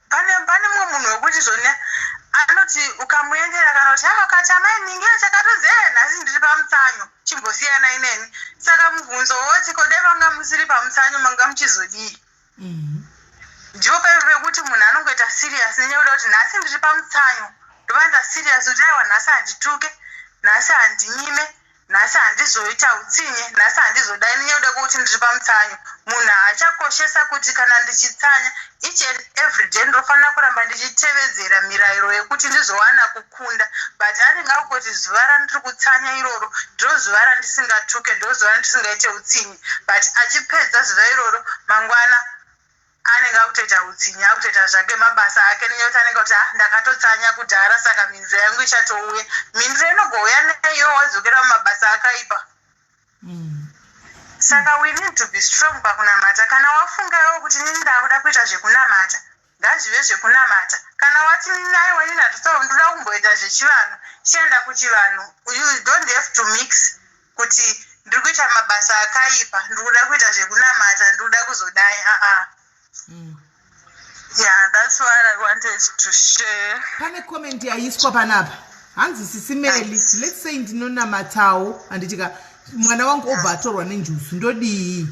pane mumwe munhu wekuti zvone anoti ukamuendera kana kuti akati amai ninge chakatonzi e nhasi ndiri pamutsanyo, chimbosiyanai neni. Saka mubvunzo woti, ko dai vanga musiri pamutsanyo manga muchizodii? Ndipo paipo pekuti munhu anongoita serious nenyaya yekuda kuti nhasi ndiri pamutsanyo, ndovanza serious kuti aiwa, nhasi handituke, nhasi handinyime, nhasi handizoita utsinye, nhasi handizodai, nenyaya yekuda kwekuti ndiri pamutsanyo. Munhu haachakoshesa kuti kana ndichitsanya each and every day ndinofanira kuramba ndichitevedzera mirayiro yekuti ndizowana kukunda, but anenge akungoti zuva randiri kutsanya iroro ndiro zuva randisingatuke, ndiro zuva randisingaite utsinye. But achipedza zuva iroro, mangwana anenge akutoita utsinye, akutoita zvake mabasa ake, nenyaya yekuti anenge kuti ah, ndakatotsanya kudhara, saka mhinduro yangu ichatouya. Mhinduro inogouya neiyo wadzokera mumabasa akaipa. Saka we need to be strong pakunamata. Kana wafunga iwe kuti nini ndakuda kuita zvekunamata, ngazvive zvekunamata. Kana wati nini aiwa, inini hatisa, ndoda kumboita zvechivanhu, chienda kuchivanhu. You don't have to mix kuti ndiri kuita mabasa akaipa, ndiri kuda kuita zvekunamata, ndiri kuda kuzodai, aa. Yeah, that's what I wanted to share.
Pane comment yaiswa panapa, hanzi, "Sisi Meli, let's say ndinonamatawo, handitika, mwana wangu obva atorwa nenjuzu, ndodii?"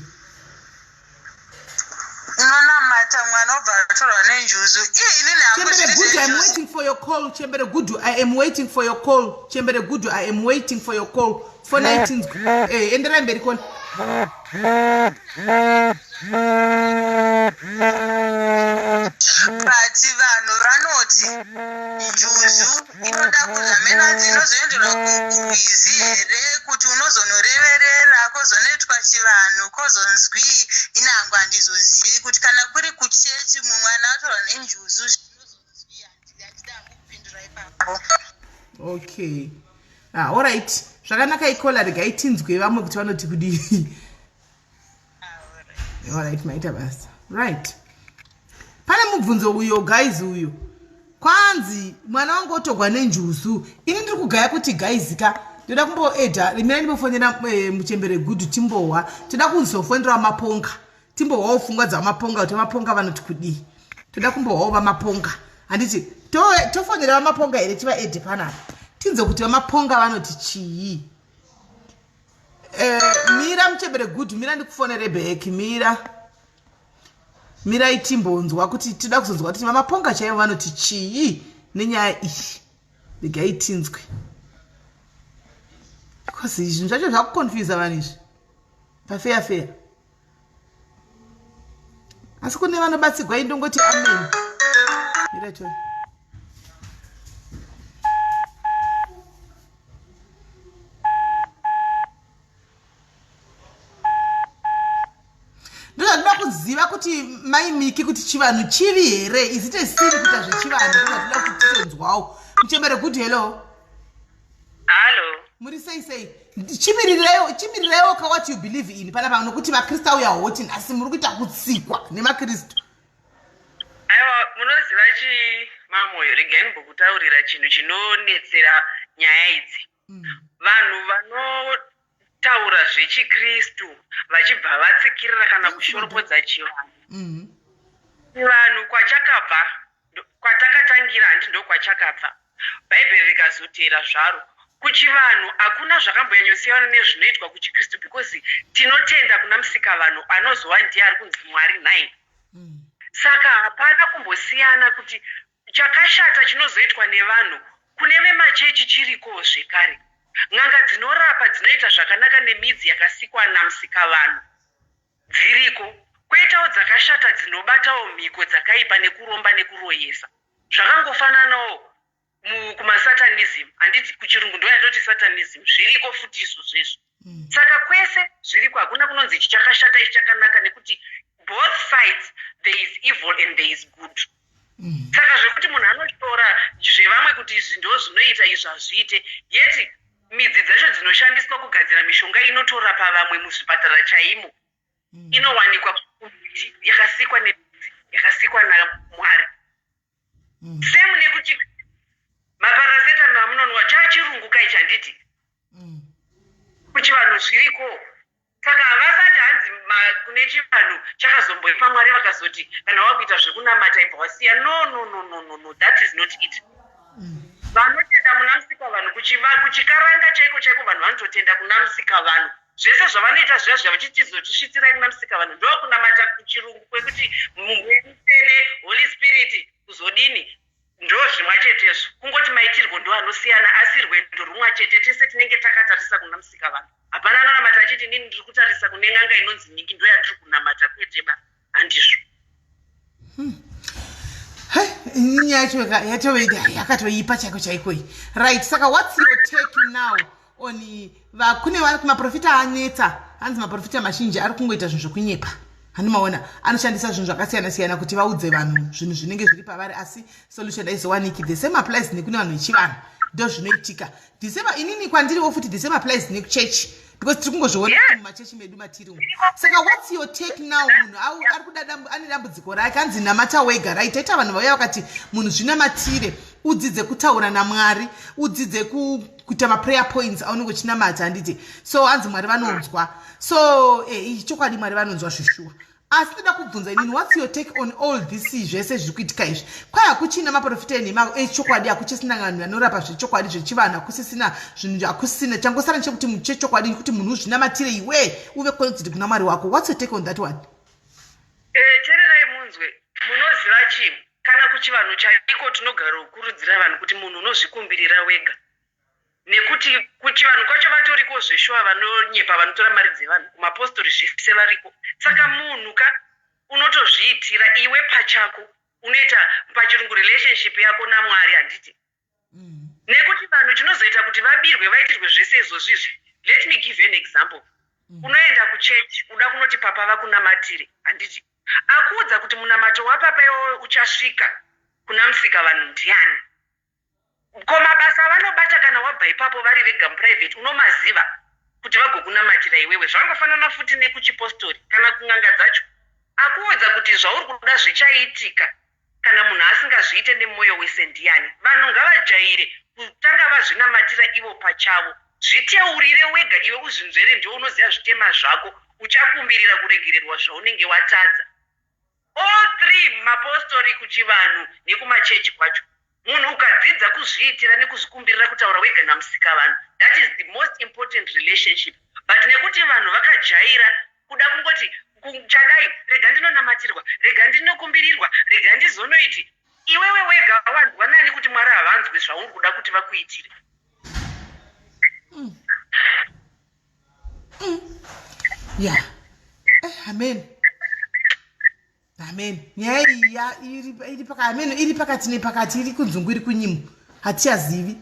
Unonamata, mwana obva atorwa nenjuzu? Iye inini hangu
Chembere Gudu, I am waiting for your call. Chembere Gudu, I am waiting for your call. Chembere Gudu, I am waiting for your call. Fonai tinzwe. Enderai mberi, caller.
But vanhu vanoti njuzu inoda kuzamena, dzinozoenderwa kurwizi here kuti unozonoreverera, kwozonoitwa chivanhu, kwozonzwii? Inangu handizozivi kuti kana kuri kuchechi mumwe mwana atorwa nenjuzu zvinozonzwii. Handida hangu kupindura ipapo.
Okay, ah, alright, zvakanaka. Caller, regai tinzwe vamwe kuti vanoti kudii. Alright, maita basa. Right, pane mubvunzo uyo, guys, uyo kwanzi mwana wangu otogwa nenjuzu. Ini ndiri kugaya kuti, guys ka, ndoda kumboedha rimira ndimbofonera muchembere Gudhu, timbohwa. Toda kuzofonera Maponga, timbohwawo pfungwa dzavaMaponga kuti Maponga vanoti kudii. Toda kumbohwawo vaMaponga, handiti? Tofonera vaMaponga here, tivaedhe panapa, tinze kuti vaMaponga vanoti chii? Mira, muchembere Gudhu, mira ndikufonere back. Mira, mirai timbonzwa kuti, tida kuzonzwa kuti vaMaponga chaivo vanoti chii nenyaya iyi. Regai tinzwe, because zvinhu zvacho zvakuconfusa vanhu izvi pafeya feya. Asi kune vanobatsigwa, indongoti amen. Mira tore. Ndozvatinoda kuziva kuti maimiki kuti chivanhu chivi here? Is it a sin kuita zvechivanhu? Ndozvatinoda kuti titonzwawo. Muchembere Good, hello. Muri sei sei? Chimiriraiwo, chimiriraiwo ka what you believe in panapa, nokuti vaKristu auya hoti nhasi, muri kuita kutsikwa nemaKristu.
Aiwa, munoziva chii, Mamoyo, regai ndimbokutaurira chinhu chinonetsera nyaya idzi. Vanhu vanotaura zvechiKristu vachibva vatsikirira kana kushoropodza chivanhu. Chivanhu kwachakabva, kwatakatangira, handi ndokwachakabva. Bhaibheri rikazoteera zvaro. Kuchivanhu hakuna zvakambonyanyosiyana nezvinoitwa kuchiKristu, because tinotenda kuna Musikavanhu anozova ndiye ari kunzi Mwari nhai. Saka hapana kumbosiyana kuti chakashata chinozoitwa nevanhu kune vemachechi chirikowo zvekare. N'anga dzinorapa dzinoita zvakanaka nemidzi yakasikwa naMusikavanhu dziriko, kwoitawo dzakashata dzinobatawo mhiko dzakaipa nekuromba nekuroyesa. Zvakangofananawo kumasatanism, handiti kuchirungu ndoyatoti satanism, zviriko futi izvozvo izvo. Saka kwese zviriko, hakuna kunonzi ichi chakashata, ichi chakanaka, nekuti both sides there is evil and there is good. Saka zvekuti munhu anoshora zvevamwe kuti izvi ndo zvinoita, izvi hazviite, yeti midzi dzacho dzinoshandiswa kugadzira mishonga inotorapa vamwe muzvipatara chaimo inowanikwa kumiti yakasikwa nemidzi yakasikwa naMwari. Same nekuti maparacetamol amunonwa chachirungu kai, chanditi kuchivanhu zviriko. Saka havasati hanzi kune chivanhu chakazomboipa, Mwari vakazoti kana wakuita zvekunamata ibva wasiya. No, no, no, no, no, no, that is not it. Vanotenda muna Musika vanhu, kuchikaranga chaiko chaiko, vanhu vanototenda kuna Musika vanhu. Zvese zvavanoita zviya zviya vachitizotisvitsirai kuna Musika vanhu, ndokunamata kuchirungu kwekuti Mutsvene, Holy Spirit, kuzodini, ndo zvimwa chetezvo. Kungoti maitirwo ndo anosiyana, asi rwendo rumwa chete. Tese tinenge takatarisa kuna Musika vanhu. Hapana anonamata achiti inini ndiri kutarisa kune n'anga inonzi nyingi, ndo yandiri kunamata. Kwete ba, handizvo.
Inini yacho yacho yakatoipa chaiko chaiko iyi. Right, saka what's your take now on kune maprofita anetsa? Hanzi maprofita mazhinji ari kungoita zvinhu zvokunyepa. Handimaona anoshandisa zvinhu zvakasiyana siyana kuti vaudze vanhu zvinhu zvinenge zviri pavari, asi solution aizowaniki. The same applies nekune vanhu vechivanhu, ndo zvinoitika. The same, inini kwandiriwo futi, the same applies nekuchechi, because tiri kungozviona kuti mumachechi medu matiri umu. Saka what's your take now? Munhu ari kuda ane dambudziko rake, hanzi namata wega, right? Taita vanhu vauya vakati munhu zvinamatire, udzidze kutaura naMwari, udzidze kuita maprayer points aunenge uchinamata, handiti? So hanzi Mwari vanonzwa. So chokwadi Mwari vanonzwa zvishuwa, asi ndoda kubvunza inini, what's your take on all this, zvese zviri kuitika izvi? Kwai hakuchina maprofita enhema echokwadi, hakuchisina vanhu vanorapa zvechokwadi zvechivanhu, hakusisina zvinhu, hakusisina. Changosara nechekuti chechokwadi kuti munhu uzvinamatire iwe, uve connected kuna Mwari wako. What's your take on that one?
Teererai munzwe. Munoziva chii, kana kuchivanhu chaiko tinogara kukurudzira vanhu kuti munhu unozvikumbirira wega, nekuti kuchivanhu kwacho vatoriko zveshuwa vanonyepa, vanotora mari dzevanhu kumapostori, zvese variko. Saka munhu ka unotozviitira iwe pachako, unoita pachirungu relationship yako naMwari, handiti? Nekuti vanhu chinozoita kuti vabirwe, vaitirwe zvese izvozvo izvi. Let me give you an example. Unoenda kuchechi, uda kunoti papa vakunamatire, handiti? Akuudza kuti munamato wapapa iwowo uchasvika kuna Musika vanhu ndiani? Ko mabasa avanobata kana wabva ipapo vari vega muprivate, unomaziva kuti vagokunamatira iwewe? Zvangofanana futi nekuchipostori kana kun'anga dzacho. Akuudza kuti zvauri kuda zvichaitika kana munhu asingazviite nemwoyo wese ndiani? Vanhu ngavajaire kutanga vazvinamatira ivo pachavo. Zviteurire wega iwe, uzvinzvere, ndiwe unoziva zvitema zvako, uchakumbirira kuregererwa zvaunenge watadza. All three, mapostori, kuchivanhu nekumachechi kwacho, munhu ukadzidza kuzviitira nekuzvikumbirira, kutaura wega naMusika vanhu, that is the most important relationship. But nekuti vanhu vakajaira kuda kungoti chadai, rega ndinonamatirwa, rega ndinokumbirirwa, rega ndizonoiti, iwewe wega wanzwa nani kuti Mwari havanzwi zvauri kuda kuti vakuitire?
Ya, amen, amen. Nyaya iyi iri amen, iri pakati nepakati, iri kunzungu, iri kunyimo, hatichazivi.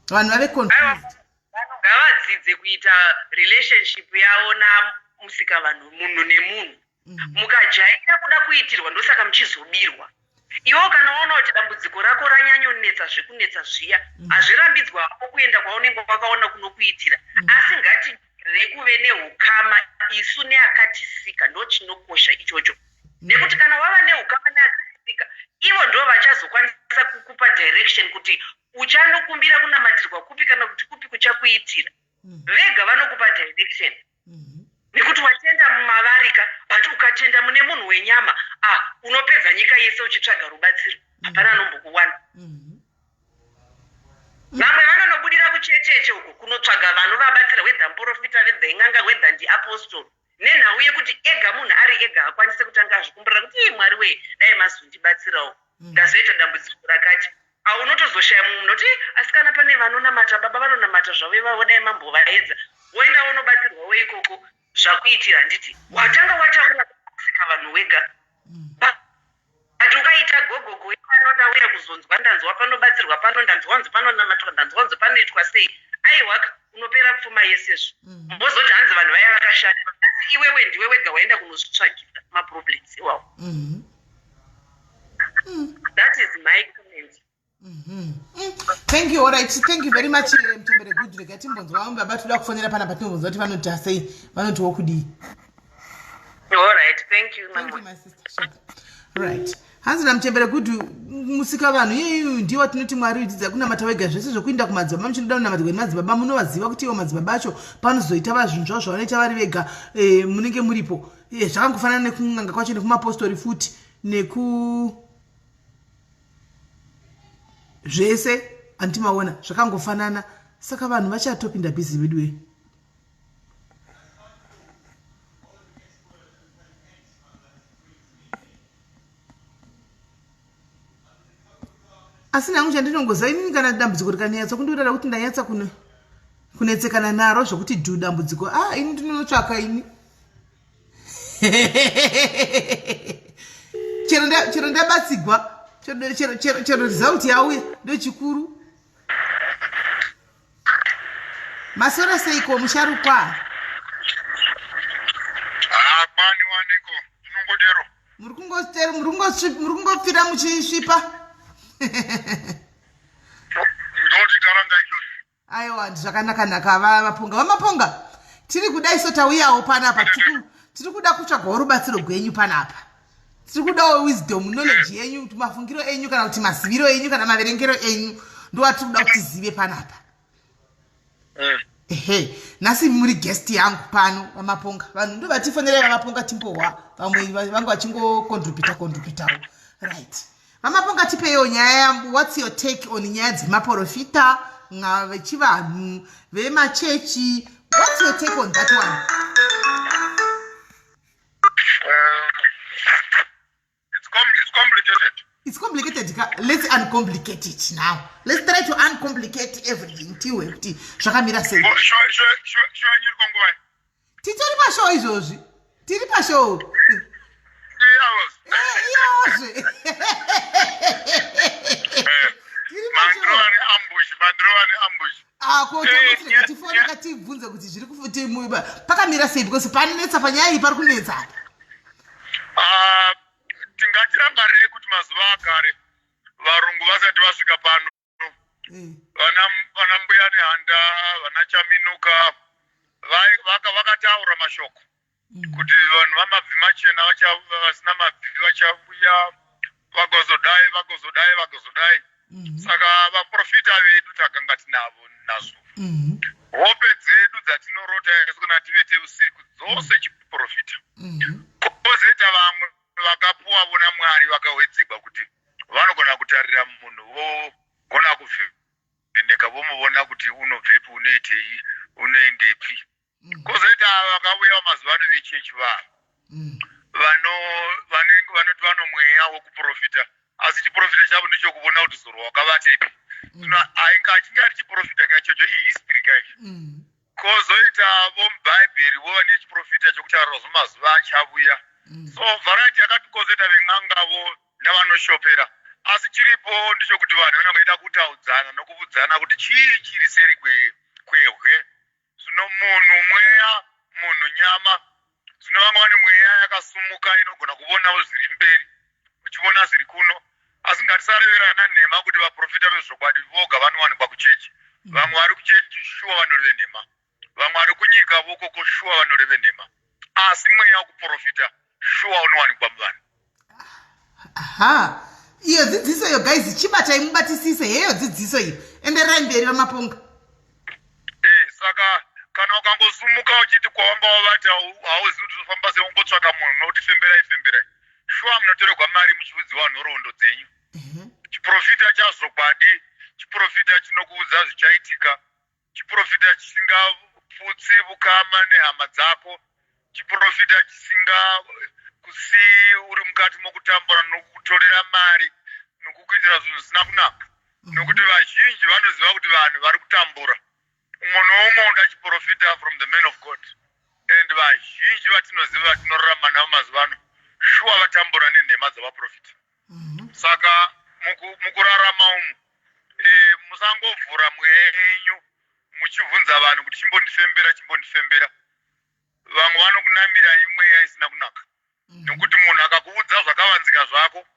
Vanhu vave confused.
Vanhu ngavadzidze kuita relationship yavo naMusika vanhu, munhu nemunhu. Mukajaira kuda kuitirwa, ndosaka muchizobirwa. Iwewo kana waona kuti dambudziko rako ranyanyonetsa zvekunetsa zviya, mm. hazvirambidzwa hako kuenda kwaunenge wakaona kunokuitira, mm. asi ngati rekuve neukama isu neakatisika ndochinokosha ichocho, nekuti kana wava neukama neakatisika, ivo ndo vachazokwanisa kukupa direction kuti uchanokumbira kunamatirwa kupi kana kuti kupi kuchakuitira. Vega vanokupa direction nekuti watenda mumavarika. But ukatenda mune munhu wenyama, ah, unopedza nyika yese uchitsvaga rubatsiro, hapana anombokuwana. Vamwe vanonobudira kuchecheche uko kunotsvaga vanovabatsira, whether muprofita, whether in'anga, whether ndiapostle, nenhau yekuti ega munhu ari ega akwanise kutanga azvikumburira kuti, ii, Mwari wee, dai mazondibatsirawo, ndazoita dambudziko rakati. Aunotozoshaya mumwe munoti, asi kana pane vanonamata, baba vanonamata zvavo ivavo, dai mambovaedza. Woenda wonobatsirwawo ikoko, zvakuitira, handiti? Watanga wataura kusika vanhu wega, but ukaita gogogo pano, ndauya kuzonzwa, ndanzwa panobatsirwa pano, ndanzwa kunzi panonamatwa, ndanzwa kunzi panoitwa sei, aiwa, unopera pfuma yesezvo. Mozoti hanzi vanhu vaya vakashata, asi iwewe ndiwe wega waenda kunozvitsvagira maproblems iwawo. That is my comment.
Thank you. Alright, thank you very much, Mtembere. Good. Rega timbonzwa vamwe baba toda kufonera panapa, timbonzwa kuti vanoti sei, vanotiwo kudii.
Alright, thank you.
Thank you, my sister. Right, hanzi naMuchembere Good, musika vanhu iyeyu ndiwo tinoti Mwari dzidza kunamata wega. Zvese zvokuinda kumadzibaba muchinoda kunamatirwa nemadzibaba, munovaziva kuti ivo madzibaba acho panozoita vazvinhu zvavo zvavanoita vari vega, munenge muripo. Zvakangofanana nekun'anga kwacho nekumapostori futi neku zvese, andimaona zvakangofanana. Saka vanhu vachatopinda busy vedu. Asi nangu chandinongoziva inini, kana dambudziko rikanyatsa kundiurara kuti ndanyatsa kunetsekana naro zvokuti dhu dambudziko, ah, ini ndinonotsvaka ini chero ndabatsigwa, chero result yauya, ndochikuru. Masora seiko, musharukwa?
Hapani waniko, tinongodero.
Muri kungopfira muchisvipa.
Ndoti taranga ichocho.
Aiwa, zvakanaka-naka. Vamaponga, vamaponga, tiri kudai so tauyawo panapa, tiri kuda kutsvagawo rubatsiro gwenyu panapa. Tiri kudawo wisdom, knowledge yenyu, mafungiro enyu, kana kuti maziviro enyu, kana maverengero enyu, ndowatiri kuda kuti tizive panapa. Ehe, nhasi muri guest yangu pano, vamaponga. Vanhu ndo vatifonerai, vamaponga, timbohwa vamwe vanga vachingocontributa contributawo. Right, vamaponga, tipeiwo nyaya. What's your take on nyaya dzemaprofita vechivanhu, vemachechi? What's your take on that one?
It's complicated.
It's complicated ka. Let's uncomplicate it now. Let's try to uncomplicate everything, tiwe kuti zvakamira sei. Titori pashow izvozvi, tiri pashow iyozve.
Tiri pashow.
Ako tangoti tifone katibvunze kuti zviri kufuti pakamira sei, because panetsa panyaya iyi, pari kunetsa apa.
Ah, tingatirangarire kuti mazuva akare varungu vasati vasvika pano, vana Mbuya Nehanda, vana Chaminuka vakataura mashoko kuti vanhu vamabvi machena, vasina mabvi vachauya, vagozodai, vagozodai, vagozodai. Saka vaprofita vedu takanga tinavo nazvo. Hope dzedu dzatinorota isu kana tivete usiku dzose chiprofita. Kozoita vamwe vakapuwavo naMwari, vakawedzegwa kuti vanogona kutarira munhu, vogona kuvheneka, vomuvona kuti unobvepi, unoitei, unoendepi. Kozoita ava vakauya mazuva ano vechechi vava vanenge vanoti vano mweya wekuprofita, asi chiprofita chavo ndechokuvona kuti zuro wakavatepi. Zvino ainge achinge ari chiprofita kachocho, ihistory kaizvo. Kozoita vomubhaibheri vova nechiprofita chokutaura zvomazuva achavuya. So variety yakati. Kozoita ven'angavo navanoshopera. Asi chiripo ndechokuti vanhu vanenge vaida kutaudzana nokuvudzana kuti chii chiri seri kwehwe. Zvino munhu mweya, munhu nyama. Zvino vamwe vane mweya yakasumuka inogona kuvonawo zviri mberi, uchivona zviri kuno. Asi ngatisareverana nhema kuti vaprofita vezvokwadi voga vanowanikwa kuchechi. Vamwe vari kuchechi shuwa vanoreve nhema, vamwe vari kunyika vokoko shuwa vanoreve nhema, asi mweya wekuprofita shuwa unowanikwa muvanhu.
Aha, iyo dzidziso iyo guys, chibatai mubatisise heyo dzidziso iyo. Endererai mberi vaMaponga.
Eh, saka kana ukangosumuka uchiti kwawanga wavata hauzivi kuti zvofamba sei, ungotsvaka munhu nokuti femberai femberai, shuwa munotorerwa mari muchiudziwa nhoroondo dzenyu. Chiprofita chazvokwadi chiprofita chinokuudza zvichaitika, chiprofita chisingaputsi vukama nehama dzako, chiprofita chisinga kusii uri mukati mokutambura nokukutorera mari nokukuitira zvinhu zvisina kunaka. Nokuti vazhinji vanoziva kuti vanhu vari kutambura, umwe noumwe unoda chiprofita from the man of God, and vazhinji vatinoziva vatinorarama navo mazuva ano shuwa vatambura nenhema dzavaprofita. Saka mukurarama umu musangovhura mweya yenyu muchibvunza vanhu kuti chimbondifembera, chimbondifembera. Vamwe vanokunamirai mweya isina kunaka, nekuti munhu akakuudza zvakavanzika zvako,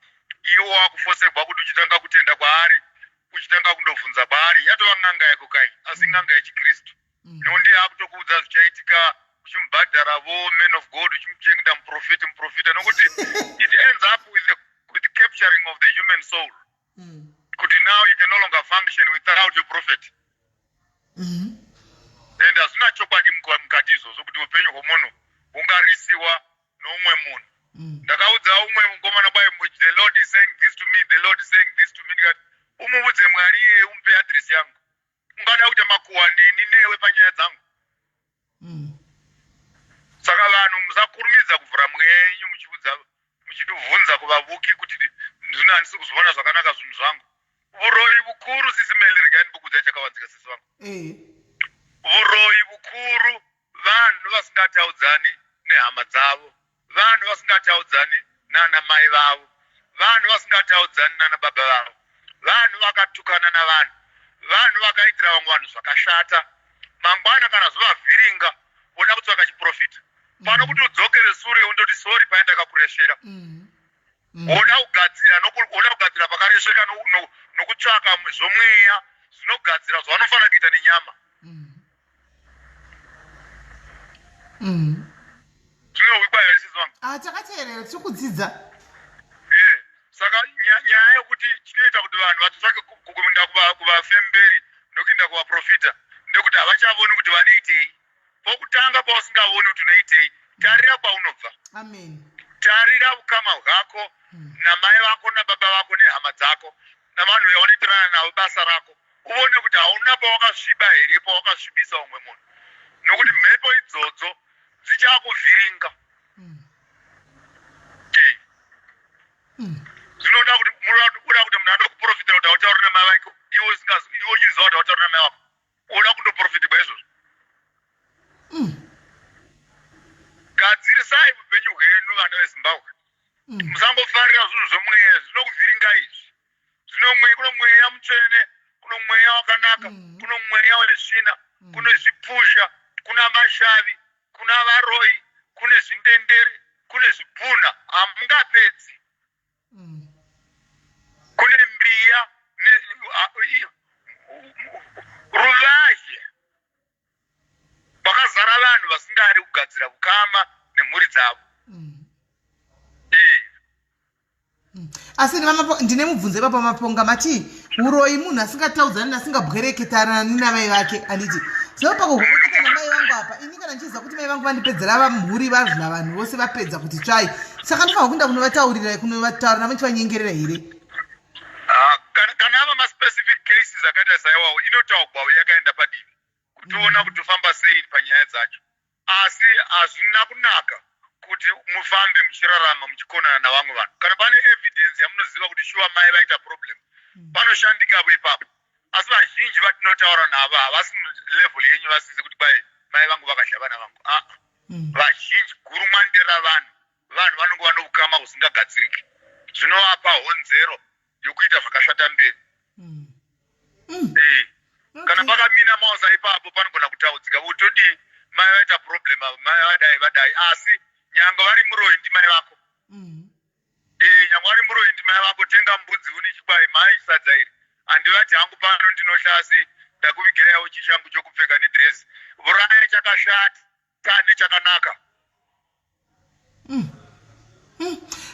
iwe wakufoserwa kuti uchitanga kutenda kwaari, uchitanga kundobvunza kwaari, yatova n'anga yako kai, asi n'anga yechikristu. Nokuti akutokuudza zvichaitika, uchimubhadhara vo man of God, uchimuchengeta muprofita, muprofita, nokuti it ends up with the capturing of the human soul, kuti now you can no longer function without your prophet. And hazvina chokwadi mukati izvozvo kuti upenyu hwomunhu hungarisiwa noumwe munhu. Ndakaudza umwe mukomana kwai, "The Lord is saying this to me, the Lord is saying this to me." Ndikati, "Umuudze Mwari iyeye, umupe adresi yangu. Ungada kuita makuhwa neni newe panyaya dzangu?" Saka vanhu musakurumidza kuvhura mweya yenyu muchiudza, muchitibvunza kuvavuki kuti zvino handisi kuzviona zvakanaka zvinhu zvangu. Vuroyi vukuru, sisi Meli, regai ndimbokuudzai chakavanzika, sisi vangu. Vuroyi vukuru vanhu vasingataudzani nehama dzavo, vanhu vasingataudzani nana mai vavo, vanhu vasingataudzani nana baba vavo, vanhu vakatukana navanhu, vanhu vakaitira vamwe vanhu zvakashata. Mangwana kana zvovavhiringa, voda kutsvaka chiprofita pano kuti udzokere sure undoti sorry paye ndakakuresvera. Woda kugadzira woda kugadzira pakaresveka nokutsvaka zvomweya zvinogadzira zvavanofanira kuita nenyama. Zvinohwikwa here, sisi vangu?
Ah, takateerera, tiri kudzidza.
Saka nyaya yekuti chinoita kuti vanhu vatsvake kuenda kuvafemberi nokuenda kuvaprofita ndekuti havachavoni kuti vanoitei. Pokutanga pausingavoni kuti unoitei, tarira kwaunobva.
Amen.
Tarira ukama hwako namai vako nababa vako nehama dzako navanhu vaunoitirana navo basa rako, uvone kuti hauna pawakasviba here, pawakasvibisa umwe munhu, nokuti mhepo idzodzo dzichakuvhiringa. Zvinoda kuti munoda kuti munhu anokuprofitira kuti hautauri namai vako, iwe iwe uchiziva kuti hautauri namai vako, unoda kundoprofitirwa izvozvo. Gadzirisai upenyu hwenyu, vana veZimbabwe. Musangofarira zvinhu zvomweya zvinokuvhiringa izvi. Zvino mweya, kuno mweya mutsvene, kuno mweya wakanaka, kuno mweya wesvina, kune zvipusha, kuna mashavi, kuna varoi, kune zvindendere, kune zvipunha, hamungapedzi. Kune mbiya ruvazhe kwakazara vanhu vasingadi kugadzira ukama nemhuri dzavo.
Asi ndine mubvunzo ipapo, Maponga. Mati uroyi munhu asingataudzani, asingabwereketanani namai vake, handiti? So pakuhwereketa namai vangu apa, ini kana ndichiziva kuti mai vangu vandipedzera vamhuri vazvina vanhu vose vapedza kuti tsvai, saka ndofanira kuenda kunovataurira, kunovataura navo ndichivanyengerera here?
Ah, kana ava maspecific cases akaita saiwawo, inotaugwawo yakaenda padivi kutoona kuti tofamba sei panyaya dzacho. Asi hazvina kunaka kuti mufambe muchirarama muchikonana navamwe vanhu. Kana pane evidence yamunoziva kuti shuwa mai vaita problem, panoshandikavo ipapo. Asi vazhinji vatinotaura navo havasi level yenyu, vasisi kuti kwai mai vangu vakadya vana vangu. Aa, vazhinji gurumwande ravanhu, vanhu vanongova noukama husingagadziriki, zvinovapa honzero yokuita zvakashata mberi. Kana pakamina mausa ipapo panogona kutaudzika kuti todii, mai vaita problem ava, mai vadai vadai, asi nyange vari muroyi ndimai vako. Nyange Nyangwe ari muroyi ndimai vako tenga mbudzi une chikwai mhai sadza iri handivati hangu pano ndinohla asi ndakuvigiraiwo chishangu chokupfeka nedress. Vuraya chakashata nechakanaka.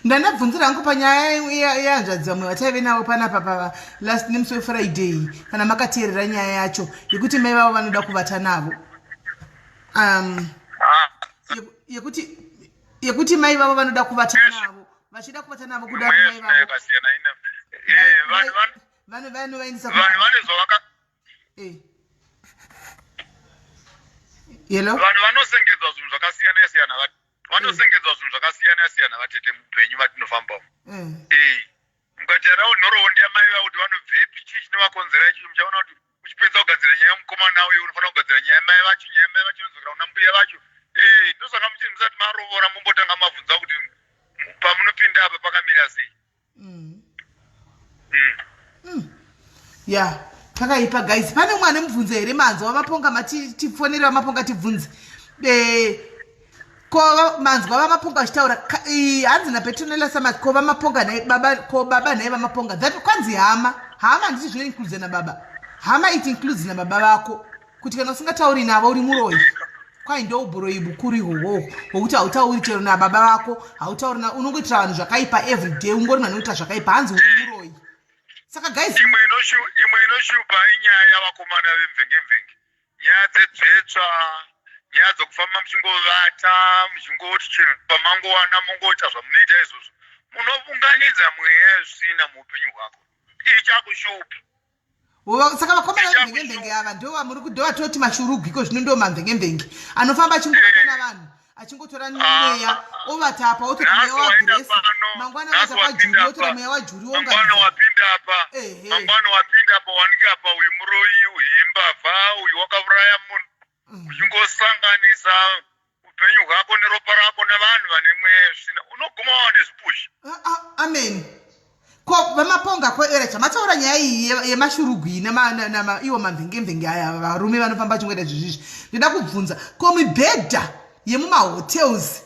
Ndandabvunzira hangu panyaya yehanzvadzi vamwe vataive navo panapa pa last nemusi weFriday, kana makateerera nyaya yacho yekuti mai vavo vanoda kuvata navo, yekuti mai vavo vanoda kuvata navo, vachida kuvata navo kudaro mai vavo
Yakasiyana ine vanhu
vanovaendesa
vanhu vane zvavaka
Hello?
Vanhu vanosengedzwa zvinhu zvakasiyana siyana, vanosengedzwa zvinhu zvakasiyana siyana, vatete, muupenyu vatinofambawo. Mukatarawo nhoroondo yamai vavo kuti vanobvepi, chii chinovakonzera ichocho, muchaona kuti uchipedza kugadzira nyaya yemukomana uyo, unofanira kugadzira nyaya yamai vacho. Nyaya yamai vacho inodzokera kuna mbuya vacho. Ndosaka muchiri musati marovora mumbotanga mabvunza kuti pamunopinda apa pakamira sei.
Ya, pakaipa guys. Pane umwe ane mubvunzo here? Manzwa vaMaponga, matifonere vaMaponga tibvunze. Ko manzwa vaMaponga vachitaura, hanzi naPetronela Samat, ko vaMaponga nhai baba, ko baba nhai vaMaponga, that kwanzi hama, hama handiti zvinoinclude nababa? Hama, it includes nababa vako, kuti kana usingatauri navo uri muroyi. Kwai ndo uburoyi bukuru ihwohwo hwokuti hautauri chero nababa vako, hautauri na unongoitira vanhu zvakaipa everyday, ungori munhu anoita zvakaipa, hanzi uri muroyi. Saka guys,
Imwe inoshupa inyaya yavakomana vemvengemvenge, nyaya dzedzvetsva, nyaya dzokufamba muchingovata, muchingoti chero pamangowana mongoita zvamunoita izvozvo. Munounganidza mweya yesvina muupenyu hwako, ichakushupa.
Saka vakomana vemvengemvenge ava ndo vamuri ndo vatoti mashurugwi ko zvino ndo mamvengemvenge anofamba achingovata navanhu, achingotora mweya ovata apa, otora mweya waGrace, mangwana
ovata
kwaJuri, otora mweya waJuri.
Mangwana wapinda apa, mangwana wapinda apa, wanike apa, uyu muroyi, uyu imbavha, uyu wakauraya munhu. Uchingosanganisa upenyu hwako neropa rako nevanhu vane mweya yesvina, unoguma wava nezvipusha.
Ah, ah, amen. Ko vaMaponga, ko era chamataura nyaya iyi yemashurugwi iwo mamvengemvenge aya, varume vanofamba vachingoita zvizvizvi, ndoda kubvunza, ko mibhedha yemumahotels,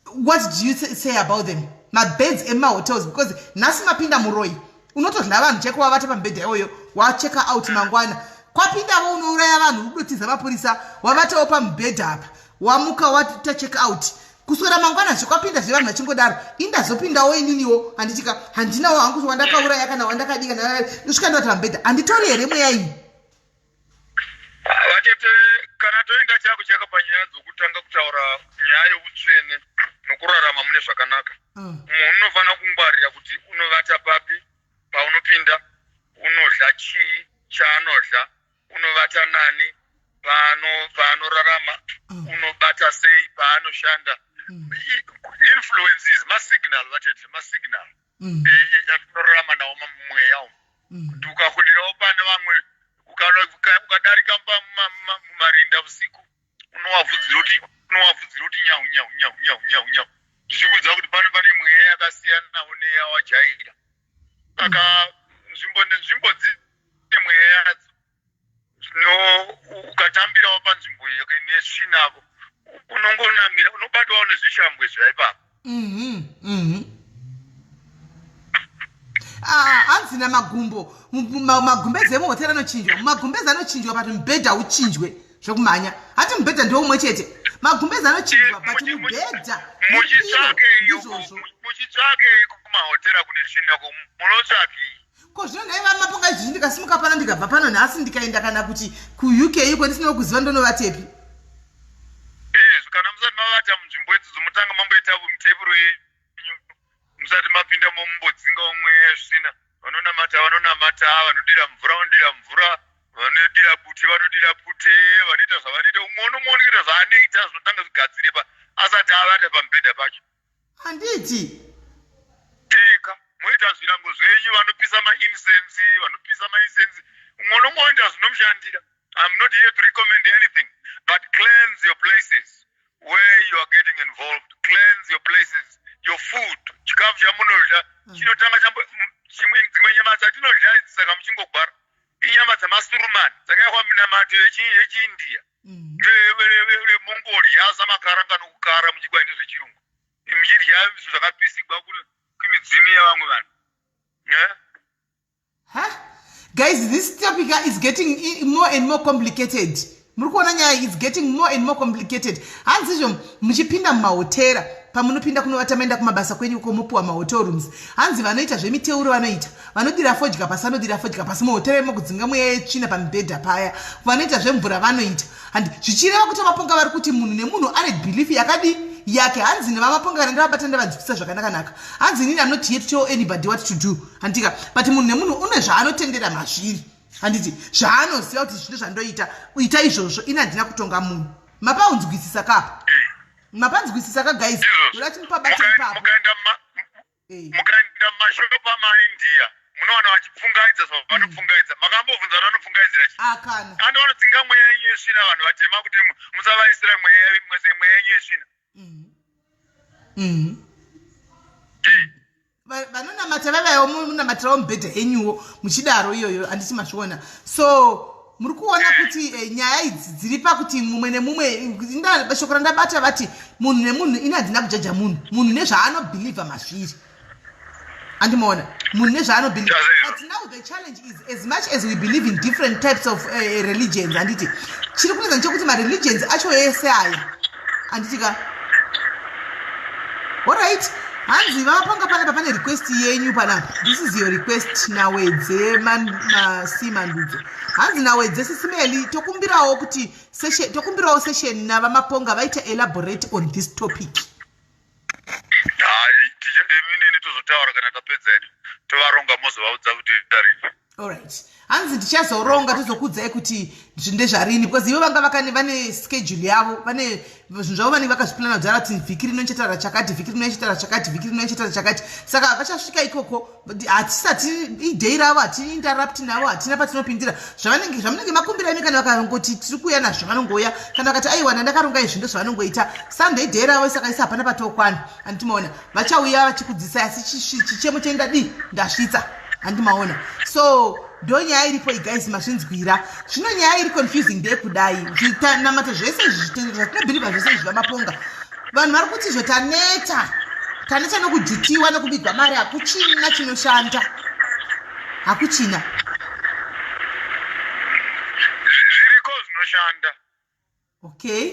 what do you say about them, mabeds emumahotels? Because nhasi mapinda muroyi unotodya vanhu chaiko, wavata pamubhedha iwoyo, wacheka out, mangwana kwapindavo unouraya vanhu, udotiza mapurisa, wavatawo pamubhedha apa, wamuka waita check out, kuswera mangwana zvekwapinda zvevanhu vachingodaro. Indazopindawo ininiwo, handitika handinawo hangu wandakauraya kana wandakadii, kana ndosvika ndovata pamubhedha, handitori here mweya iyi?
Vatete, kana toenda chako chaka panyaya dzokutanga kutaura nyaya youtsvene nokurarama mune zvakanaka, munhu unofanira kungwarira kuti unovata papi, paunopinda unodya chii, chaanodya, unovata nani, paanorarama, unobata sei, paanoshanda. Influences, masignal, vatete, masignal atinorarama nawo mumweya umu, kuti ukahudirawo pane vamwe, ukadarika mumarinda usiku, unowavhudzira kuti nyau nyau nyau nyau nyau nyau, zvichikuudza kuti pano pane mweya yakasiyanawo neyawajaira. Saka nzvimbo nenzvimbo dzine mweya yadzo. Zvino ukatambirawo panzvimbo iyo nesvinavo, unongonamira, unobatwawo nezvishambwe zvaipapo.
Ah, hanzi namagumbo, magumbezi emuhotera anochinjwa, magumbezi anochinjwa, but mubhedha hauchinjwe zvekumhanya. Hati mubhedha ndiwo umwe chete, magumbezi anochinjwa, but mubhedha
ndizvozvo. Muchitsvakei kumahotera kune svinako? Munotsvakei?
Ko zvino nhai vaMaponga, izvizvi ndikasimuka pano, ndikabva pano nhasi, ndikaenda kana kuti kuUK iko ndisina kuziva, ndonovatepi?
Izvi kana musati mavata munzvimbo idzodzo, mutanga mamboita mutepuro yenyu musati mapinda, momumbodzinga mweya yesvina. Vanonamata vanonamata, vanodira mvura vanodira mvura, vanodira bute vanodira bute, vanoita zvavanoita. Umwe unomuonekera zvaanoita, zvinotanga zvigadzire pa asati avata pamubhedha pacho.
Handiti
teka moita zvirango zvenyu, vanopisa maincense vanopisa maincense, umwe unomboita zvinomushandira. I'm not here to recommend anything, but cleanse your places where you are getting involved. Cleanse your places, your food, chikafu chamunodya chinotanga chambo dzimwe nyama dzatinodya idzi, saka muchingogwara, inyama dzamasurumani dzakaikwa minamato yechiIndia reMongolia, samakaranga nokukara muchigwa ndezvechirungu, muchidya zvinhu zvakapisigwa. midzimu yevamwe vanhu eh?
Huh? Guys, this topic is getting more and more complicated. Muri kuona nyaya is getting more and more complicated. Hanzi izvo muchipinda mumahotera pamunopinda kunovata maenda kumabasa kwenyu uko mopuwa mahotel rooms. Hanzi vanoita zvemiteuro vanoita. Vanodira fodya pasi vanodira fodya pasi muhotera imo kudzinga mweya yetsvina pamibhedha paya. Vanoita zvemvura vanoita. Handi zvichireva kuti vaponga vari kuti munhu nemunhu ane belief yakadii yake hanzi nevamaponga kana ndavabata ndavanzwisisa zvakanaka naka hanzi inini am not here to tell anybody what to do handika but munhu nemunhu une zvaanotendera mazviri handiti zvaanoziva kuti zvino zvandoita ita izvozvo ini handina kutonga munhu mapaunzwisisa kapa mapanzwisisa ka guys ndoda kuti mupabate ipapo
mukaenda mumashopu amaindia munowana vachipfungaidza zvavanopfungaidza mm. makambobvunza kuti vanopfungaidzira chi andi vanodzinga mweya yenyu yesvina vanhu vatema kuti musavaisira mweya yenyu yesvina mm.
mm. Vanonamata vavaiwo munamatirawo mubhedha yenyuwo muchidaro iyoyo handiti mazviona so muri kuona kuti eh, nyaya idzi dziri pakuti mumwe nemumwe shoko randabata vati munhu nemunhu ini handina kujaja munhu munhu nezvaanobhilivha mazviri andimaona munhu nezvaanobhilivha but now the challenge is as much as we believe in different types of uh, religions handiti chiri kunetsa nechekuti mareligions acho ese aya handiti ka allright hanzi vapanga panapa pane request yenyu panapa this is your request nawedze masi mandudzo hanzi nawedze sisimeli tokumbirawo kuti tokumbirawo session navamaponga vaita elaborate on this topic
Hayi, tichademini tozotaura kana tapedza hedu. Tovaronga mozovaudza kuti tarini.
Alright. Hanzi tichazoronga tozokuudzai kuti ndezvarini because ivo vanga vakane vane schedule yavo vane zvinhu zvavo vanenge vakazviplana kudhara kuti vhiki rino ndichataura chakati vhiki rino ndichataura chakati vhiki rino ndichataura chakati saka vachasvika ikoko hatisati idei ravo hatiinterrupt navo hatina patinopindira zvavanenge zvamunenge makumbira imi kana vakangoti tiri kuuya nazvo vanongouya kana vakati aiwa ndandakaronga izvi ndozvavanongoita sunday day ravo saka isa hapana patokwana handiti maona vachauya vachikudzisai asi chichemo chenyu ndadii ndasvitsa handiti maona so ndo nyaya iripo guys mazvinzwira zvino nyaya iri confusing ndeyekudai zvitanamata zvese izvi zvitendero zvatinobhilivha zvese izvi vamaponga vanhu vari kuti izvo taneta taneta nokujutiwa nokubigwa mari hakuchina chinoshanda hakuchina
zviriko zvinoshanda
okay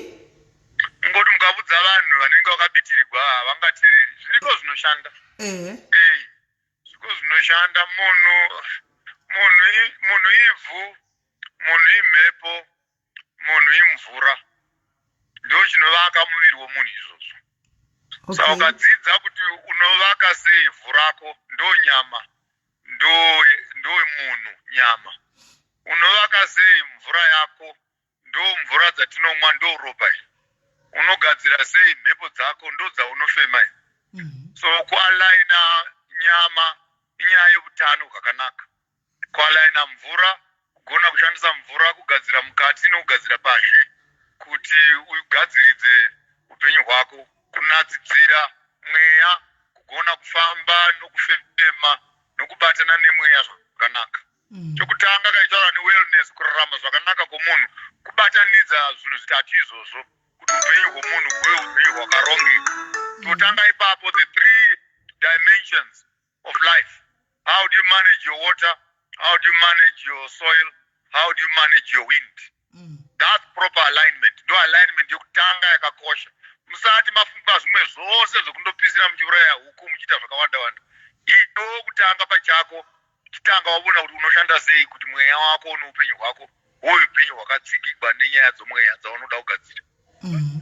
ngoti mukavudza vanhu vanenge vakabitirigwa havangatereri zviriko zvinoshanda
ehe
zviriko zvinoshanda munhu munhu munhu ivhu munhu imhepo munhu imvura ndo chinovaka muviri womunhu izvozvo okay. Saka ukadzidza kuti unovaka sei ivhu rako ndo nyama ndo ndo munhu nyama unovaka sei mvura yako ndo mvura dzatinomwa ndo ropa iri unogadzira sei mhepo dzako ndo dzaunofema iri mm -hmm. so kualaina nyama inyaya yeutano hwakanaka Kualaina mvura, kugona kushandisa mvura kugadzira mukati nokugadzira pazhe kuti ugadziridze upenyu hwako, kunatsidzira mweya, kugona kufamba nokufema nokubatana nemweya zvakanaka. Mm. Chokutanga kaitaura newellness, kurarama zvakanaka kwomunhu, kubatanidza zvinhu zvitatu izvozvo kuti upenyu hwomunhu huve upenyu hwakarongeka. Totanga ipapo the three dimensions of life how do you manage your water how do you manage your soil how do you manage your wind mm. that's proper alignment ndo alignment yokutanga yakakosha musati mafunga zvimwe zvose zvekundopisira muchiuraya huku muchiita zvakawanda wanda iwe kutanga pachako chitanga wavona kuti unoshanda sei kuti mweya wako noupenyu hwako huve upenyu hwakatsigigwa nenyaya dzomweya dzaunoda kugadzira
mm.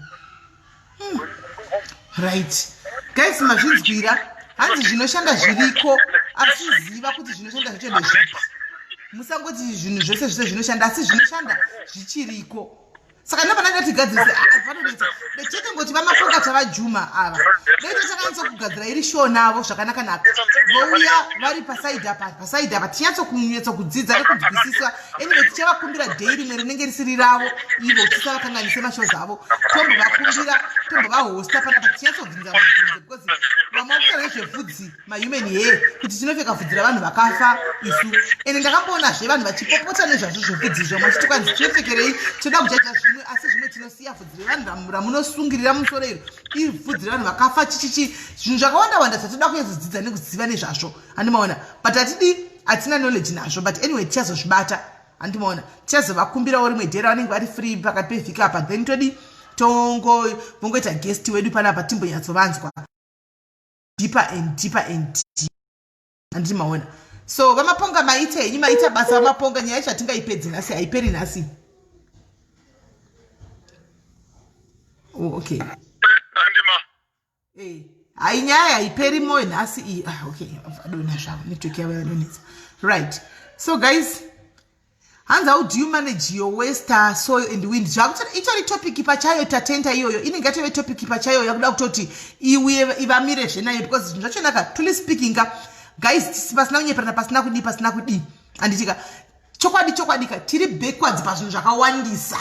mm. right guys mazvinzwira hanzi zvinoshanda zviriko asi ziva kuti zvinoshanda zvacho ndezvipi musangoti zvinhu zvese zvese zvinoshanda asi zvinoshanda zvichiriko saka ndopana ndatigadzirise ah, panonetsa chete ngoti vamapoka tavajuma ava dai tachakanyatso kugadzira iri show navo zvakanaka naka vouya vari pasaidi apa pasaidi apa tinyatso kunyatso kudzidza nekunzwisisa anyway tichavakumbira day rimwe rinenge risiri ravo ivo tisavakanganise mashows avo tombovakumbira tombovahosta panapa tinyatsobvunza mubvunzo because vamwe vakutaura nezvevhudzi mahuman hair kuti tinopfeka vhudzi ravanhu vakafa isu ende ndakamboonazve vanhu vachipopota nezvazvo zvevhudzi izvo vamwe vachiti kwanzi tinopfekerei tinoda kujaja zvinhu. zvimwe asi zvimwe tinosiya vhudzi revanhu ramunosungirira musoro iro ivhudzi revanhu vakafa chichichi zvinhu zvakawanda wanda zvatinoda kunyatsodzidza nekuziva nezvazvo handimaona but hatidi hatina knowledge nazvo but anyway tichazozvibata handimaona tichazovakumbirawo rimwe day ravanenge vari free pakati pevhiki apa then todi tongo vongoita guest wedu panapa timbonyatsovanzwa deeper and deeper and deeper handiti maona so vamaponga maita henyu maita basa vamaponga nyaya yacho hatingaipedzi nhasi haiperi nhasi oh, okay
andima
eh, hai nyaya haiperi moyo nhasi iyi ah, okay vadona zvavo network yavo yadonetsa right so guys hanzi how do you manage your waste soil and wind zvakuti itori topic pachayo tatenda iyoyo inenge yatove topic pachayo yakuda kutoti iuye ivamire zvenayo because zvinhu zvachonaka truly speaking ka guys pasina kunyeperana pasina kudii pasina kudii handitika chokwadi chokwadi ka tiri backwards pazvinhu zvakawandisa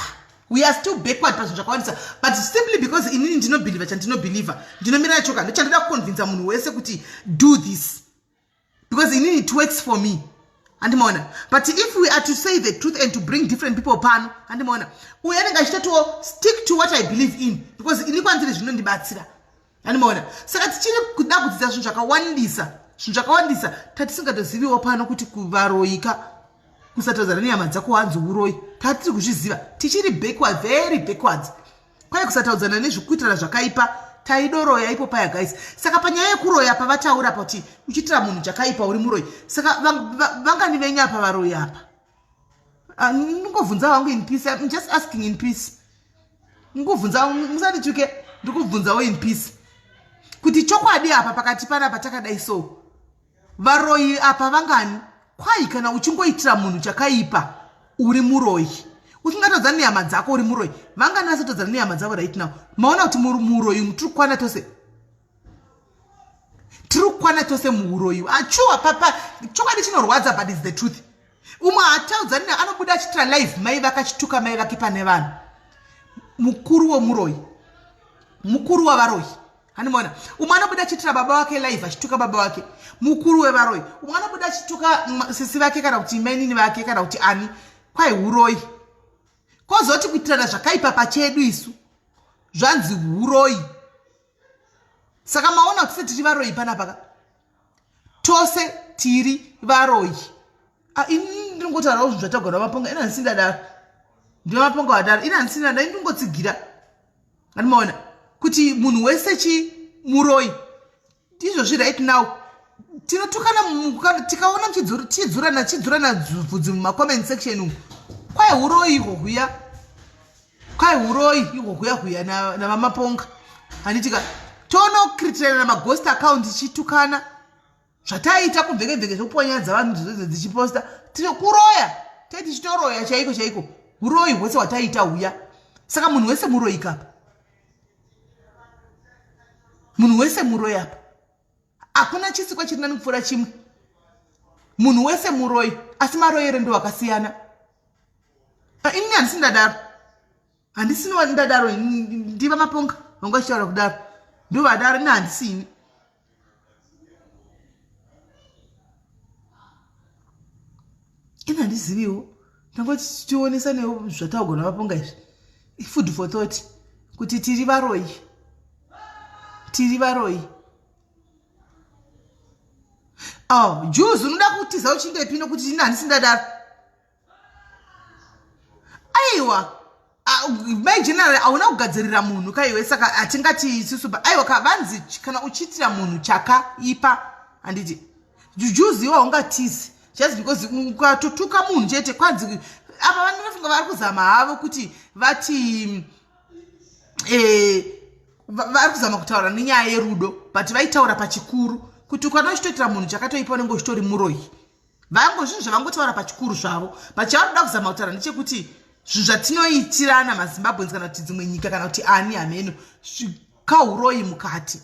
we are still backward pazvinhu zvakawandisa but simply because inini ndinobhilivha chandinobhilivha ndinomira nacho ka ndochandoda kuconvinza munhu wese kuti do this because inini it works for me handimaona but if we are to say the truth and to bring different people pano handimaona uyo anenge achitotiwo stick to what i believe in because ini kwandiri zvinondibatsira handimaona saka tichiri kuda kudzidza zvinhu zvakawandisa zvinhu zvakawandisa tatisingatoziviwo pano kuti kuvaroyika kusatadzana nehama dzako hanzi uroyi tatiri kuzviziva tichiri backward very backwards kwai kusataudzana nezvekuitirana zvakaipa taidoroya ipo paya guys saka panyaya yekuroya pavataura pa kuti uchiitira munhu chakaipa uri muroyi saka vangani venyu apa varoyi apa ah, ndingovhunza wangu in peace im just asking in peace ndikuvhunza musandituke ndikubvunzawo in peace kuti chokwadi apa pakati panapa takadai so Varoyi apa vangani? Kwai kana uchingoitira munhu chakaipa uri muroyi. Usingatodzani nehama dzako uri muroyi. Vangani vasatodzana nehama dzavo right now? Maona kuti muroyi tiri kukwana tose. Tiri kukwana tose muhuroyi. Achuwa papa chokwadi chinorwadza but is the truth. Umwe haataudzani anobuda achitira live mai vakachituka mai vake pane vanhu. Mukuru womuroyi. Mukuru wavaroyi. Handimaona umwe anobuda achiitira baba vake live achituka baba vake mukuru wevaroyi. Umwe anobuda achituka sisi vake kana kuti mainini vake kana kuti ani kwai huroyi. Kozoti kuitirana zvakaipa pachedu isu zvanzi huroyi. Saka maona kuti se tiri varoyi panapa ka? Tose tiri varoyi. Ah, ini ndinongotaurawo zvinhu zvatagona maponga ini handisi ndadaro. Ndino maponga wadaro ini handisi ndadaro ini ndinongotsigira. Andimaona kuti munhu wese chi muroyi ndizvozvi right now tinotukana tikaona tichidzurana tichidzurana bvudzi mumacomment section umu kwai huroyi ihwo huya kwai huroyi ihwo huya huya navamaponga handitika tonokritirana maghost account tichitukana Zvataiita kumvekemveke zvekupiwa nyaya dzavanhu dzodzo dzichiposta tiri kuroya tai tichitoroya chaiko chaiko uroyi hwese hwataiita huya saka munhu wese muroyi kapa munhu wese muroyi apa hakuna chisikwa chiri nani kupfuura chimwe munhu wese muroyi asi maroyero ndo akasiyana ah, ini handisi ndadaro handisini ndadaro ndiva maponga vanga vachitaura kudaro ndovadaro ini handisini ini handiziviwo tangoti tionesanewo zvataugona vaponga izvi ifood for thought kuti tiri varoyi tiri varoyi oh juzi unoda kutiza uchindepi nokuti ini handisi ndadaro aiwa mai general hauna kugadzirira munhu kaiwe saka hatingati isusu aiwa ka vanzi kana uchiitira munhu chakaipa handiti jujuzi iwe haungatizi just because ukatotuka munhu chete kwanzi apa vanofunga vari kuzama havo kuti vati eh, vari kuzama kutaura nenyaya yerudo but vaitaura pachikuru kuti ukana uchitoitira munhu chakatoipa unenge uchitori muroyi vango zvinhu zvavangotaura pachikuru zvavo but chavanoda kuzama kutaura ndechekuti zvinhu zvatinoitirana mazimbabweans kana kuti dzimwe nyika kana kuti ani hameno kauroyi mukati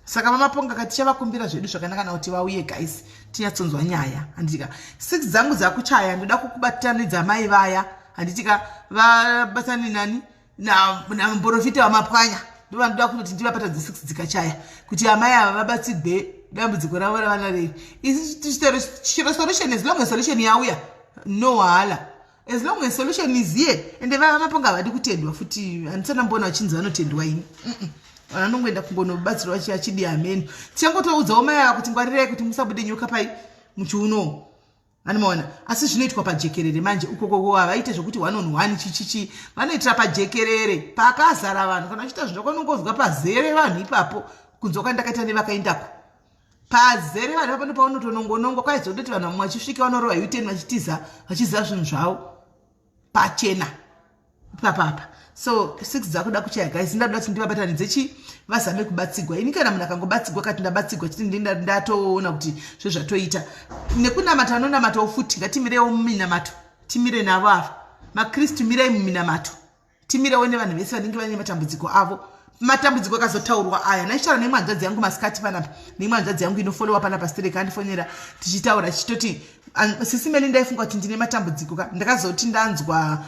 saka vamaponga ka tichavakumbira zvedu zvakanaka na kuti vauye guys tinyatsonzwa nyaya handitika six dzangu dzakuchaya ndoda kukubatanidza mai vaya handitika vabatani nani namuprofita wamapwanya ndovanoda kutoti ndivapatadze six dzikachaya kuti amai ava vabatsigwe dambudziko ravo ravana rei isi chero solution as long as solution yauya no wahala As long as solution is here, ende vava maponga havadi kutendwa futi, handisana mboona vachinzi vanotendwa ini. Vanhu vanongoenda kungonobatsirwa achidi hameno. Tichangotoudzawo mai ava kuti ngwarirai kuti musabude nyoka pai muchiunowo, anomaona. Asi zvinoitwa pajekerere manje ukokoko, havaite zvokuti one on one chichichi, vanoitira pajekerere pakazara vanhu. Kana vachiita zvinhu zvakanongonzwa pazere vanhu ipapo, kunzwa kwandakaita nevakaendako, pazere vanhu ipapo, ndopaunotonongonongwa kwaizondoti vanhu vamwe vachisvika vanorova U-turn vachitiza, vachiziva zvinhu zvavo pachena ipapapa. So 6 dzakuda kuchaya, guys. Ndadoda kuti ndivabatanidze chi vazame kubatsigwa. Ini kana munhu akangobatsigwa kati ndabatsigwa chiti, ndatoona kuti zvezvatoita nekunamata. Vanonamatawo futi, ngatimirewo muminamato, timire navo ava makristu. Mirai muminamato, timirewo nevanhu vese vanenge vaine matambudziko avo. Matambudziko akazotaurwa aya, ndaichitaura neimwe hanzvadzi yangu masikati panapa, neimwe hanzvadzi yangu inofolowa panapa sterek, andifonera tichitaura, tichitoti, "Sisi Meli, ndaifunga kuti ndine matambudziko ka, ndakazoti ndanzwa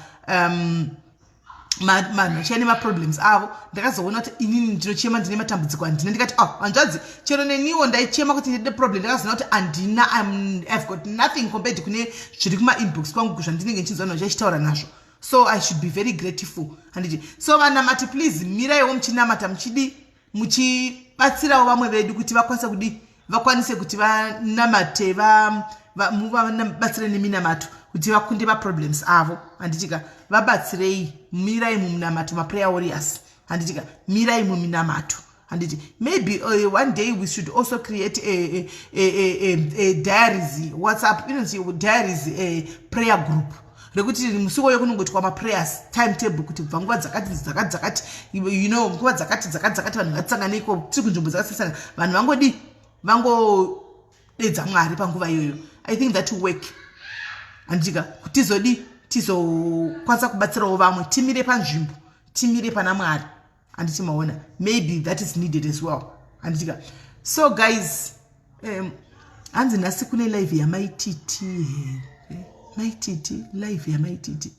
vanhu vachiya nemaproblems avo, ndakazoona kuti inini ndinochema ndine matambudziko, handina." Ndikati, "Oh hanzvadzi, chero neniwo ndaichema kuti ndine problem, ndakazoona kuti handina. I've got nothing compared kune zviri kumainbox kwangu, zvandinenge ndichinzwa vanhu vachitaura nazvo. So I should be very grateful, handiti?" So vanamati, please miraiwo muchinamata, muchidi muchibatsirawo vamwe vedu kuti vakwanise kudi vakwanise kuti vanamate, vabatsire neminamato kuti vakunde maproblems avo, handitika? Vabatsirei, mirai mumunamato, maprayer warriors, handitika? Mirai muminamato, handiti? Maybe one day we should also create a diaries WhatsApp, inonzi diaries prayer group, rekuti musi iwoyo kunongoitwa maprayers, timetable, kuti kubva nguva dzakati dzakati dzakati, nguva dzakati dzakati dzakati, vanhu ngatisanganeko tiri kunzvimbo dzakasiyana, vanhu vangodi vangodedza Mwari panguva iyoyo. I think that will work, handitika? Tizodi tizokwanisa kubatsirawo vamwe, timire panzvimbo, timire pana Mwari, handiti? Maona, maybe that is needed as well, handitika? So guys, hanzi nhasi kune live yaMaititi here? Maititi, live yaMaititi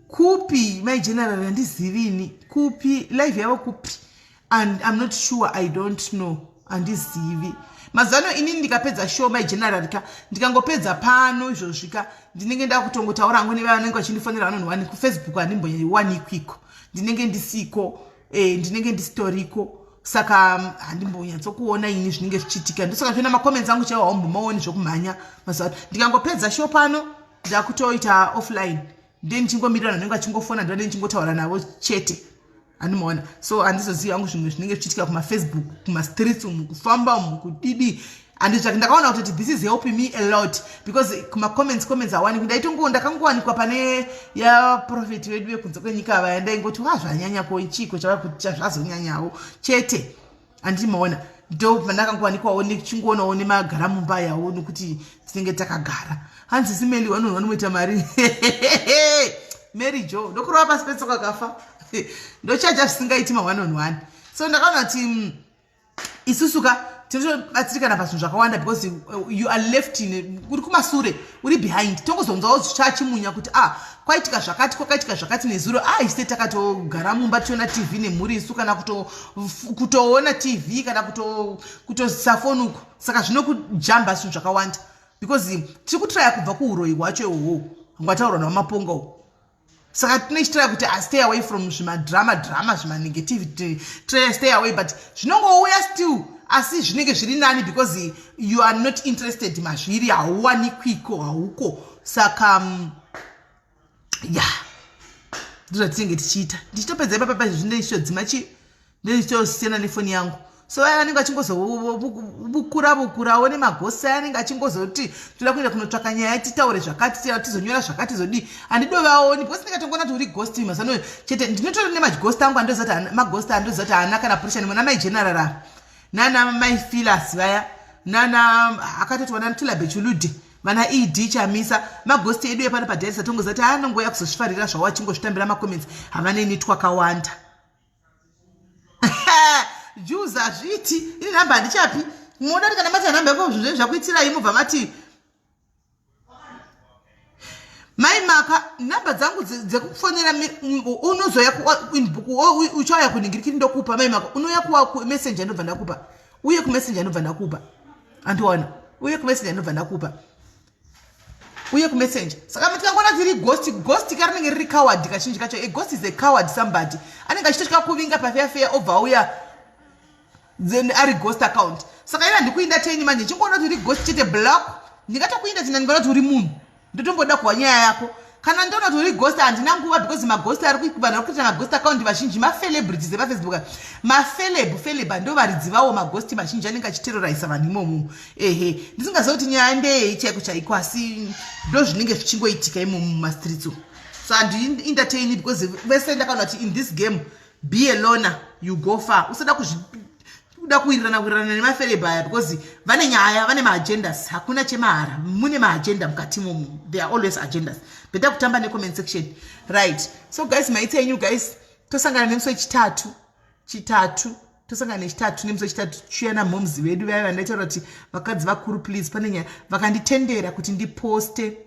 kupi? Mai General, handizivini kupi live yavo, kupi, and I'm not sure, I don't know, handizivi. Mazano inini ndikapedza show, mai General ka, ndikangopedza pano izvozvika, ndinenge ndakutongotaura hangu nevanenge vachindifonera vanonhu kuFacebook, handimbowanikwiko, ndinenge ndisiko, ndinenge ndisitoriko. Saka handimbonyatsokuona ini zvinenge zvichiitika. Ndosaka ndichiona macomments angu chaiwo haumbomaoni zvokumhanya mazuva. Ndikangopedza show pano, ndakutoita offline, then ndichingomirira vanhu vanenge vachingofona, ndivane ndichingotaura navo chete, handimaona? So handizozivi hangu zvimwe zvinenge zvichiitika kumaFacebook, kumastreets umu, kufamba umu, kudidi, handitsvaki. Ndakaona kutoti this is helping me a lot because kumacomments, comments hawanikwi. Ndaitongo ndakangowanikwa pane yaprofeti vedu vekunze kwenyika vaya, ndaingoti wa zvanyanya ko ichiko chava zvazonyanyawo chete, handimaona? Ndo pandakangowanikwawo, ndichingoonawo nemagara mumba yawo, nekuti tinenge takagara. Hanzi simeli vanonhu vanomoita mari. Mary Jo, ndokurova pasi petsoka kafa, ndochaja zvisingaiti ma one on one. So ndakaona kuti isusu ka tinotobatsirikana pazvinhu zvakawanda because you are left in, uri kumasure, uri behind. Tongozonzwawo zvichachimunya kuti, ah, kwaitika zvakati, kwakaitika zvakati nezuro. Ah, ise takatogara mumba tichiona TV nemhuri isu, kana kutoona TV, kana kutosafoni uko. Saka zvinokujamba zvinhu zvakawanda because tiri kutraya kubva kuuroyi hwacho ihwohwo hwataurwa navamaponga uko. Saka tinochitraya kuti stay away from zvimadrama drama, zvimanegativity, stay away, but zvinongouya still. Asi zvinenge zviri nani because you are not interested mazviri, hauwanikwiko, hauko. Saka ya, ndozvatinenge tichiita. Ndichitopedza ipapa izvi, ndeichitodzima chi ndeichitosiyana nefoni yangu. So vaya vanenge vachingozovukura vukurawo nemagosi aya, anenge achingozoti toda kuenda kunotsvaka nyaya, titaure zvakati, tizonyora zvakati, zodii, handidovaoni because ndingatongoona kuti uri ghost mazano chete. Ndinotora nemaghost angu andoziva kuti maghost, andoziva kuti haana kana pressure, nemona mai General ava, nana mai Filas vaya, nana akatoti vana Tula Bechulude, vana ED Chamisa, maghost edu epano padhairisa, tongoziva kuti anongoya kuzozvifarira zvavo, achingozvitambira macomments, havaneni twakawanda. Jews, hazviiti. Ini nhamba handichapi. Munoda kuti kana mati nhamba yako, zvinhu zvakuitirai, mubva mati mai Maka, nhamba dzangu dzekufonera, unozoya uchauya kuningirikiri, ndokupa. Mai Maka, unouya kumessenger, ndobva ndakupa. Uye kumessenger, ndobva ndakupa. Andiwana, uye kumessenger, ndobva ndakupa. Uye kumessenger. Saka tikangona tiri ghost, ghost ka rinenge riri coward kazhinji kacho. A ghost is a coward somebody. Anenge achitotya kuvinga pafeya feya obva auya then ari ghost account. Saka ina ndikuinda teni manje chingoona kuti uri ghost chete block. Ndingatokuinda tina ndingaona kuti uri munhu. Ndotomboda kuwa nyaya yako. Kana ndoona kuti uri ghost handina nguva because maghost ari vanhu vari kuita maghost account vazhinji macelebrities epafacebook. Maceleb celeb ndo varidzi vawo maghost mazhinji anenge achiterorisa vanhu imomo. Ehe, ndisingaziva kuti nyaya ndeyei chaiko chaiko asi ndo zvinenge zvichingoitika imomo mumastreets umu. So handi entertain because vese ndakaona kuti in this game be a loner you go far. Usada kuzvikuda kuwirirana wirirana nemafeleb aya because vane nyaya, vane maagendas. Hakuna chemahara, mune maagenda mukati imomo. There are always agendas. Better kutamba necomment section. Right. So guys, maitse enyu guys, tosangana nemusi wechitatu. Chitatu. Tosangana nechitatu nemusi wechitatu chiuya namomzi vedu vaya vandaitaura kuti vakadzi vakuru please pane nyaya vakanditendera kuti ndiposte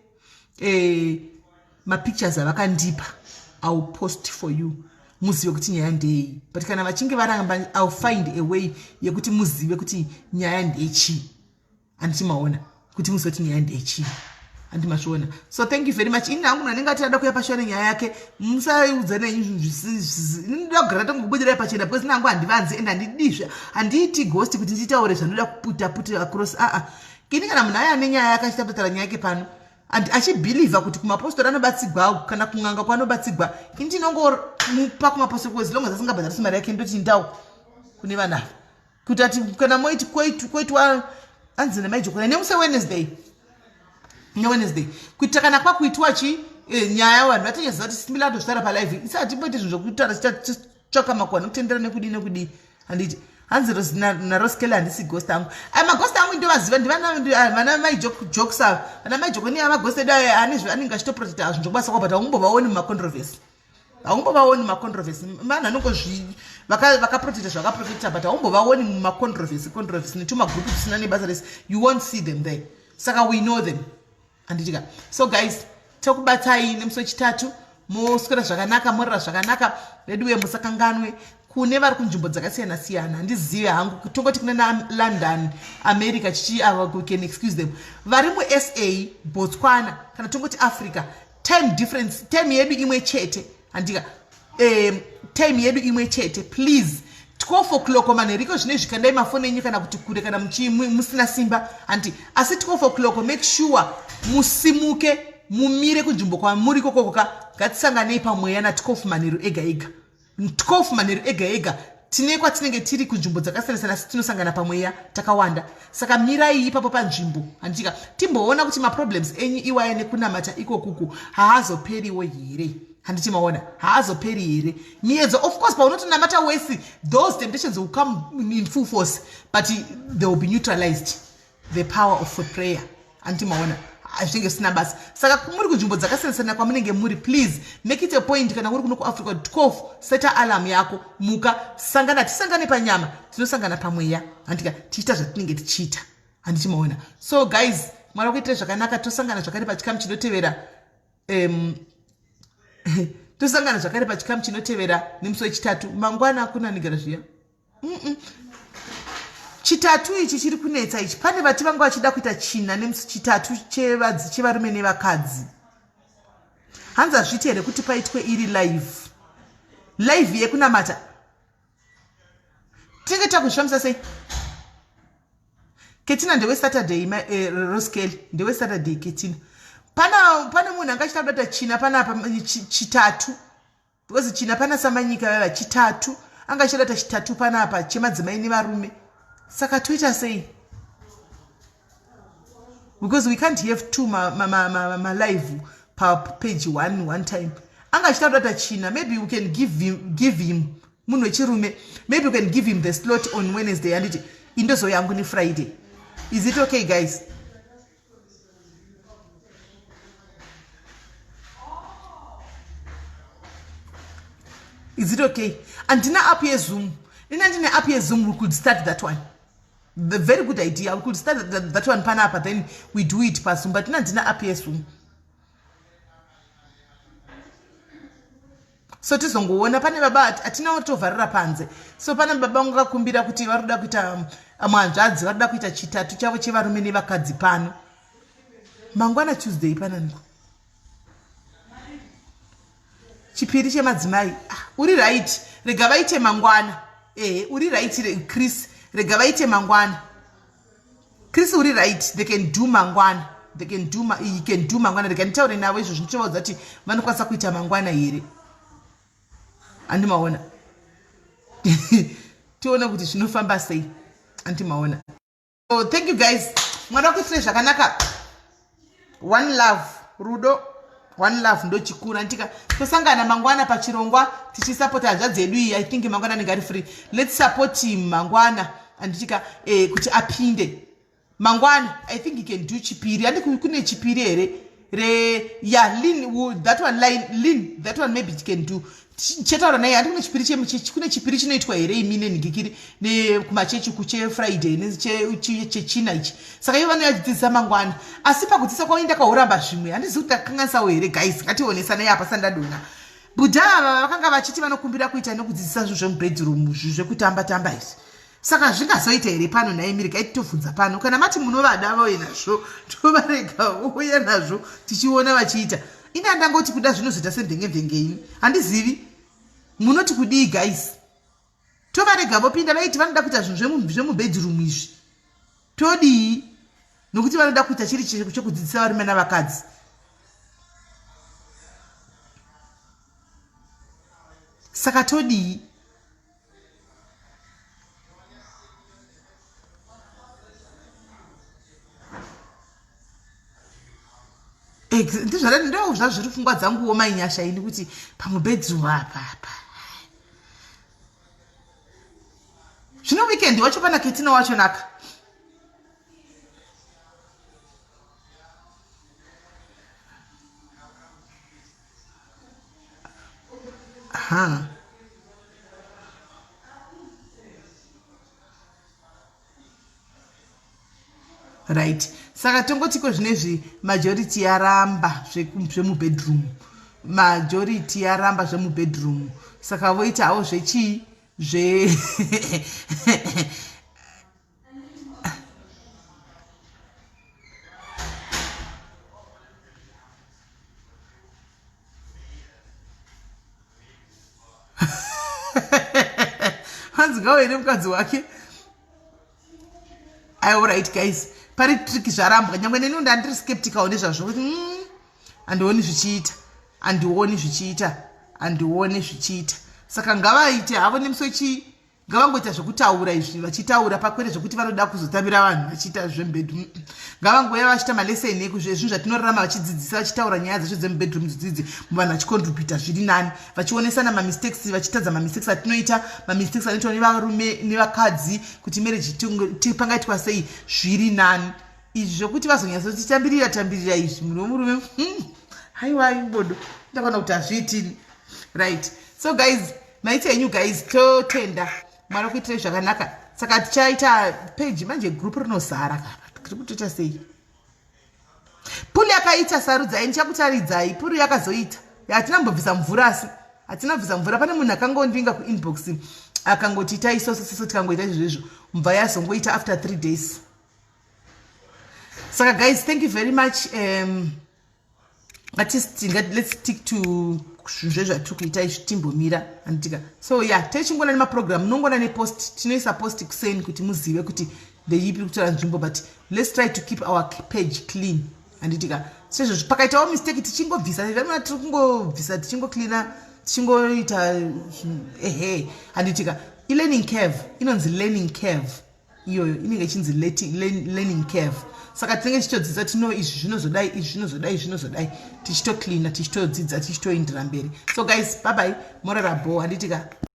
mapictures avakandipa. I will post for you muzive kuti nyaya ndei, but kana vachinge varamba I will find a way yekuti muzive kuti nyaya ndechii. Handiti maona kuti muzive kuti nyaya ndechii? Handi mazviona? So thank you very much. Ini hangu munhu anenge ati ada kuya pashure nenyaya yake, musaiudza nenyu zvinhu. Ndoda kugara tongobudira pachena because ini hangu handivanzi and handidizve, handiiti ghost kuti nditaure zvanoda kuputa puti across. Aa, kini kana munhu aya ane nyaya yake achita kutaura nyaya yake pano achibhilivha kuti kumapostori anobatsigwa kana kun'anga kwanobatsigwa, ini ndinongomupa kumapostori as long as asingabhadharisi mari yake. Ndoti ndau kune vanhu ava kuti ati kana moiti koitwa anzi nemaijokona nemusi Wednesday, neWednesday, kuitira kana kwakuitwa chi nyaya vanhu vatonyaziva kuti simila atozvitaura palive. Isi hatimboiti zvinhu zvokutaura tichitsvaka makuhwa nekutendera nekudii nekudii. Handiti hanzi naRoskele handisi ghost angu. Aya maghost angu ndovaziva, ndivana mai Jokes ava, vana mai Jokoni ava. Maghost edu aya anenge achitoprotecta zvinhu zvokubasa kwao, but haumbovaoni mumacontroversy, haumbovaoni mumacontroversy. Vanhu anongozvi vakaprotecta zvakaprotecta, but haumbovaoni mumacontroversy controversy netumagrupu tusina nebasa rese. You won't see them there. Saka we know them, handitika? So guys, tokubatai nemusi wechitatu. Moswera zvakanaka, morara zvakanaka veduwe. Musakanganwe kune vari kunzvimbo dzakasiyana siyana, handizive hangu, tongoti kune London, America, chichi ava, we can excuse them. Vari muSA, Botswana, kana tongoti Africa, time difference, time yedu imwe chete, handika? Time yedu imwe chete. Please, 12 o'clock manheriko zvine zvikandai mafoni enyu kana kuti kure kana musina simba, handi? Asi 12 o'clock make sure musimuke mumire kunzvimbo kwamuri ikokokoka. Ngatisanganei pamweya na12 manheru ega ega. 12 manheru ega ega tine kwatinenge tiri kunzvimbo dzakasiyana-siyana, asi tinosangana pamweya takawanda. Saka mirai ipapo panzvimbo, handitika? Timboona kuti maproblems enyu iwaya nekunamata ikokuku haazoperiwo here, handiti maona? Haazoperi here miedzo? Of course, paunotonamata wesi, those temptations will come in full force, but they will be neutralized, the power of prayer, handiti maona? Zvinenge zvisina basa. Saka muri kunzvimbo dzakasiyana-siyana kwamunenge muri, please make it a point. Kana uri kuno kuAfrica, 12 seta alarm yako, muka, sangana. Tisangane panyama, tinosangana pamweya, handika? Tichiita zvatinenge tichiita, handiti maona? So guys, Mwari wakuitira zvakanaka. Tosangana zvakare pachikamu chinotevera. Tosangana zvakare pachikamu chinotevera nemusi wechitatu. Mangwana kunanigara zviya. Chitatu ichi chiri kunetsa ichi. Pane vati vanga vachida kuita china nemusi chitatu chevarume nevakadzi. Hanzi hazviiti here kuti paitwe iri live, live yekunamata? Tinenge takuzvifambisa sei? Ketina ndeweSaturday, Roskel ndeweSaturday. Ketina, pane munhu anga achida kudata china panapa chitatu because china pana Samanyika vaiva chitatu, anga achidata chitatu panapa chemadzimai nevarume. Saka toita sei? Because we can't have two malive ma, ma, ma, papage one one time. Anga achida kudata china. Maybe we can give him munhu wechirume, maybe we can give him the slot on Wednesday, handiti? Indozo yangu neFriday. Is it okay, guys? Is it okay? Andina app yeZoom. Nina ndine app yeZoom, we could start that one. The very good idea, we could start that one panapa, then we do it paZoom, but nina ndina app yeZoom, so tizongoona. Pane baba hatina kutovharira panze, so pane baba vangu vakakumbira kuti vari kuda kuita, mwanzvadzi vari kuda kuita chitatu chavo chevarume nevakadzi pano. Mangwana Tuesday pananiko? Chipiri chemadzimai. Ah, uri right. Rega vaite mangwana. Ehe, uri right Chris. Rega vaite mangwana. Chris uri right. They can do mangwana. They can do ma you can do mangwana. Rega nditaure navo izvo zvinotovaudza kuti vanokwanisa kuita mangwana here. Andimaona. Tione kuti zvinofamba sei. Andimaona. So thank you guys. Mwari vakuitire zvakanaka. One love, rudo. One love ndochikura ndika tosangana mangwana pachirongwa tichisapota hanzvadzi yedu iyi. I think mangwana anenge ari free. Let's support him mangwana anditika eh, kuti apinde mangwana. I think he can do chipiri. Andi kune chipiri here re ya lin that one line lin that one maybe it can do chetaura naye handi kune chipiri kune chipiri chinoitwa here imi nenhingikiri nekumachechi kuchefriday nechechina ichi saka ivo vanouya vachidzidzisa mangwana asi pakudzidzisa kwavo ndakahoramba zvimwe handizivi kuti ndakanganisawo here guys ngationesanai apa sandadonha budha ava vakanga vachiti vanokumbira kuita nekudzidzisa zvinhu zvemubedroom zvinhu zvekutamba tamba izvi saka zvingazoita here pano nhai miri kai tobvunza pano kana mati munovada vauye nazvo tovarega vouya nazvo tichiona vachiita ini andangoti kuda zvinozoita semvenge-mvenge ini handizivi munoti kudii guys tovarega vopinda vaiti vanoda kuita zvinhu zvemubedroom izvi todii nokuti vanoda kuita chiri chekudzidzisa varume navakadzi saka todii ndizvo zviri pfungwa dzanguwo mainyasha ini kuti pamubedroom apa apa zvino weekend wacho pana ketina wacho naka ha right saka tongotiko zvinezvi majority yaramba zvemubedroom majority yaramba zvemubedroom saka voita havo zvechii zve hanzi ngauye nemukadzi wake alright guys pari trick zvarambwa nyangwe neni ndandiri skeptical nezvazvo kuti mm, handioni zvichiita handioni zvichiita handioni zvichiita saka ngavaite havo nemusi wechii ngavangoita zvekutaura izvi vachitaura pakwete zvekuti vanoda kuzotambira vanhu vachiita zvemubedroom ngavangouya vachiita malesson ekuzvezvinhu zvatinorarama vachidzidzisa vachitaura nyaya dzacho dzemubedroom dzidzidzi muvanhu vachicontributa zviri nani vachionesana mamistakes vachitadza mamistakes atinoita mamistakes anoitwa nevarume nevakadzi kuti marriage pangaitwa sei zviri nani izvi zvekuti vazonyatsotitambirira tambirira izvi munhu wemurume haiwa imbodo ndakaona kuti hazviitini right so guys Maita henyu guys totenda mwari akuitirai zvakanaka saka tichaita page manje group rinozara kapa tiri kutoita sei puli yakaita sarudzai ndichakutaridzai puri yakazoita hatina mbobvisa mvura asi hatina kubvisa mvura pane munhu akangondinga kuinbox akangoti itai so so so tikangoita izvo izvo mubva yazongoita after three days saka guys thank you very much um, let's stick to zvinhu zvatiri kuita izvi timbomira anditika so ya yeah, techingona nemaprogram munongona nepost tinoisa post kuseni kuti muzive kuti ndeipi kutora nzvimbo but let's try to keep our page clean anditika sezvo pakaitawo mistake tichingobvisa vamwe tiri kungobvisa tichingocleana tichingoita ehe anditika ilearning curve inonzi learning curve iyoyo inenge ichinzi learning curve saka tinenge tichitodzidza tino izvi zvinozodai izvi zvinozodai zvinozodai tichitocleana tichitodzidza tichitoindira mberi so guys bye bye morara bho handiti ka.